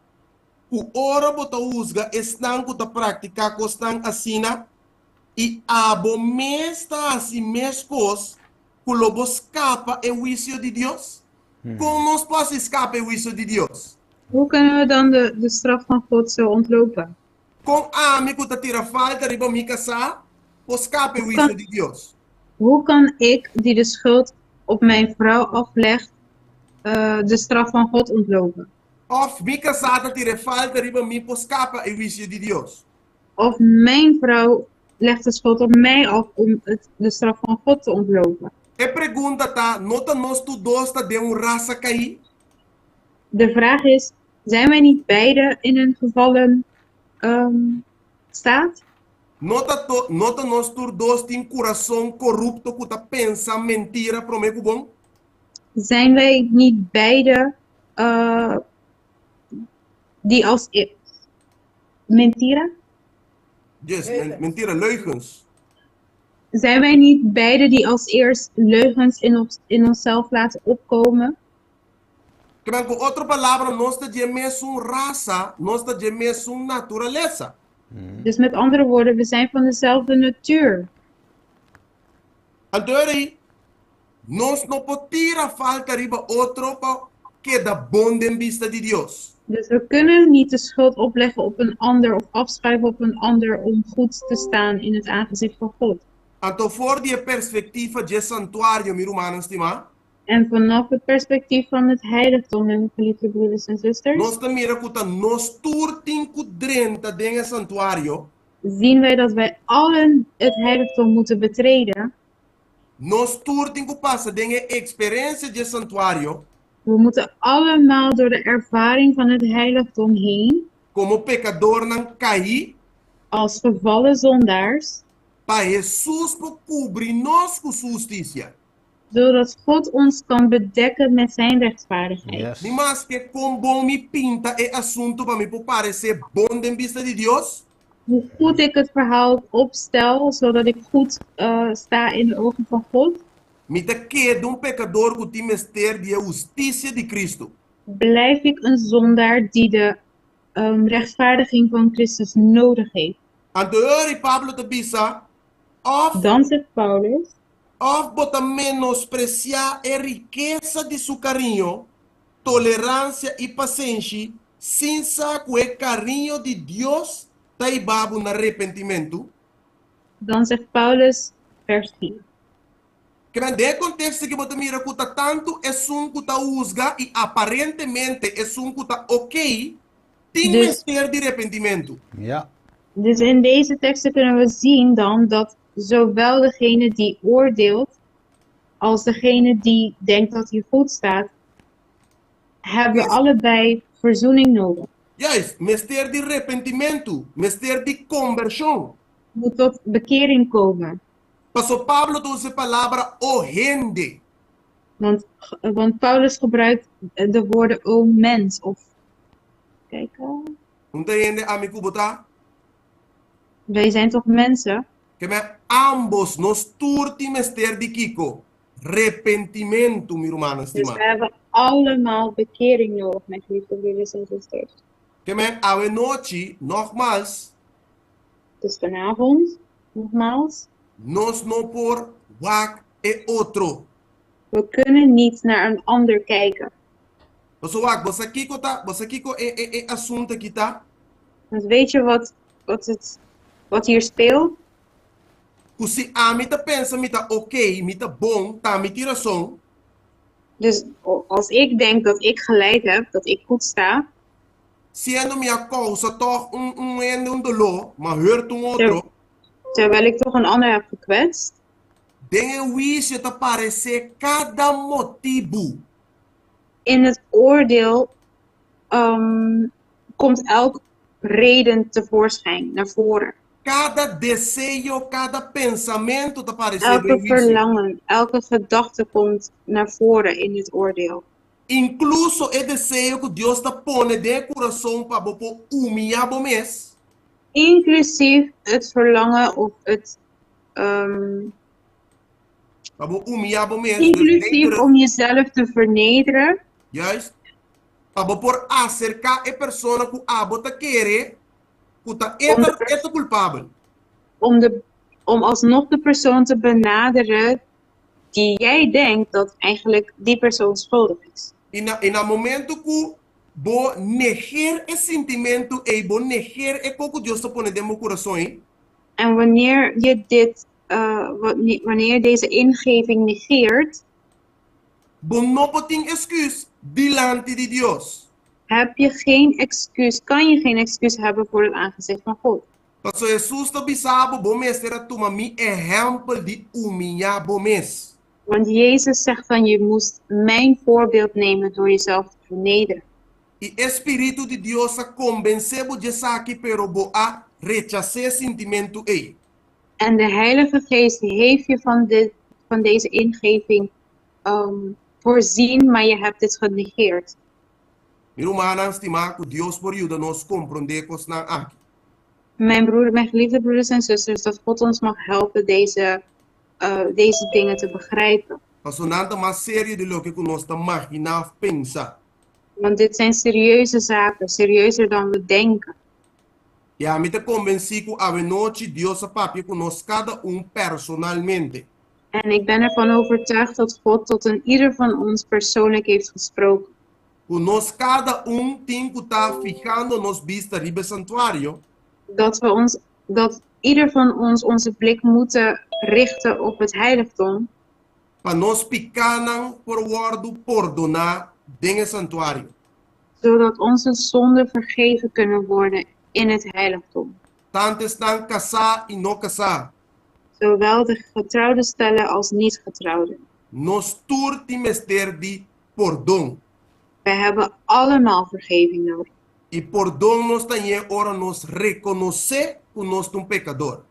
Speaker 2: ku ora bo ta husga esnan ku ta praktiká kosnan asina, i abo mes ta hasi meskos, ku lo bo skapa e huisio di Dios? Kon nos por hasi skapa e huisio di Dios?
Speaker 3: Hoe kunnen we dan de, de straf van God zo ontlopen?
Speaker 2: Kon ami ku ta tira falta riba mi kasá por skapa e huisio di Dios?
Speaker 3: Hoe kan ik, die de schuld op mijn vrouw aflegt, de straf van God ontlopen?
Speaker 2: Òf mi kasá ta tira e falta riba mi por skapa e huisio di Dios?
Speaker 3: Of mijn vrouw legt de schuld op mij af om het, de straf van God te ontlopen?
Speaker 2: E pregunta ta, no ta nos tur dos ta den un rasa kaí?
Speaker 3: De vraag is, zijn wij niet beide in een gevallen staat?
Speaker 2: No ta to, no ta nos tur dos tin kurason korupto ku ta pensa mentira promé ku bon?
Speaker 3: Zijn wij niet beide die als mentira?
Speaker 2: Yes, mentira, leugens.
Speaker 3: Zijn wij niet beide die als eerst leugens in, ons, in onszelf laten opkomen?
Speaker 2: Ke men ku otro palabra, nos ta dje mesun rasa, nos ta dje mesun naturalesa.
Speaker 3: Dus met andere woorden, we zijn van dezelfde natuur.
Speaker 2: Anto eri, nos no por tira falta riba otro pa keda bon den bista di Dios.
Speaker 3: Dus we kunnen niet de schuld opleggen op een ander of afschuiven op een ander om goed te staan in het aangezicht van God.
Speaker 2: Anto for di e perspektiva dje santuario, mi rumannan stimá.
Speaker 3: En vanaf het perspectief van het heiligdom, mijn geliefde broeders en zusters.
Speaker 2: Nos ta mira ku ta nos tur tin ku drenta den e santuario.
Speaker 3: Zien wij dat wij allen het heiligdom moeten betreden.
Speaker 2: Nos tur tin ku pasa den e eksperensia dje santuario.
Speaker 3: We moeten allemaal door de ervaring van het heiligdom heen.
Speaker 2: Komo pekadornan kaí.
Speaker 3: Als gevallen zondaars.
Speaker 2: Pa Hesus por kubri nos ku su hustisia.
Speaker 3: Zodat God ons kan bedekken met zijn rechtvaardigheid.
Speaker 1: Yes.
Speaker 2: Ni maske kon bon mi pinta e asuntu pa mi por paresé bon den bista di Dios.
Speaker 3: Hoe goed ik het verhaal opstel, zodat ik goed sta in de ogen van God.
Speaker 2: Mi ta keda un pekador ku tin mester di e hustisia di Kristu.
Speaker 3: Blijf ik een zondaar die de rechtvaardiging van Christus nodig heeft.
Speaker 2: Anto e ora Pablo ta bisa, Òf.
Speaker 3: Dan zegt Paulus.
Speaker 2: Òf bo ta menospresiá e rikesa di su kariño, toleransia i pasenshi sin sa ku e kariño di Dios ta hiba bo na repentimentu?
Speaker 3: Dan zegt Paulus, vers 4.
Speaker 2: Ke men den e konteksto aki bo ta mira ku ta tantu esun ku ta husga i aparentemente esun ku ta okey tin
Speaker 3: Dus,
Speaker 2: mester di repentimentu.
Speaker 1: Ja.
Speaker 3: dus in deze teksten kunnen we zien dan dat zowel degene die oordeelt als degene die denkt dat hij goed staat, hebben
Speaker 2: Yes.
Speaker 3: allebei verzoening nodig.
Speaker 2: Juist, mester di repentimentu, mester di kombershon.
Speaker 3: Moet tot bekering komen.
Speaker 2: Paso Pablo ta usa e palabra o hende.
Speaker 3: Want, want Paulus gebruikt de woorden o mens of kijk,
Speaker 2: Un ta hende ami ku bo ta?
Speaker 3: wij zijn toch mensen?
Speaker 2: Ke men ambos nos tur tin mester di kiko? Repentimentu, mi rumannan
Speaker 3: Dus
Speaker 2: stimá.
Speaker 3: we hebben allemaal bekering nodig, mijn geliefde broeders en zusters.
Speaker 2: Ke men awe nochi, nogmals,
Speaker 3: Dus vanavond, nogmaals,
Speaker 2: nos no por wak e otro.
Speaker 3: we kunnen niet naar een ander kijken.
Speaker 2: Paso wak, bo sa kiko ta, bo sa kiko e, e, e asuntu aki ta?
Speaker 3: Want weet je wat, wat, het, wat hier speelt?
Speaker 2: Ku si ami ta pensa mi ta oké, mi ta bon, ta mi tin rason.
Speaker 3: Dus als ik denk dat ik gelijk heb, dat ik goed sta,
Speaker 2: Siendo mi a kousa tòg un un hende un doló, m'a hurt un otro.
Speaker 3: terwijl ik toch een ander heb gekwetst.
Speaker 2: Den e huisio ta paresé kada motibu.
Speaker 3: In het oordeel komt elk reden tevoorschijn, naar voren.
Speaker 2: Kada deseo, kada pensamentu ta paresé den
Speaker 3: Elke
Speaker 2: e huisio.
Speaker 3: verlangen, elke gedachte komt naar voren in het oordeel.
Speaker 2: Inkluso e deseo ku Dios ta pone den e kurason pa bo por humiyá bo mes.
Speaker 3: Inclusief het verlangen of het.
Speaker 2: Pa bo humiyá bo mes, dus
Speaker 3: Inclusief
Speaker 2: den
Speaker 3: om jezelf te vernederen.
Speaker 2: Juist. Pa bo por aserká e persona ku abo ta kere ku ta e
Speaker 3: Om
Speaker 2: ta
Speaker 3: de pers-
Speaker 2: e ta kulpabel.
Speaker 3: Om, de, om alsnog de persoon te benaderen die jij denkt dat eigenlijk die persoon schuldig is.
Speaker 2: I na i na momento ku bo neger e sintimentu ei, bo neger e kos ku Dios ta pone den bo kurason ei.
Speaker 3: En wanneer je dit, wanneer je deze ingeving negeert,
Speaker 2: Bo no por tin esküs dilanti di Dios.
Speaker 3: heb je geen excuus, kan je geen excuus hebben voor het aangezicht van God.
Speaker 2: Pasobra Hesus ta bisa bo, Bo mester a tuma mi ehèmpel di humiyá bo mes.
Speaker 3: Want Jezus zegt van je moest mijn voorbeeld nemen door jezelf te vernederen.
Speaker 2: I e spiritu di Dios a kombensé bo djesaki, pero bo a rechas'é e sintimentu ei.
Speaker 3: En de Heilige Geest heeft je van, dit, van deze ingeving voorzien, maar je hebt dit genegeerd.
Speaker 2: Mi rumannan stimá, ku Dios por yuda nos komprondé kosnan aki.
Speaker 3: Mijn broeder, mijn geliefde broeders en zusters, dat God ons mag helpen deze, deze dingen te begrijpen.
Speaker 2: Pasobra nan ta mas serio di loke ku nos ta maginá òf pensa.
Speaker 3: Want dit zijn serieuze zaken, serieuzer dan we denken.
Speaker 2: I ami ta konbensí ku awenochi Dios a papia ku nos kada un personalmente.
Speaker 3: En ik ben ervan overtuigd dat God tot een ieder van ons persoonlijk heeft gesproken.
Speaker 2: Ku nos kada un tin ku ta fihando nos bista riba e santuario.
Speaker 3: Dat we ons, dat ieder van ons onze blik moeten richten op het heiligdom.
Speaker 2: Pa nos pikánan por wòrdu pordoná den e santuario.
Speaker 3: Zodat onze zonden vergeven kunnen worden in het heiligdom.
Speaker 2: Tantu esnan kasá i no kasá.
Speaker 3: Zowel de getrouwde stellen als niet getrouwde.
Speaker 2: Nos tur tin mester di pordon.
Speaker 3: Wij hebben allemaal vergeving nodig.
Speaker 2: I pordon nos ta hañ'é ora nos rekonosé ku nos ta un pekador.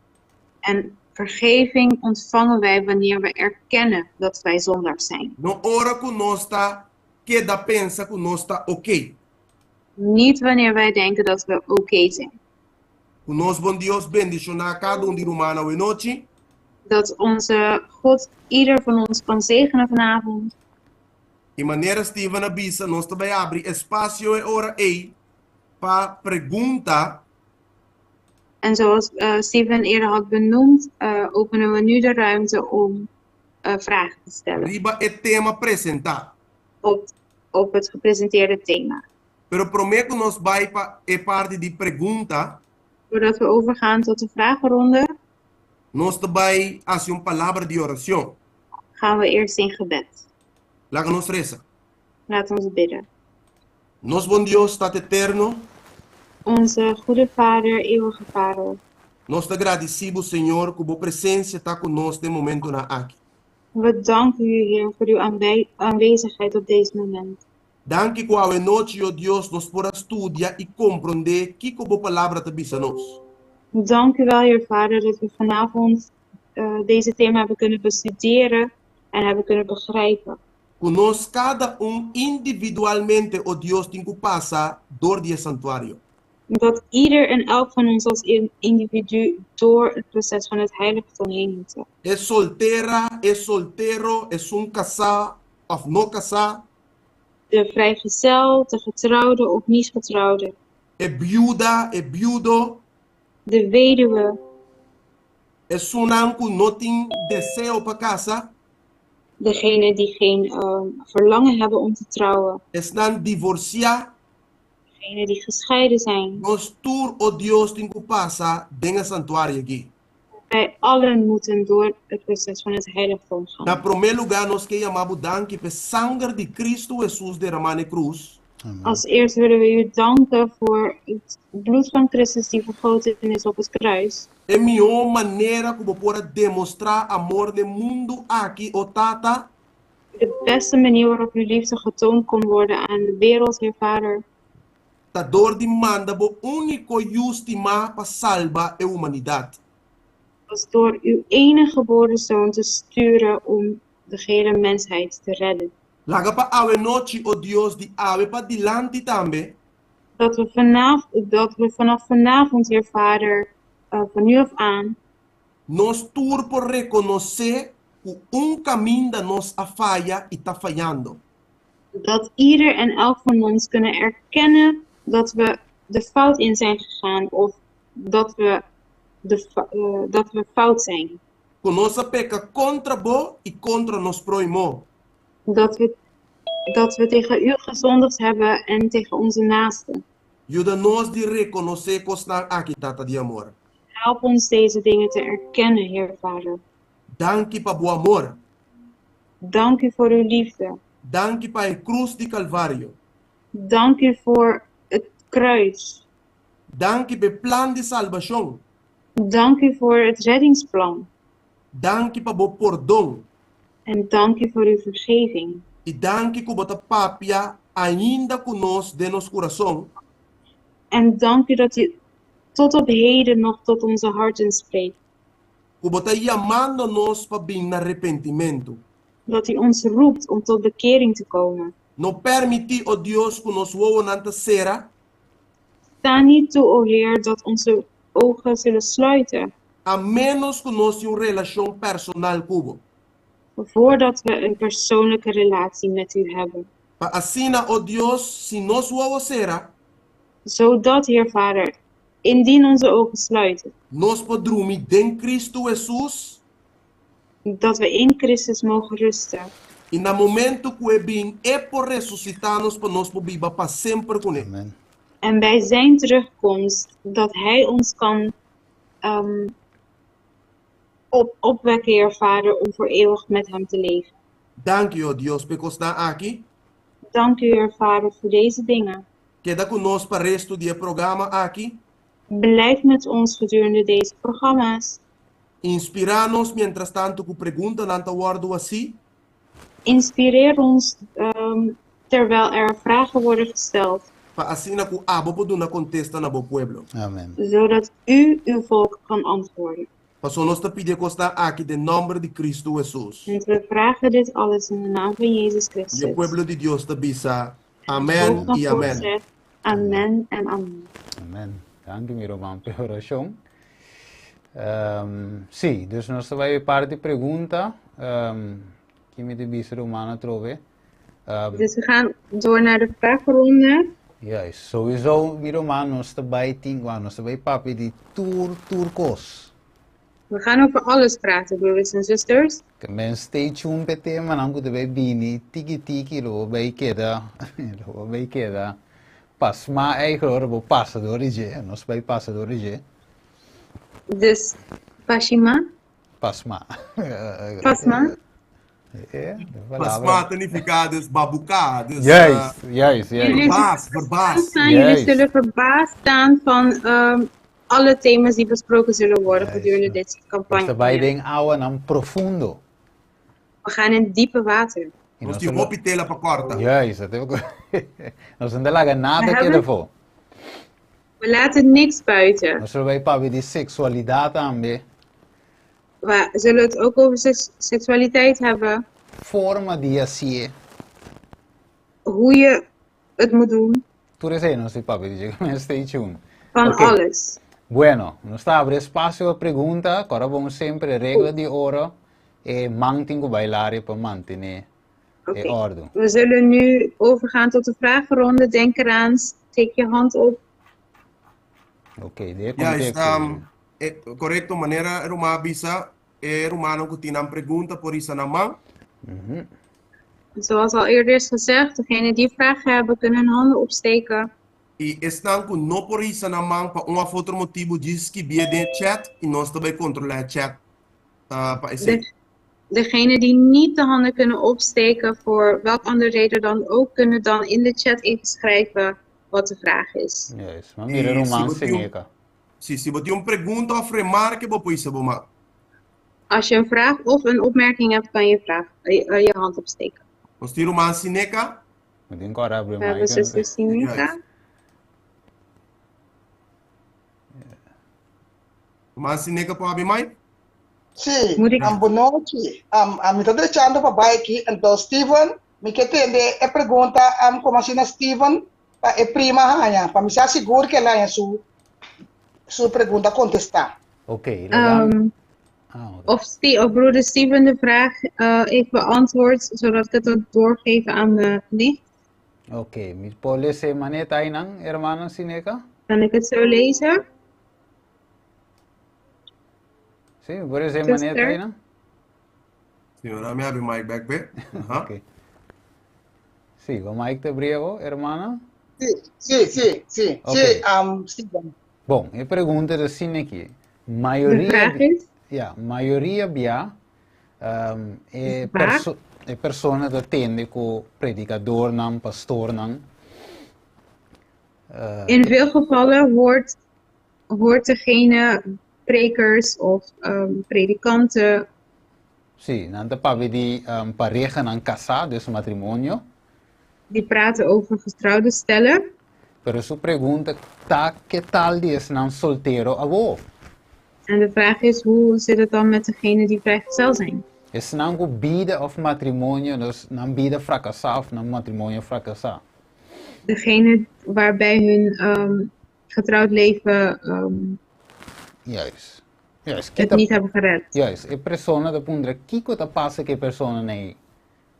Speaker 3: En vergeving ontvangen wij wanneer we erkennen dat wij zondaars zijn.
Speaker 2: No ora ku nos ta keda pensa ku nos ta oké.
Speaker 3: Niet wanneer wij denken dat we oké zijn.
Speaker 2: Ku nos bon Dios bendishoná kada un di rumannan awenochi.
Speaker 3: Dat onze God ieder van ons kan zegenen vanavond.
Speaker 2: I manera Steven a bisa, nos ta bai abri espasio e ora ei pa pregunta.
Speaker 3: En zoals Steven eerder had benoemd, openen we nu de ruimte om vragen te stellen.
Speaker 2: Riba e tema presentá.
Speaker 3: Op, op het gepresenteerde thema.
Speaker 2: Pero promé ku nos bai pa e parti di pregunta.
Speaker 3: Voordat we overgaan tot de vragenronde.
Speaker 2: Nos ta bai hasi un palabra di orashon.
Speaker 3: Gaan we eerst in gebed.
Speaker 2: Laga nos resa.
Speaker 3: Laat ons bidden.
Speaker 2: Nos bon Dios, Tata Eterno.
Speaker 3: Onze goede Vader, eeuwige Vader.
Speaker 2: Nos ta gradisí Bo, Señor, ku Bo presensia ta ku nos den momentonan aki.
Speaker 3: We danken U, Heer, voor uw aanwezigheid op deze moment.
Speaker 2: Danki ku awe nochi, o Dios, nos por a studia i komprondé kiko Bo Palabra ta bisa nos.
Speaker 3: Dank u wel, Heer Vader, dat we vanavond deze thema hebben kunnen bestuderen en hebben kunnen begrijpen.
Speaker 2: Ku nos kada un individualmente, o Dios, tin ku pasa dor di e santuario.
Speaker 3: Dat ieder en elk van ons als individu door het proces van het heiligdom heen moeten.
Speaker 2: E soltera, e soltero, esun kasá òf no kasá.
Speaker 3: De vrijgezel, de getrouwde of niet getrouwde.
Speaker 2: E biuda, e biudo.
Speaker 3: De weduwe.
Speaker 2: Esunnan ku no tin deseo pa kasa.
Speaker 3: Degene die geen verlangen hebben om te trouwen.
Speaker 2: Esnan divorsiá.
Speaker 3: Degene die gescheiden zijn.
Speaker 2: Nos tur, o Dios, tin ku pasa den e santuario aki.
Speaker 3: Wij allen moeten door het proces van het heiligdom gaan.
Speaker 2: Na promé lugá nos ke yama bo danki p'e sanger di Kristu Hesus deramá n'e krus.
Speaker 3: Als eerst willen we u danken voor het bloed van Christus die vergoten is op het kruis.
Speaker 2: E mihó manera ku bo por a demostrá amor n'e mundu aki, o Tata.
Speaker 3: De beste manier waarop uw liefde getoond kon worden aan de wereld, Heer Vader.
Speaker 2: Ta dor di manda bo úniko Yu stimá pa salba e humanidat.
Speaker 3: Was door uw enige geboren zoon te sturen om de gehele mensheid te redden.
Speaker 2: Laga pa awe nochi, o Dios, di awe pa dilanti tambe.
Speaker 3: Dat we vanaf, dat we vanaf vanavond, Heer Vader, van nu af aan.
Speaker 2: Nos tur por rekonosé ku un kaminda nos a faya i ta fayando.
Speaker 3: Dat ieder en elk van ons kunnen erkennen dat we de fout in zijn gegaan of dat we, de, dat we fout zijn.
Speaker 2: Ku nos a peka kontra bo i kontra nos proimo.
Speaker 3: Dat we, dat we tegen u gezondigd hebben en tegen onze naasten.
Speaker 2: Yuda nos di rekonosé kosnan aki, Tata di amor.
Speaker 3: Help ons deze dingen te erkennen, Heer Vader.
Speaker 2: Danki pa bo amor.
Speaker 3: Dank u voor uw liefde.
Speaker 2: Danki pa e krus di Kalvario.
Speaker 3: Dank u voor het kruis.
Speaker 2: Danki pa e plan di salbashon.
Speaker 3: Dank u voor het reddingsplan.
Speaker 2: Danki pa bo pordon.
Speaker 3: En dank u voor uw vergeving.
Speaker 2: I danki ku bo ta papia ainda ku nos den nos kurason.
Speaker 3: En dank u dat u tot op heden nog tot onze harten spreekt.
Speaker 2: Ku bo ta yamando nos pa bin na repentimentu.
Speaker 3: Dat u ons roept om tot bekering te komen.
Speaker 2: No permití, o Dios, ku nos wowonan ta sera.
Speaker 3: Sta niet toe, o Heer, dat onze ogen zullen sluiten.
Speaker 2: A ménos ku nos tin un relashon personal ku bo.
Speaker 3: Voordat we een persoonlijke relatie met u hebben.
Speaker 2: Pa asina, o Dios, si nos wowo sera.
Speaker 3: Zodat, Heer Vader, indien onze ogen sluiten.
Speaker 2: Nos por drumi den Cristo Hesus.
Speaker 3: Dat we in Christus mogen rusten.
Speaker 2: I na momento ku e bin, e por resusitá nos pa nos por biba pa semper kuné.
Speaker 1: Amen.
Speaker 3: En bij zijn terugkomst, dat Hij ons kan op, opwekken, Heer Vader, om voor eeuwig met Hem te leven.
Speaker 2: Danki, o Dios, p'e kosnan aki.
Speaker 3: Dank u, Heer Vader, voor deze dingen.
Speaker 2: Keda ku nos pa restu di e programa aki.
Speaker 3: Blijf met ons gedurende deze programma's.
Speaker 2: Inspirá nos mientrastantu ku preguntanan ta wòrdu hasí.
Speaker 3: Inspireer ons terwijl er vragen worden gesteld.
Speaker 2: Pa asina ku abo por duna kontesta na bo pueblo.
Speaker 1: Amen.
Speaker 3: Zodat u uw volk kan antwoorden.
Speaker 2: Pasobra nos ta pidi e kosnan aki den nòmber di Kristu Hesus.
Speaker 3: Want we vragen dit alles in de naam van Jezus
Speaker 2: I e
Speaker 3: Christus.
Speaker 2: pueblo di Dios ta bisa,
Speaker 3: Het
Speaker 2: Amen
Speaker 3: volk van
Speaker 2: i
Speaker 3: God
Speaker 2: amen.
Speaker 3: zegt, Amen en amen.
Speaker 1: Amen. Danki mi ruman p'e orashon. Sí, dus nos ta bai e parti pregunta. Ki mi ta bisa ruman atrobe?
Speaker 3: Dus we gaan door naar de vragenronde.
Speaker 1: Juist, sowieso mi ruman nos ta bai tin, wa, nos ta bai papia di tur, tur kos.
Speaker 3: We gaan over alles praten, broeders en zusters.
Speaker 1: Ke men stay tuned p'e temanan ku ta bai bini tiki tiki lo bo bai keda, lo bo bai keda pasmá eigenlijk ora bo pasa dor di dje, nos bai pasa dor di dje.
Speaker 3: Dus, Pashima?
Speaker 1: Pasmá.
Speaker 3: Pasmá?
Speaker 1: E, de palabra.
Speaker 2: Pasmá ta nifiká dus babuká, dus
Speaker 1: Juist, juist, juist.
Speaker 3: Jullie
Speaker 2: verbaas, verbaas.
Speaker 3: staan, jullie zullen verbaasd staan van alle thema's die besproken zullen worden gedurende deze
Speaker 1: Nos ta bai
Speaker 3: campagne.
Speaker 1: den awanan profundo.
Speaker 3: We gaan in diepe water.
Speaker 1: I
Speaker 2: Nos
Speaker 1: nos
Speaker 2: tin
Speaker 1: lo
Speaker 2: hopi tela pa kòrta.
Speaker 1: Juist, nos no ta laga
Speaker 3: We
Speaker 1: nada keda
Speaker 3: hebben,
Speaker 1: afó.
Speaker 3: we laten niks buiten.
Speaker 1: Nos lo bai papia di seksualidat tambe.
Speaker 3: We zullen het ook over seksualiteit hebben.
Speaker 1: Forma di hasié.
Speaker 3: Hoe je het moet doen.
Speaker 1: Tur esei nos tin papia di dje, stay tuned.
Speaker 3: Van
Speaker 1: Oké.
Speaker 3: alles.
Speaker 1: Bueno, nos ta abri espasio pa pregunta, kòrda bon semper e regla di oro, e man tin ku bai laria pa mantené e òrdu.
Speaker 3: We zullen nu overgaan tot de vragenronde. Denk eraan, steek je hand op.
Speaker 1: Ok, den e
Speaker 2: Juist,
Speaker 1: konteksto.
Speaker 2: Korekto, manera e ruman a bisa, e rumannan ku tin nan pregunta por hisa nan man.
Speaker 3: Zoals al eerder is gezegd, degenen die vragen hebben kunnen hun handen opsteken.
Speaker 2: I esnan ku no por hisa nan man pa un òf otro motibu djis skibié den e chat i nos ta bai kontrolá e chat pa esei.
Speaker 3: Degenen die niet de handen kunnen opsteken voor welk andere reden dan ook, kunnen dan in de chat even schrijven wat de vraag is.
Speaker 1: Juist, ma mira
Speaker 2: I si
Speaker 1: ruman
Speaker 2: bo tin un,
Speaker 1: Seneca.
Speaker 2: si, si bo tin un pregunta òf remarke bo por hisa bo man.
Speaker 3: Als je een vraag of een opmerking hebt, kan je vraag, je hand opsteken.
Speaker 2: Nos tin ruman Sineca.
Speaker 1: Mi tin ku ora abri
Speaker 3: We hebben
Speaker 1: mic.
Speaker 3: zuster Sineca.
Speaker 2: Juist. Ruman Sineca por abri mic?
Speaker 4: Sí,
Speaker 3: Moet ik
Speaker 4: bonochi. Mi ta drechando pa bai aki, anto Steven, mi ke tende e pregunta komo asina Steven pa e prima haña, pa mi sa sigur ke el haña su su pregunta kontestá.
Speaker 1: Ok, laga ah, ok.
Speaker 3: Of, of broeder Steven de vraag heeft beantwoord, zodat ik het ook doorgeven aan de nicht.
Speaker 1: Ok, mi por lesa manera ta einan, hermana Sineca?
Speaker 3: Kan ik het zo lezen?
Speaker 1: Sí, mi por lesa manera
Speaker 3: Zuster?
Speaker 1: ta einan?
Speaker 2: Señora, mi habri mic bek be. Aha.
Speaker 1: Ok. Sí, bo mic ta brievo, hermana?
Speaker 4: Sí, sí, sí, sí,
Speaker 1: Ok.
Speaker 4: sí, Steven.
Speaker 1: Bon, e pregunta ta asina aki.
Speaker 3: De
Speaker 1: Mayoria,
Speaker 3: vraag is?
Speaker 1: ja, mayoria bia e,
Speaker 3: Vaak?
Speaker 1: e persona ta tende ku predikadornan, pastornan.
Speaker 3: In veel gevallen hoort degene prekers of predikanten.
Speaker 1: Sí, nan ta papia di parehanan kasá, dus matrimonio.
Speaker 3: Die praten over getrouwde stellen.
Speaker 1: Pero su pregunta ta ke tal di esnan soltero awor?
Speaker 3: En de vraag is, hoe zit het dan met degene die vrijgezel zijn?
Speaker 1: Esnan ku bida òf matrimonio, dus nan bida frakasá òf nan matrimonio frakasá.
Speaker 3: Degene waarbij hun getrouwd leven
Speaker 1: Juist. Juist.
Speaker 3: het
Speaker 1: Kita,
Speaker 3: niet hebben gered.
Speaker 1: juist. E persona ta puntra kiko ta pasa ku e personanan ei.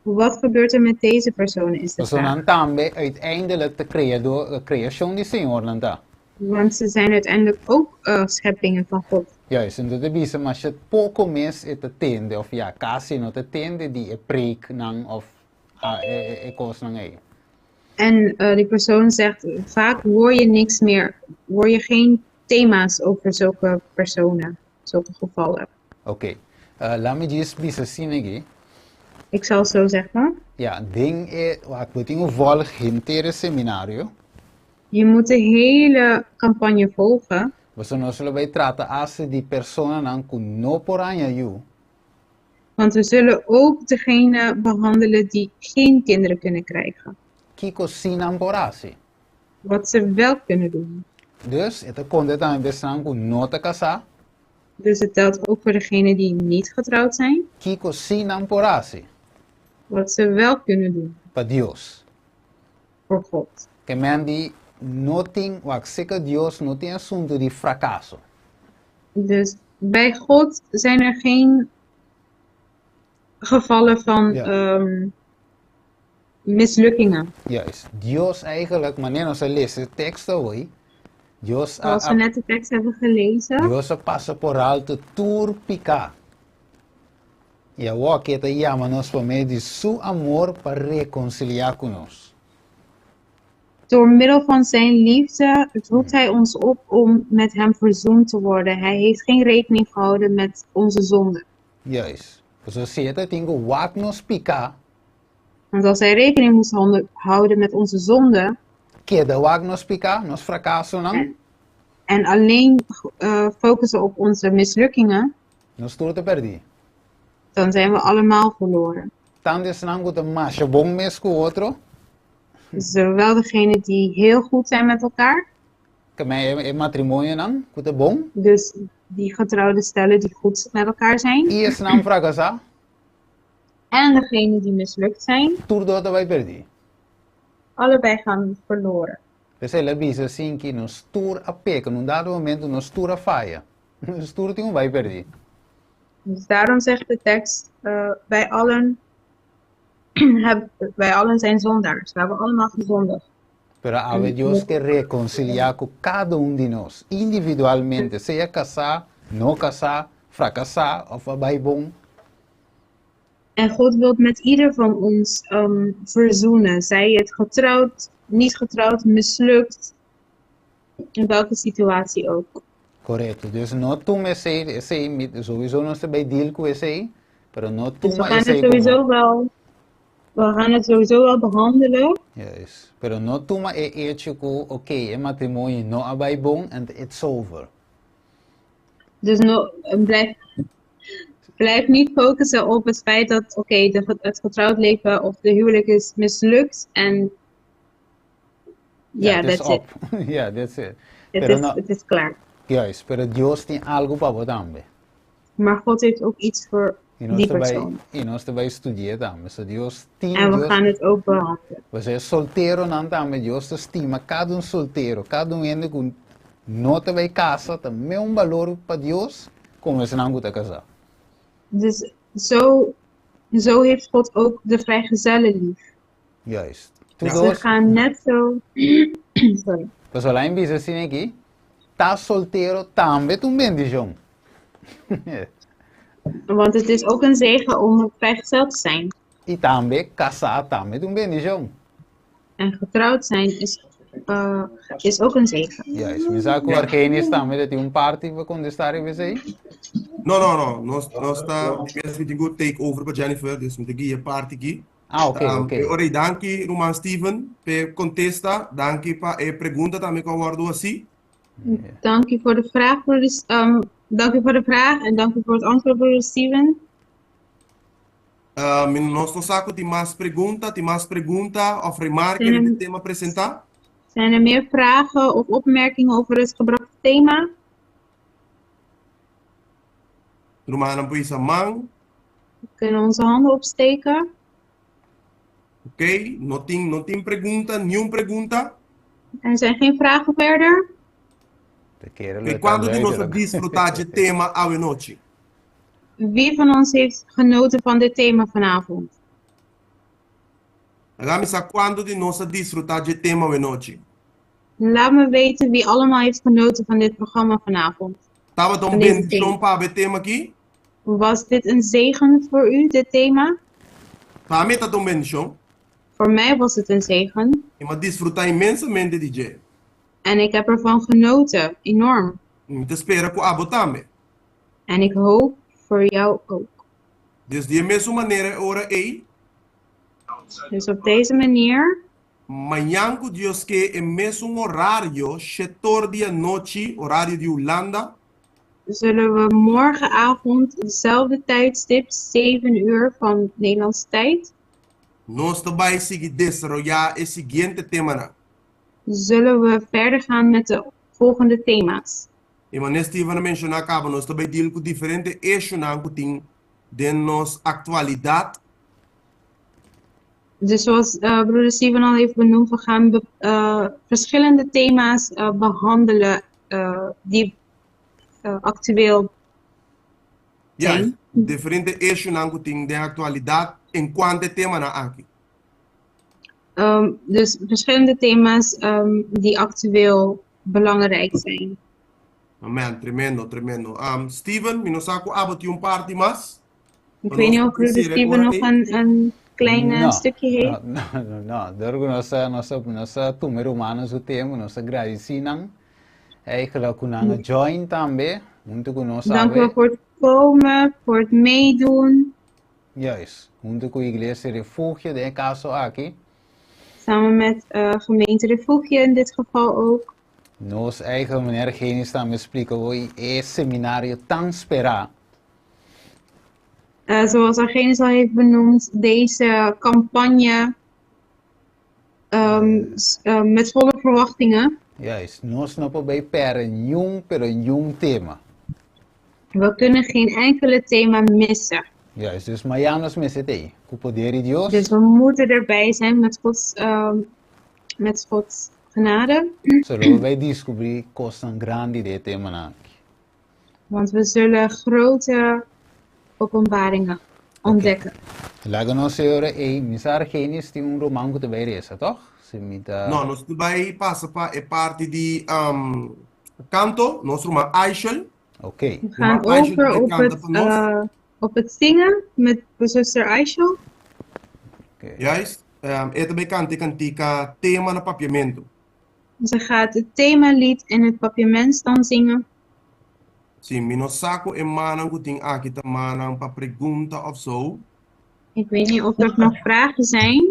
Speaker 3: Wat gebeurt er met deze persoon, is de
Speaker 1: Pasobra
Speaker 3: vraag.
Speaker 1: nan tambe uiteindelijk ta kreador, kreashon di Señor nan ta.
Speaker 3: Want ze zijn uiteindelijk ook scheppingen van God.
Speaker 1: Juist, anto ta bisa masha poko mes e ta tende of ya kasi no ta tende di e preeknan of e e kosnan ei.
Speaker 3: En die persoon zegt, vaak hoor je niks meer, hoor je geen thema's over zulke personen, zulke gevallen.
Speaker 1: Oké, laat me djis bisa asina aki.
Speaker 3: Ik zal zo zeggen.
Speaker 1: Ja, den e, wak, bo tin ku volg henter e seminario.
Speaker 3: Je moet de hele campagne volgen.
Speaker 1: Pasobra nos lo bai trata asta di personanan ku no por haña yu.
Speaker 3: Want we zullen ook degene behandelen die geen kinderen kunnen krijgen.
Speaker 1: Kiko si nan por hasi.
Speaker 3: Wat ze wel kunnen doen.
Speaker 1: Dus, e ta konta tambe pa esnan ku no ta kasá.
Speaker 3: Dus het telt ook voor degenen die niet getrouwd zijn.
Speaker 1: Kiko si nan por hasi.
Speaker 3: Wat ze wel kunnen doen.
Speaker 1: Pa Dios.
Speaker 3: Voor God.
Speaker 1: Ke men di no tin, wak, serka Dios no tin asuntu di frakaso.
Speaker 3: Dus bij God zijn er geen gevallen van mislukkingen.
Speaker 1: Juist. Dios eigenlijk, manera nos a lesa e teksto awor, Dios a,
Speaker 3: Zoals we net de tekst hebben gelezen.
Speaker 1: Dios a pasa por alto tur piká. I awor ku e ta yama nos pa medio di su amor pa rekonsiliá ku nos.
Speaker 3: Door middel van zijn liefde roept hij ons op om met hem verzoend te worden. Hij heeft geen rekening gehouden met onze zonden.
Speaker 1: Juist. Pasobra si e ta tin ku wak nos piká.
Speaker 3: Want als hij rekening moest houden met onze zonde.
Speaker 1: Keda wak nos piká, nos frakasonan.
Speaker 3: En alleen focussen op onze mislukkingen.
Speaker 1: Nos tur ta pèrdí.
Speaker 3: Dan zijn we allemaal verloren.
Speaker 1: Tantu esnan ku ta masha bon mes ku otro.
Speaker 3: Zowel degenen die heel goed zijn met elkaar.
Speaker 1: Ke men e matrimonionan ku ta bon.
Speaker 3: Dus die getrouwde stellen die goed met elkaar zijn.
Speaker 1: I esnan frakasá.
Speaker 3: En degenen die mislukt zijn.
Speaker 1: Tur dos ta bai pèrdí.
Speaker 3: Allebei gaan verloren.
Speaker 1: P'esei el a bisa sin ki nos tur a peka, na un dado momento nos tur a faya. Nos tur tin un bai pèrdí.
Speaker 3: Dus daarom zegt de tekst, wij allen, wij allen zijn zondaars. We hebben allemaal gezondigd.
Speaker 1: Pero awe Dios ke rekonsiliá ku kada un di nos, individualmente, sea kasá, no kasá, frakasá òf a bai bon.
Speaker 3: En God wil met ieder van ons verzoenen, zij het getrouwd, niet getrouwd, mislukt, in welke situatie ook.
Speaker 1: Korekto. Dus no tuma esei, esei mi sowieso nos ta bai deal ku esei, pero no
Speaker 3: Dus we
Speaker 1: tuma
Speaker 3: gaan het
Speaker 1: esei komo
Speaker 3: sowieso wel, we gaan het sowieso wel behandelen.
Speaker 1: Juist. Pero no tuma e hecho ku oké, e matrimonio no a bai bon en it's over.
Speaker 3: Dus no, blijf niet focussen op het feit dat, oké, het getrouwd leven of de huwelijk is mislukt en
Speaker 1: Ja,
Speaker 3: ja,
Speaker 1: het is
Speaker 3: that's it.
Speaker 1: op. Ja, that's it.
Speaker 3: Het
Speaker 1: Pero
Speaker 3: is,
Speaker 1: no,
Speaker 3: het is klaar.
Speaker 1: juist, pero Dios tin algo pa bo tambe.
Speaker 3: Maar God heeft ook iets voor
Speaker 1: I nos
Speaker 3: die
Speaker 1: ta bai,
Speaker 3: persoon.
Speaker 1: i nos ta bai studi'é tambe. So Dios tin,
Speaker 3: En we
Speaker 1: Dios,
Speaker 3: gaan het ook behandelen.
Speaker 1: pasobra e solteronan tambe, Dios ta stima kada un soltero, kada un hende ku no ta bai kasa ta meun balor pa Dios komo esnan ku ta kasá.
Speaker 3: Dus zo, zo heeft God ook de vrijgezellen lief.
Speaker 1: Juist. Tur
Speaker 2: Ja.
Speaker 3: Ze
Speaker 1: dos,
Speaker 3: gaan net zo. Sorry.
Speaker 1: pasobra lain bisa asina aki, ta soltero tambe ta un bendishon.
Speaker 3: Want het is ook een zegen om vrijgezel te zijn.
Speaker 1: I tambe kasá tambe ta un bendishon.
Speaker 3: En getrouwd zijn is ook een zegen.
Speaker 1: Juist. Mi sa ku
Speaker 2: Ja.
Speaker 1: Argenis tambe ta tin un parti pa kontestá riba esei.
Speaker 2: No, no, no. Nos ta, mi mes mi tin ku take over pa Jennifer, dus mi ta guia e parti aki.
Speaker 1: Ah, oké, oké.
Speaker 2: E ora ei danki ruman Steven p'e kontesta, danki pa e pregunta tambe ku a wòrdu hasi.
Speaker 3: Dank u voor de vraag, broeder, dank u voor de vraag en dank u voor het antwoord, broeder Steven.
Speaker 2: Mi nos no sa ku tin mas pregunta, tin mas pregunta òf remarke
Speaker 3: Zijn
Speaker 2: riba e
Speaker 3: er,
Speaker 2: tema presentá?
Speaker 3: zijn er meer vragen of opmerkingen over het gebrachte thema?
Speaker 2: Rumannan por hisa man.
Speaker 3: We kunnen onze handen opsteken.
Speaker 2: Ok, no tin pregunta, niun pregunta.
Speaker 3: Er zijn geen vragen verder.
Speaker 1: Te kere
Speaker 2: Ok,
Speaker 1: lo e ta
Speaker 2: kuantu di nos a
Speaker 1: duidelijk.
Speaker 2: disfrutá dje tema awenochi?
Speaker 3: Wie van ons heeft genoten van dit thema vanavond?
Speaker 2: Laga mi sa kuantu di nos a disfrutá dje tema awenochi.
Speaker 3: Laat me weten wie allemaal heeft genoten van dit programma vanavond.
Speaker 2: Tabata un
Speaker 3: Van deze
Speaker 2: bendishon
Speaker 3: thema.
Speaker 2: pa awe e tema akí?
Speaker 3: Was dit een zegen voor u, dit thema?
Speaker 2: Pa mi tabata un bendishon.
Speaker 3: Voor mij was het een zegen.
Speaker 2: I mi a disfrutá inmensamente di dje.
Speaker 3: En ik heb ervan genoten, enorm.
Speaker 2: I mi ta spera ku abo tambe.
Speaker 3: En ik hoop voor jou ook.
Speaker 2: Dus di e mesun manera e ora ei.
Speaker 3: Dus op deze manier.
Speaker 2: Mañan ku Dios ke e mesun orario, shetor di anochi, orario di Hulanda.
Speaker 3: Zullen we morgenavond, hetzelfde tijdstip, 7 uur van Nederlandse tijd.
Speaker 2: Nos ta bai sigui desaroyá e siguiente temanan.
Speaker 3: Zullen we verder gaan met de volgende thema's.
Speaker 2: E manera Steven a menshoná kaba, nos ta bai deal ku diferente eshunan ku tin den nos aktualidat.
Speaker 3: Dus zoals broeder Steven al heeft benoemd, we gaan verschillende thema's behandelen die actueel
Speaker 2: Ja,
Speaker 3: zijn.
Speaker 2: diferente issuenan ku tin den aktualidat enkuanto e temanan aki.
Speaker 3: Dus verschillende thema's die actueel belangrijk zijn.
Speaker 2: Amen, tremendo, tremendo. Steven, mi no sa ku abo tin un parti mas.
Speaker 3: Ik
Speaker 2: Pa
Speaker 3: weet
Speaker 2: nos
Speaker 3: niet of broeder
Speaker 2: sera e
Speaker 3: Steven
Speaker 2: ora
Speaker 3: nog
Speaker 2: ei.
Speaker 3: een klein
Speaker 1: No,
Speaker 3: stukje heeft.
Speaker 1: no, no, no. Dor ku nos a, nos a, nos a tuma e rumannan su tempu, nos a gradisí nan. Eigenlijk ku nan a join tambe, huntu ku nos
Speaker 3: Dank u wel
Speaker 1: awe.
Speaker 3: voor het komen, voor het meedoen.
Speaker 1: Juist, huntu ku Iglesia Refugio den e kaso aki.
Speaker 3: Samen met uh, gemeente Refugio in dit geval ook.
Speaker 1: Nos eigen meneer Genis tambe splika hoy e seminario tan sperá.
Speaker 3: Uh, zoals Argenis al heeft benoemd, deze campagne um, uh, met volle verwachtingen.
Speaker 1: Juist, nos no por bay perde niun pero niun tema.
Speaker 3: We kunnen geen enkele thema missen.
Speaker 1: Juist, dus mañan nos mester t'ey, cu poder di Dios.
Speaker 3: Dus we moeten erbij zijn met Gods, um, met Gods genade.
Speaker 1: So lo bay descubri cosnan grandi den e temanan aki.
Speaker 3: Want we zullen grote openbaringen ontdekken.
Speaker 1: Laga nos e ora ei, mi sa Argenis tin un ruman ku ta bai resa, tòg? Si mi ta.
Speaker 2: No, nos ta bai pasa pa e parti di kanto, nos ruman Aishel.
Speaker 1: Ok.
Speaker 3: We gaan over op het, uh, op het zingen met zuster Aishel.
Speaker 1: Okay.
Speaker 2: Juist. Um, e ta bai kanta e kantika tema na papiamentu.
Speaker 3: Ze gaat het themalied in het Papiaments dan zingen.
Speaker 2: Si, mi no sa ku e mannan ku tin aki ta mannan pa pregunta of zo.
Speaker 3: Ik weet niet of er nog vragen zijn.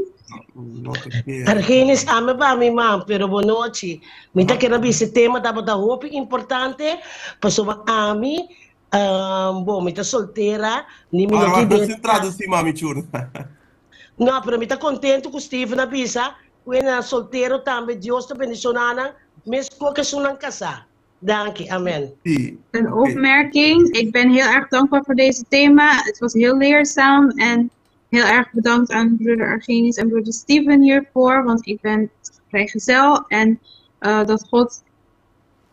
Speaker 2: No ta kere.
Speaker 5: Argenis, ame ba mi man, pero bo nochi. Mi ta kere bisa e tema tabata hopi importante, pasobra ami, um, bo, mi ta soltera, ni mi no
Speaker 2: Ahora,
Speaker 5: tin
Speaker 2: wak,
Speaker 5: idea.
Speaker 2: sin traduci, mami churna.
Speaker 5: No, pero mi ta contento cu Steven a bisa cu e nan soltero tambe Dios ta bendiciona nan mesco cu esunnan casá. Danki, amen.
Speaker 2: Sí,
Speaker 3: Een
Speaker 2: oké.
Speaker 3: opmerking. Ik ben heel erg dankbaar voor deze thema. Het was heel leerzaam en heel erg bedankt aan broeder Argenis en broeder Steven hiervoor, want ik ben vrijgezel en uh, dat, God,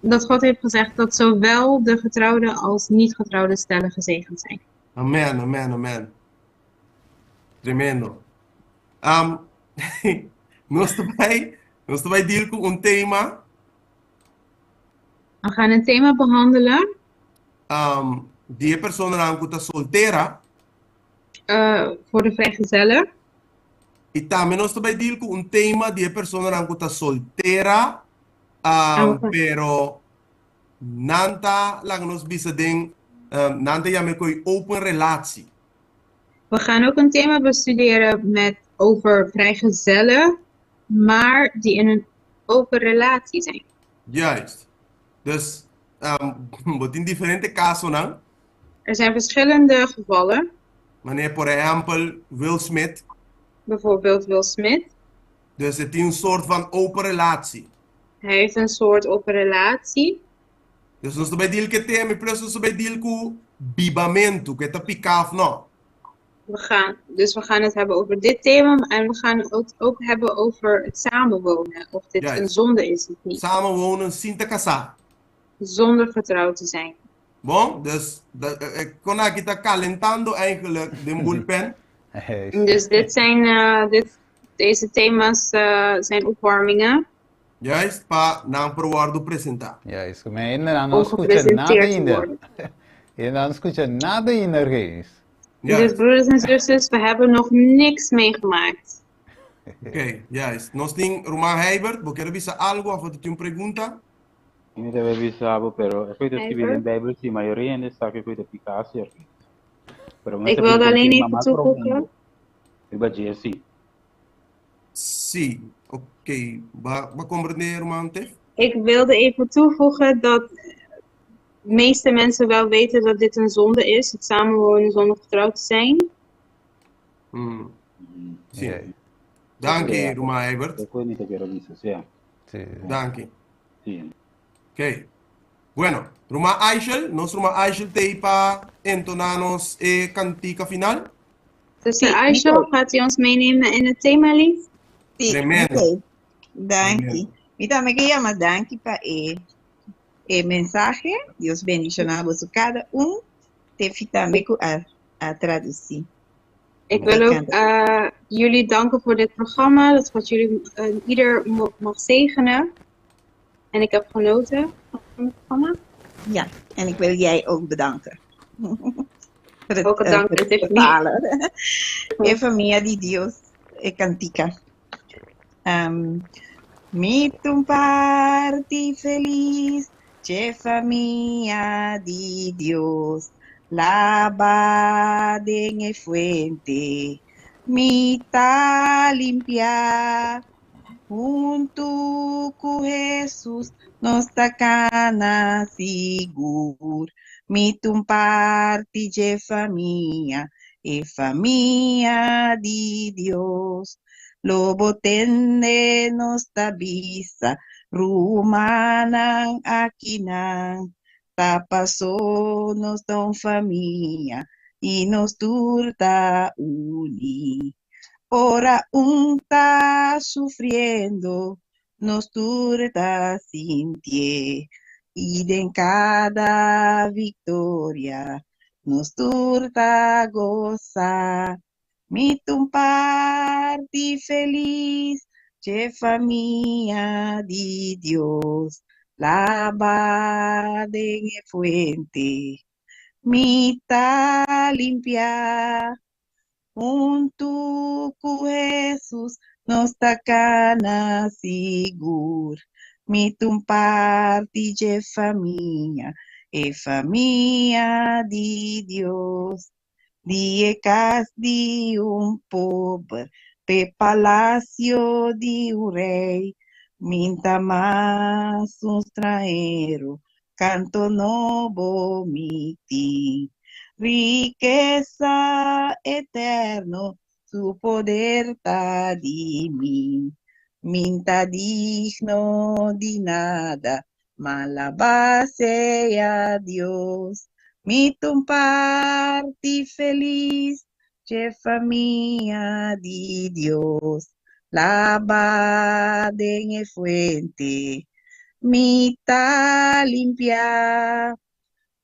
Speaker 3: dat God heeft gezegd dat zowel de getrouwde als niet getrouwde stellen gezegend zijn.
Speaker 2: Amen, amen, amen. Tremendo. Um, nos ta bai, nos ta bai deal ku un tema.
Speaker 3: We gaan een thema behandelen.
Speaker 2: Um, di e personanan ku ta soltera.
Speaker 3: Uh, voor de vrijgezellen.
Speaker 2: I tambe nos ta bai deal ku un tema di e personanan ku ta soltera, um, pero nan ta, laga nos bisa den, um, nan ta yama e koi open relatie.
Speaker 3: We gaan ook een thema bestuderen met over vrijgezellen, maar die in een open relatie zijn.
Speaker 2: Juist. Dus um, bo tin diferente kasonan.
Speaker 3: Er zijn verschillende gevallen.
Speaker 2: Manera por ehèmpel Will Smith.
Speaker 3: Bijvoorbeeld Will Smith.
Speaker 2: Dus e tin un soort van open relatie.
Speaker 3: Hij heeft een soort open relatie.
Speaker 2: Dus nos ta bai deal ku e tema i plus nos ta bai deal ku bibamentu, ku e ta piká òf no.
Speaker 3: We gaan, dus we gaan het hebben over dit thema en we gaan het ook hebben over het samenwonen. Of dit
Speaker 2: Juist.
Speaker 3: een zonde is of niet.
Speaker 2: Samenwonen sin ta kasá.
Speaker 3: Zonder getrouwd te zijn.
Speaker 2: Bon, dus e kon aki ta kalentando eigenlijk den bullpen.
Speaker 3: Dus dit zijn, uh, dit, deze thema's uh, zijn opwarmingen.
Speaker 2: Juist, pa nan por wòrdu presentá.
Speaker 1: Juist, ku mi hende nan no
Speaker 3: Om
Speaker 1: skucha nada
Speaker 3: gepresenteerd te
Speaker 1: ainda.
Speaker 3: worden.
Speaker 1: Hende nan no skucha nada ainda, Argenis.
Speaker 3: Dus
Speaker 2: Juist.
Speaker 3: broeders en zusters, we hebben nog niks meegemaakt.
Speaker 2: Oké, juist. Nos tin Ruman Heibert, bo kier bisa algu of bo tin un pregunta?
Speaker 6: Mi ta bay bisa bo, pero e koe ta skibi den
Speaker 3: Heibert?
Speaker 6: Bijbel si mayoria hende sa ku e koe ta piká si Argenis. Pero
Speaker 3: Ik
Speaker 6: mester
Speaker 3: wilde
Speaker 6: bin ku un
Speaker 3: alleen
Speaker 6: tema
Speaker 3: even
Speaker 6: mas
Speaker 3: toevoegen.
Speaker 6: profundo riba dje si.
Speaker 2: Sí, oké. Ba, ba komprendé, ruman Tiff?
Speaker 3: Ik wilde even toevoegen dat de meeste mensen wel weten dat dit een zonde is, het samenwonen zonder getrouwd te zijn.
Speaker 2: Mm. Sí.
Speaker 1: Yeah.
Speaker 2: Danki,
Speaker 6: Yeah.
Speaker 2: ruman Heibert.
Speaker 6: E koe mi ta kere bisa, si.
Speaker 1: Sí.
Speaker 2: Danki.
Speaker 6: Si.
Speaker 2: Oké. Bueno, ruman Aishel, nos ruman Aishel t'ei pa entoná nos e kantika final.
Speaker 3: Zuster
Speaker 7: Sí,
Speaker 3: Aishel,
Speaker 7: Nicole.
Speaker 3: gaat u ons meenemen in het themalied?
Speaker 7: Sí,
Speaker 2: Tremendo.
Speaker 7: ok. Danki.
Speaker 2: Tremendo.
Speaker 7: Mi tambe ke yama danki pa e e mensahe. Dios bendishoná boso kada un. Tefi tambe ku a a tradusí.
Speaker 3: Ik wil ook eh, jullie danken voor dit programma. Dat God jullie eh, ieder mag zegenen. En ik heb genoten van het programma.
Speaker 7: Ja, en ik wil jij ook bedanken. Voor het,
Speaker 3: Ook
Speaker 7: eh,
Speaker 3: bedankt,
Speaker 7: voor het
Speaker 3: Tiffany.
Speaker 7: vertalen. E famia di Dios, e kantika. Um, mi ta un parti felis, dje famia di Dios. Laba den e fuente, mi ta limpia. Huntu ku Hesus nos ta kana sigur. Mi ta un parti dje famia, e famia di Dios. Lo bo tende nos ta bisa, Rumannan akinan, Ta pasó nos ta un famia i nos tur ta uní. Ora un ta sufriendo, nos tur ta sintié. I den kada viktoria, nos tur ta gosa. Mi ta un parti felis dje famia di Dios. Laba den e fuente, mi ta limpia. Huntu ku Hesus nos ta kana sigur. Mi ta un parti dje famia, e famia di Dios. Di e kas di un pober p'e palasio di un rei, mi n'ta mas un stranhero, kanto nobo mi tin. Rikesa eterno, su poder ta di mi. Mi n'ta digno di nada, Malabá sea Dios, mi ta un parti felis dje famia di Dios. Laba den e fuente, mi ta limpiá.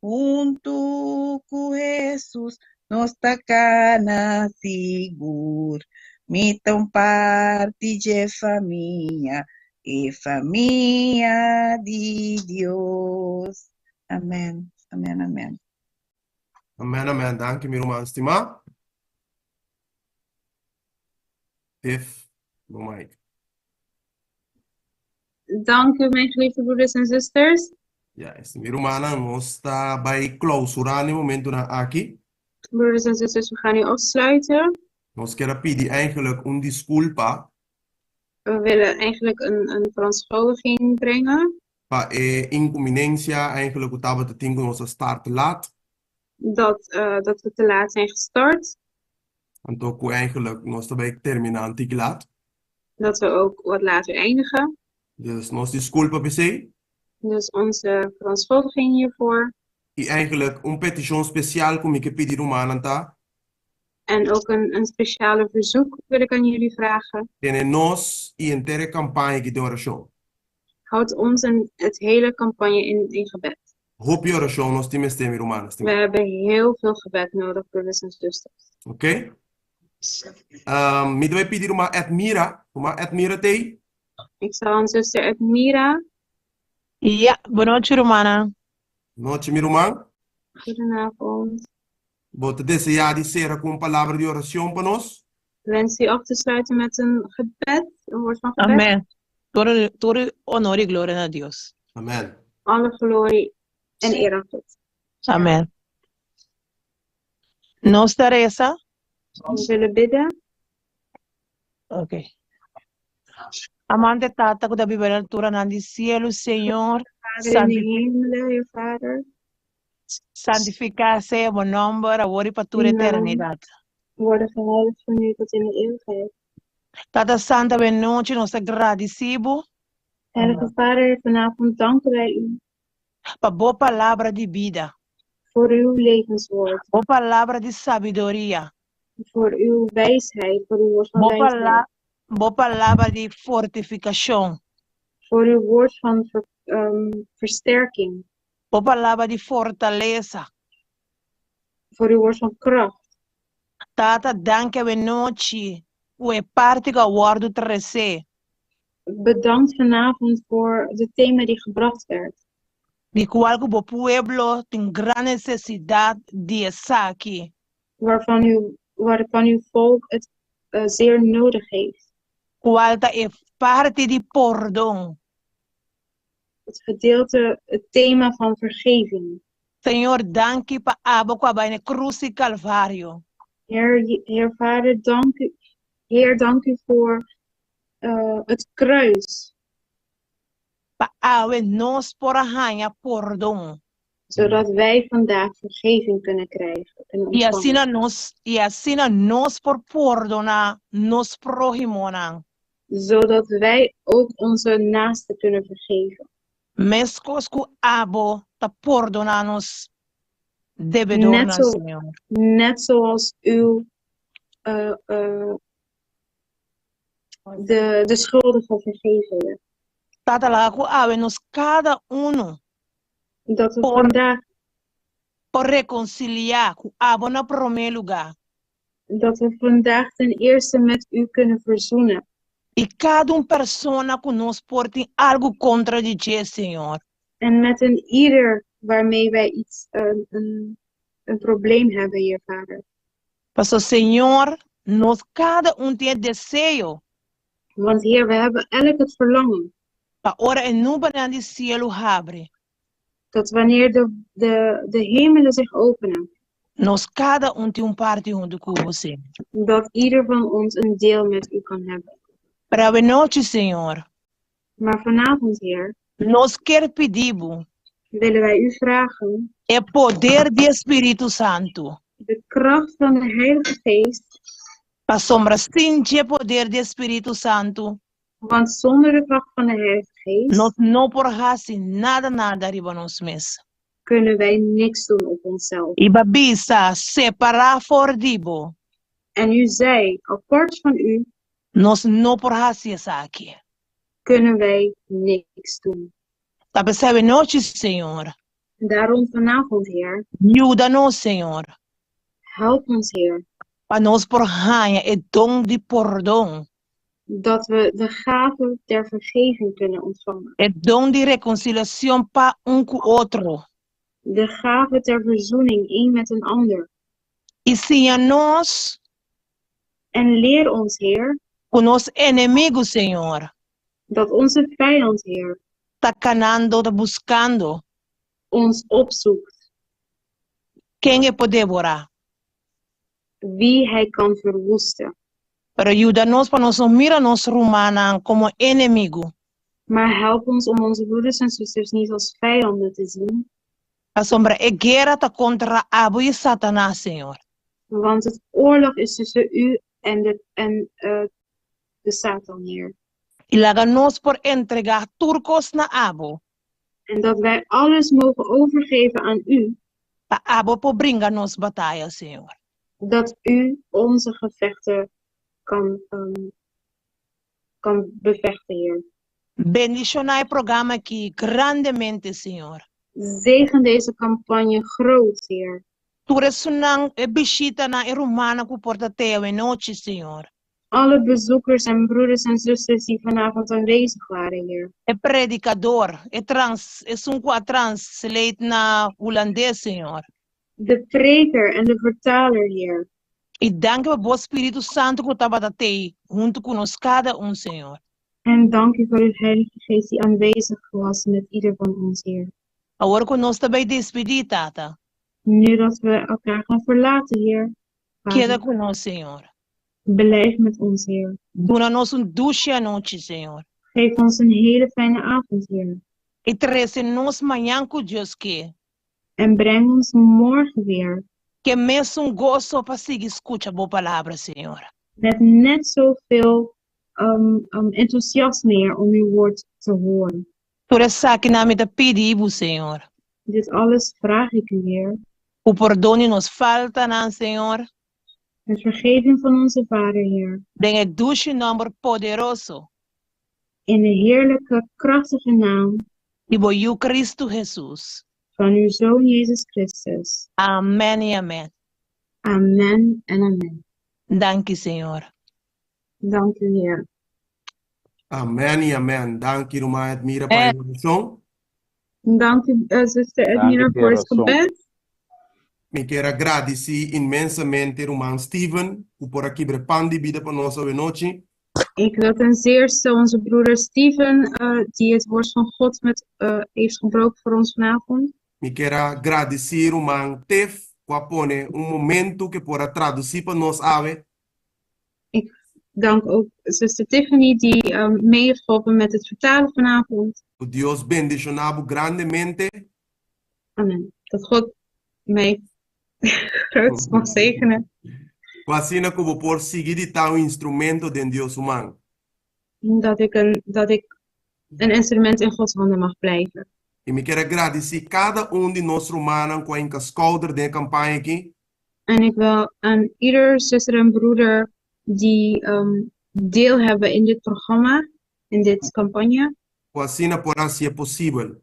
Speaker 7: Huntu ku Hesus nos ta kana sigur. Mi ta un parti dje famia, e famia di Dios. Amen, amen, amen.
Speaker 2: Amen, amen. Danki mi ruman stimá. Tiff, bo mic.
Speaker 3: Dank u, mijn geliefde broeders en zusters.
Speaker 2: Ja, este, mi rumannan, nos ta bai klausurá na e momentunan aki.
Speaker 3: Broeders en zusters, we gaan nu afsluiten.
Speaker 2: Nos kier a pidi eigenlijk un diskulpa.
Speaker 3: We willen eigenlijk een, een verontschuldiging brengen.
Speaker 2: Pa e inkuminensia eigenlijk ku tabata tin ku nos a start laat.
Speaker 3: Dat, uh, dat we te laat zijn gestart.
Speaker 2: Anto ku eigenlijk nos ta bai terminá un tiki laat.
Speaker 3: Dat we ook wat later eindigen.
Speaker 2: Dus nos diskulpa p'esei.
Speaker 3: Dus onze verontschuldiging hiervoor.
Speaker 2: I eigenlijk un petishon spesial ku mi ke pidi rumannan ta.
Speaker 3: En ook een, een speciale verzoek wil ik aan jullie vragen.
Speaker 2: Tene nos i henter e kampaña aki den orashon.
Speaker 3: Houd ons en het hele campagne in, in gebed.
Speaker 2: Hopi orashon nos tin mester, mi rumannan
Speaker 3: We
Speaker 2: stimá.
Speaker 3: hebben heel veel gebed nodig, broeders en zusters.
Speaker 2: Oké? Um, mi ta bai pidi ruman Edmira. Ruman Edmira t'ei?
Speaker 3: Ik zal aan zuster Edmira.
Speaker 8: Ja, bonochi rumannan.
Speaker 2: Nochi, mi ruman.
Speaker 3: Goedenavond.
Speaker 2: Bo ta deseá di sera ku un palabra di orashon pa nos?
Speaker 3: Wens u af te sluiten met een gebed, een woord van gebed?
Speaker 8: Amen. Tur, tur honor i gloria na Dios.
Speaker 2: Amen.
Speaker 3: Alle glorie en eer aan God.
Speaker 8: Amen. Nos ta resa.
Speaker 3: We zullen bidden.
Speaker 8: Ok. Amante Tata ku ta biba den alturanan di sielu, Señor,
Speaker 3: Vader in de hemelen, Heer Vader.
Speaker 8: Santifiká sea bo nòmber awor i pa tur
Speaker 3: Uw naam
Speaker 8: eternidat.
Speaker 3: worden geheiligd van nu tot in de eeuwigheid.
Speaker 8: Tata Santu, awe nochi nos ta gradisí bo.
Speaker 3: Heilige Vader, vanavond danken wij u.
Speaker 8: Pa bo palabra di bida.
Speaker 3: Voor uw levenswoord.
Speaker 8: Bo palabra di sabiduria.
Speaker 3: Voor uw wijsheid, voor uw woord van
Speaker 8: Bo
Speaker 3: wijsheid.
Speaker 8: pala bo palabra di fortifikashon.
Speaker 3: Voor uw woord van ver, um, versterking.
Speaker 8: Bo palabra di fortalesa.
Speaker 3: Voor uw woord van kracht.
Speaker 8: Tata, danki awe nochi ku e parti ku a wòrdu tresé.
Speaker 3: Bedankt vanavond voor de thema die gebracht werd.
Speaker 8: Di kual ku bo pueblo tin gran nesesidat di esaki.
Speaker 3: Waarvan uw, waarvan uw volk het uh, zeer nodig heeft.
Speaker 8: Kual ta e parti di pordon.
Speaker 3: Het gedeelte, het thema van vergeving.
Speaker 8: Señor, danki pa abo ku a bai na e krus di Kalvario.
Speaker 3: Heer, Heer Vader, dank u, Heer, dank u voor eh, het kruis.
Speaker 8: Pa awe nos por a haña pordon.
Speaker 3: Zodat wij vandaag vergeving kunnen krijgen, kunnen
Speaker 8: I
Speaker 3: ontvangen.
Speaker 8: asina nos, i asina nos por pordoná nos próhimonan.
Speaker 3: Zodat wij ook onze naasten kunnen vergeven.
Speaker 8: Meskos ku abo ta pordoná nos debedornan,
Speaker 3: Net zo,
Speaker 8: Señor.
Speaker 3: net zoals u eh, eh, de, de schuldigen vergeven. Heer.
Speaker 8: Tata, laga ku awe nos kada unu
Speaker 3: Dat we
Speaker 8: por
Speaker 3: vandaag,
Speaker 8: por rekonsiliá ku abo na promé lugá.
Speaker 3: dat we vandaag ten eerste met u kunnen verzoenen.
Speaker 8: I kada un persona ku nos por tin algu kontra di dje, Señor.
Speaker 3: En met een ieder waarmee wij iets, een, een, een probleem hebben, Heer Vader.
Speaker 8: Paso, Señor, nos kada un tin e deseo.
Speaker 3: Want Heer, we hebben elk het verlangen.
Speaker 8: Pa ora e nubanan di sielu habri.
Speaker 3: Dat wanneer de, de, de hemelen zich openen.
Speaker 8: Nos kada un tin un parti huntu ku bo, Señor.
Speaker 3: Dat ieder van ons een deel met u kan hebben.
Speaker 8: Pero awenochi, Señor.
Speaker 3: Maar vanavond, Heer.
Speaker 8: Nos kier pidi bo.
Speaker 3: Willen wij u vragen.
Speaker 8: E poder di e Spiritu Santu.
Speaker 3: De kracht van de Heilige Geest.
Speaker 8: Pasobra sin dje poder di e Spiritu Santu.
Speaker 3: Want zonder de kracht van de Heilige Geest.
Speaker 8: Nos no por hasi nada nada riba nos mes.
Speaker 3: Kunnen wij niks doen op onszelf.
Speaker 8: I bo a bisa, Separá for di bo.
Speaker 3: En u zei, apart van u.
Speaker 8: Nos no por hasi esaki.
Speaker 3: Kunnen wij niks doen.
Speaker 8: Ta p'esei awenochi, Señor.
Speaker 3: Daarom vanavond, Heer.
Speaker 8: Yuda nos, Señor.
Speaker 3: Help ons, Heer.
Speaker 8: Pa nos por haña e don di pordon.
Speaker 3: Dat we de gave der vergeving kunnen ontvangen.
Speaker 8: E don di rekonsiliashon pa un ku otro.
Speaker 3: De gave ter verzoening een met een ander.
Speaker 8: I siña nos.
Speaker 3: En leer ons, Heer.
Speaker 8: Ku nos enemigu, Señor.
Speaker 3: Dat onze vijand, Heer.
Speaker 8: Ta kanando, ta buskando.
Speaker 3: Ons opzoekt.
Speaker 8: Ken e por devorá.
Speaker 3: Wie hij kan verwoesten.
Speaker 8: Pero yuda nos pa nos no mira nos rumannan komo enemigu.
Speaker 3: Maar help ons om onze broeders en zusters niet als vijanden te zien.
Speaker 8: Pasobra e guera ta kontra abo i Satanas, Señor.
Speaker 3: Want het oorlog is tussen u en de, en, eh, de Satan, Heer.
Speaker 8: I laga nos por entregá tur kos na abo.
Speaker 3: En dat wij alles mogen overgeven aan u.
Speaker 8: Pa abo por bringa nos bataya, Señor.
Speaker 3: Dat u onze gevechten kan, um, kan bevechten, Heer.
Speaker 8: Bendishoná e programa aki grandemente, Señor.
Speaker 3: Zegen deze campagne groot, Heer.
Speaker 8: Tur esunnan, e bishitanan, e rumannan ku por ta te awenochi, Señor.
Speaker 3: Alle bezoekers en broeders en zusters die vanavond aanwezig waren, Heer.
Speaker 8: E predikador, e trans, esun ku a translate na hulandes, Señor.
Speaker 3: De preker en de vertaler, Heer.
Speaker 8: I danki pa bo Spiritu Santu ku tabata tei huntu ku nos kada un, Señor.
Speaker 3: En dank u voor uw Heilige Geest die aanwezig was met ieder van ons, Heer.
Speaker 8: Awor ku nos ta bai despidí, Tata.
Speaker 3: Nu dat we elkaar gaan verlaten, Heer.
Speaker 8: Keda
Speaker 3: Vader,
Speaker 8: ku nos, Señor.
Speaker 3: Blijf met ons, Heer.
Speaker 8: Duna nos un dushi anochi, Señor.
Speaker 3: Geef ons een hele fijne avond, Heer.
Speaker 8: I trese nos mañan ku Dios ke.
Speaker 3: En breng ons morgen weer.
Speaker 8: Ku mesun goso pa sigui skucha bo palabra, Señor.
Speaker 3: Met net zoveel um, um, enthousiasme, Heer, om uw woord te horen.
Speaker 8: Tur esakinan mi ta pidi bo, Señor.
Speaker 3: Dit alles vraag ik u, Heer.
Speaker 8: Ku pordon di nos faltanan, Señor.
Speaker 3: Met vergeving van onze Vader, Heer.
Speaker 8: Den e dushi nòmber poderoso.
Speaker 3: In de heerlijke, krachtige naam.
Speaker 8: Di bo Yu Cristo Hesus.
Speaker 3: Van uw Zoon Jezus Christus.
Speaker 8: Amèn i amèn.
Speaker 3: Amen en amen.
Speaker 8: Danki, Señor.
Speaker 3: Dank u, Heer.
Speaker 2: Amèn i amèn. Danki ruman Edmira pa e orashon.
Speaker 3: Dank u, eh, zuster
Speaker 6: Danki
Speaker 3: Edmira,
Speaker 6: pa e
Speaker 3: voor het
Speaker 6: orashon.
Speaker 3: gebed.
Speaker 2: Mi kier a gradisí inmensamente ruman Steven ku por a kibra e pan di bida pa nos awenochi.
Speaker 3: Ik wil ten zeerste onze broeder Steven, eh, die het woord van God met, eh, heeft gebroken voor ons vanavond.
Speaker 2: Mi kier a gradisí ruman Tiff ku a pone un momentu ku e por a tradusí pa nos awe.
Speaker 3: Ik dank ook zuster Tiffany die mee heeft geholpen met het vertalen vanavond.
Speaker 2: Ku Dios bendishoná bo grandemente.
Speaker 3: Amen. Dat God mij groot mag zegenen.
Speaker 2: Ku asina ku bo por sigui di ta un instrumento den Dios su man.
Speaker 3: Dat ik een, dat ik een instrument in Gods handen mag blijven.
Speaker 2: I mi kier a gradisí kada un di nos rumannan ku a hinka skouder den e kampaña aki.
Speaker 3: En ik wil aan ieder zuster en broeder die deel hebben in dit programma, in dit campagne.
Speaker 2: Ku asina por hasié posibel.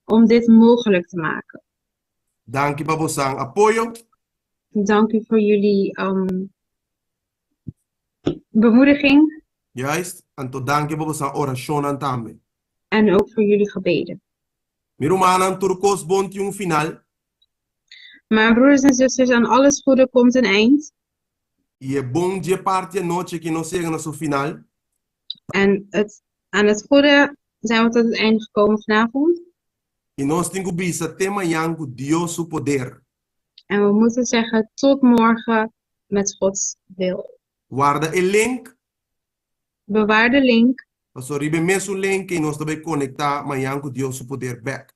Speaker 3: Om dit mogelijk te maken.
Speaker 2: Danki pa bosan apoyo.
Speaker 3: Dank u voor jullie bemoediging.
Speaker 2: Juist, anto danki pa bosan orashonnan tambe.
Speaker 3: En ook voor jullie gebeden.
Speaker 2: Mi rumannan, tur kos bon tin un final.
Speaker 3: Maar broeders en zusters, aan alles goede komt een eind.
Speaker 2: I e bon dje parti anochi aki nos yega na su final.
Speaker 3: En het, aan het goede zijn we tot het einde gekomen vanavond.
Speaker 2: I nos tin ku bisa te mañan ku Dios su poder.
Speaker 3: En we moeten zeggen tot morgen met Gods wil.
Speaker 2: Warda e link.
Speaker 3: Bewaar de link.
Speaker 2: Pasobra riba e mesun link ei nos ta bai konektá mañan ku Dios su poder bèk.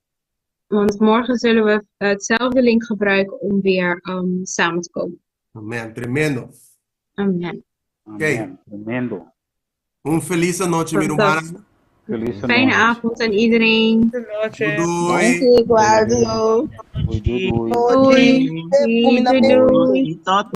Speaker 3: Want morgen zullen we hetzelfde link gebruiken om weer samen te komen.
Speaker 2: Amen, tremendo.
Speaker 3: Amen.
Speaker 2: Oké.
Speaker 6: Tremendo.
Speaker 2: Un felis anochi, mi rumannan.
Speaker 6: Felis
Speaker 3: Fijne avond aan iedereen.
Speaker 2: Doei doei.
Speaker 7: Danki, igual, doei.
Speaker 6: Doei doei.
Speaker 3: Doei. Doei, doei.
Speaker 5: Tot.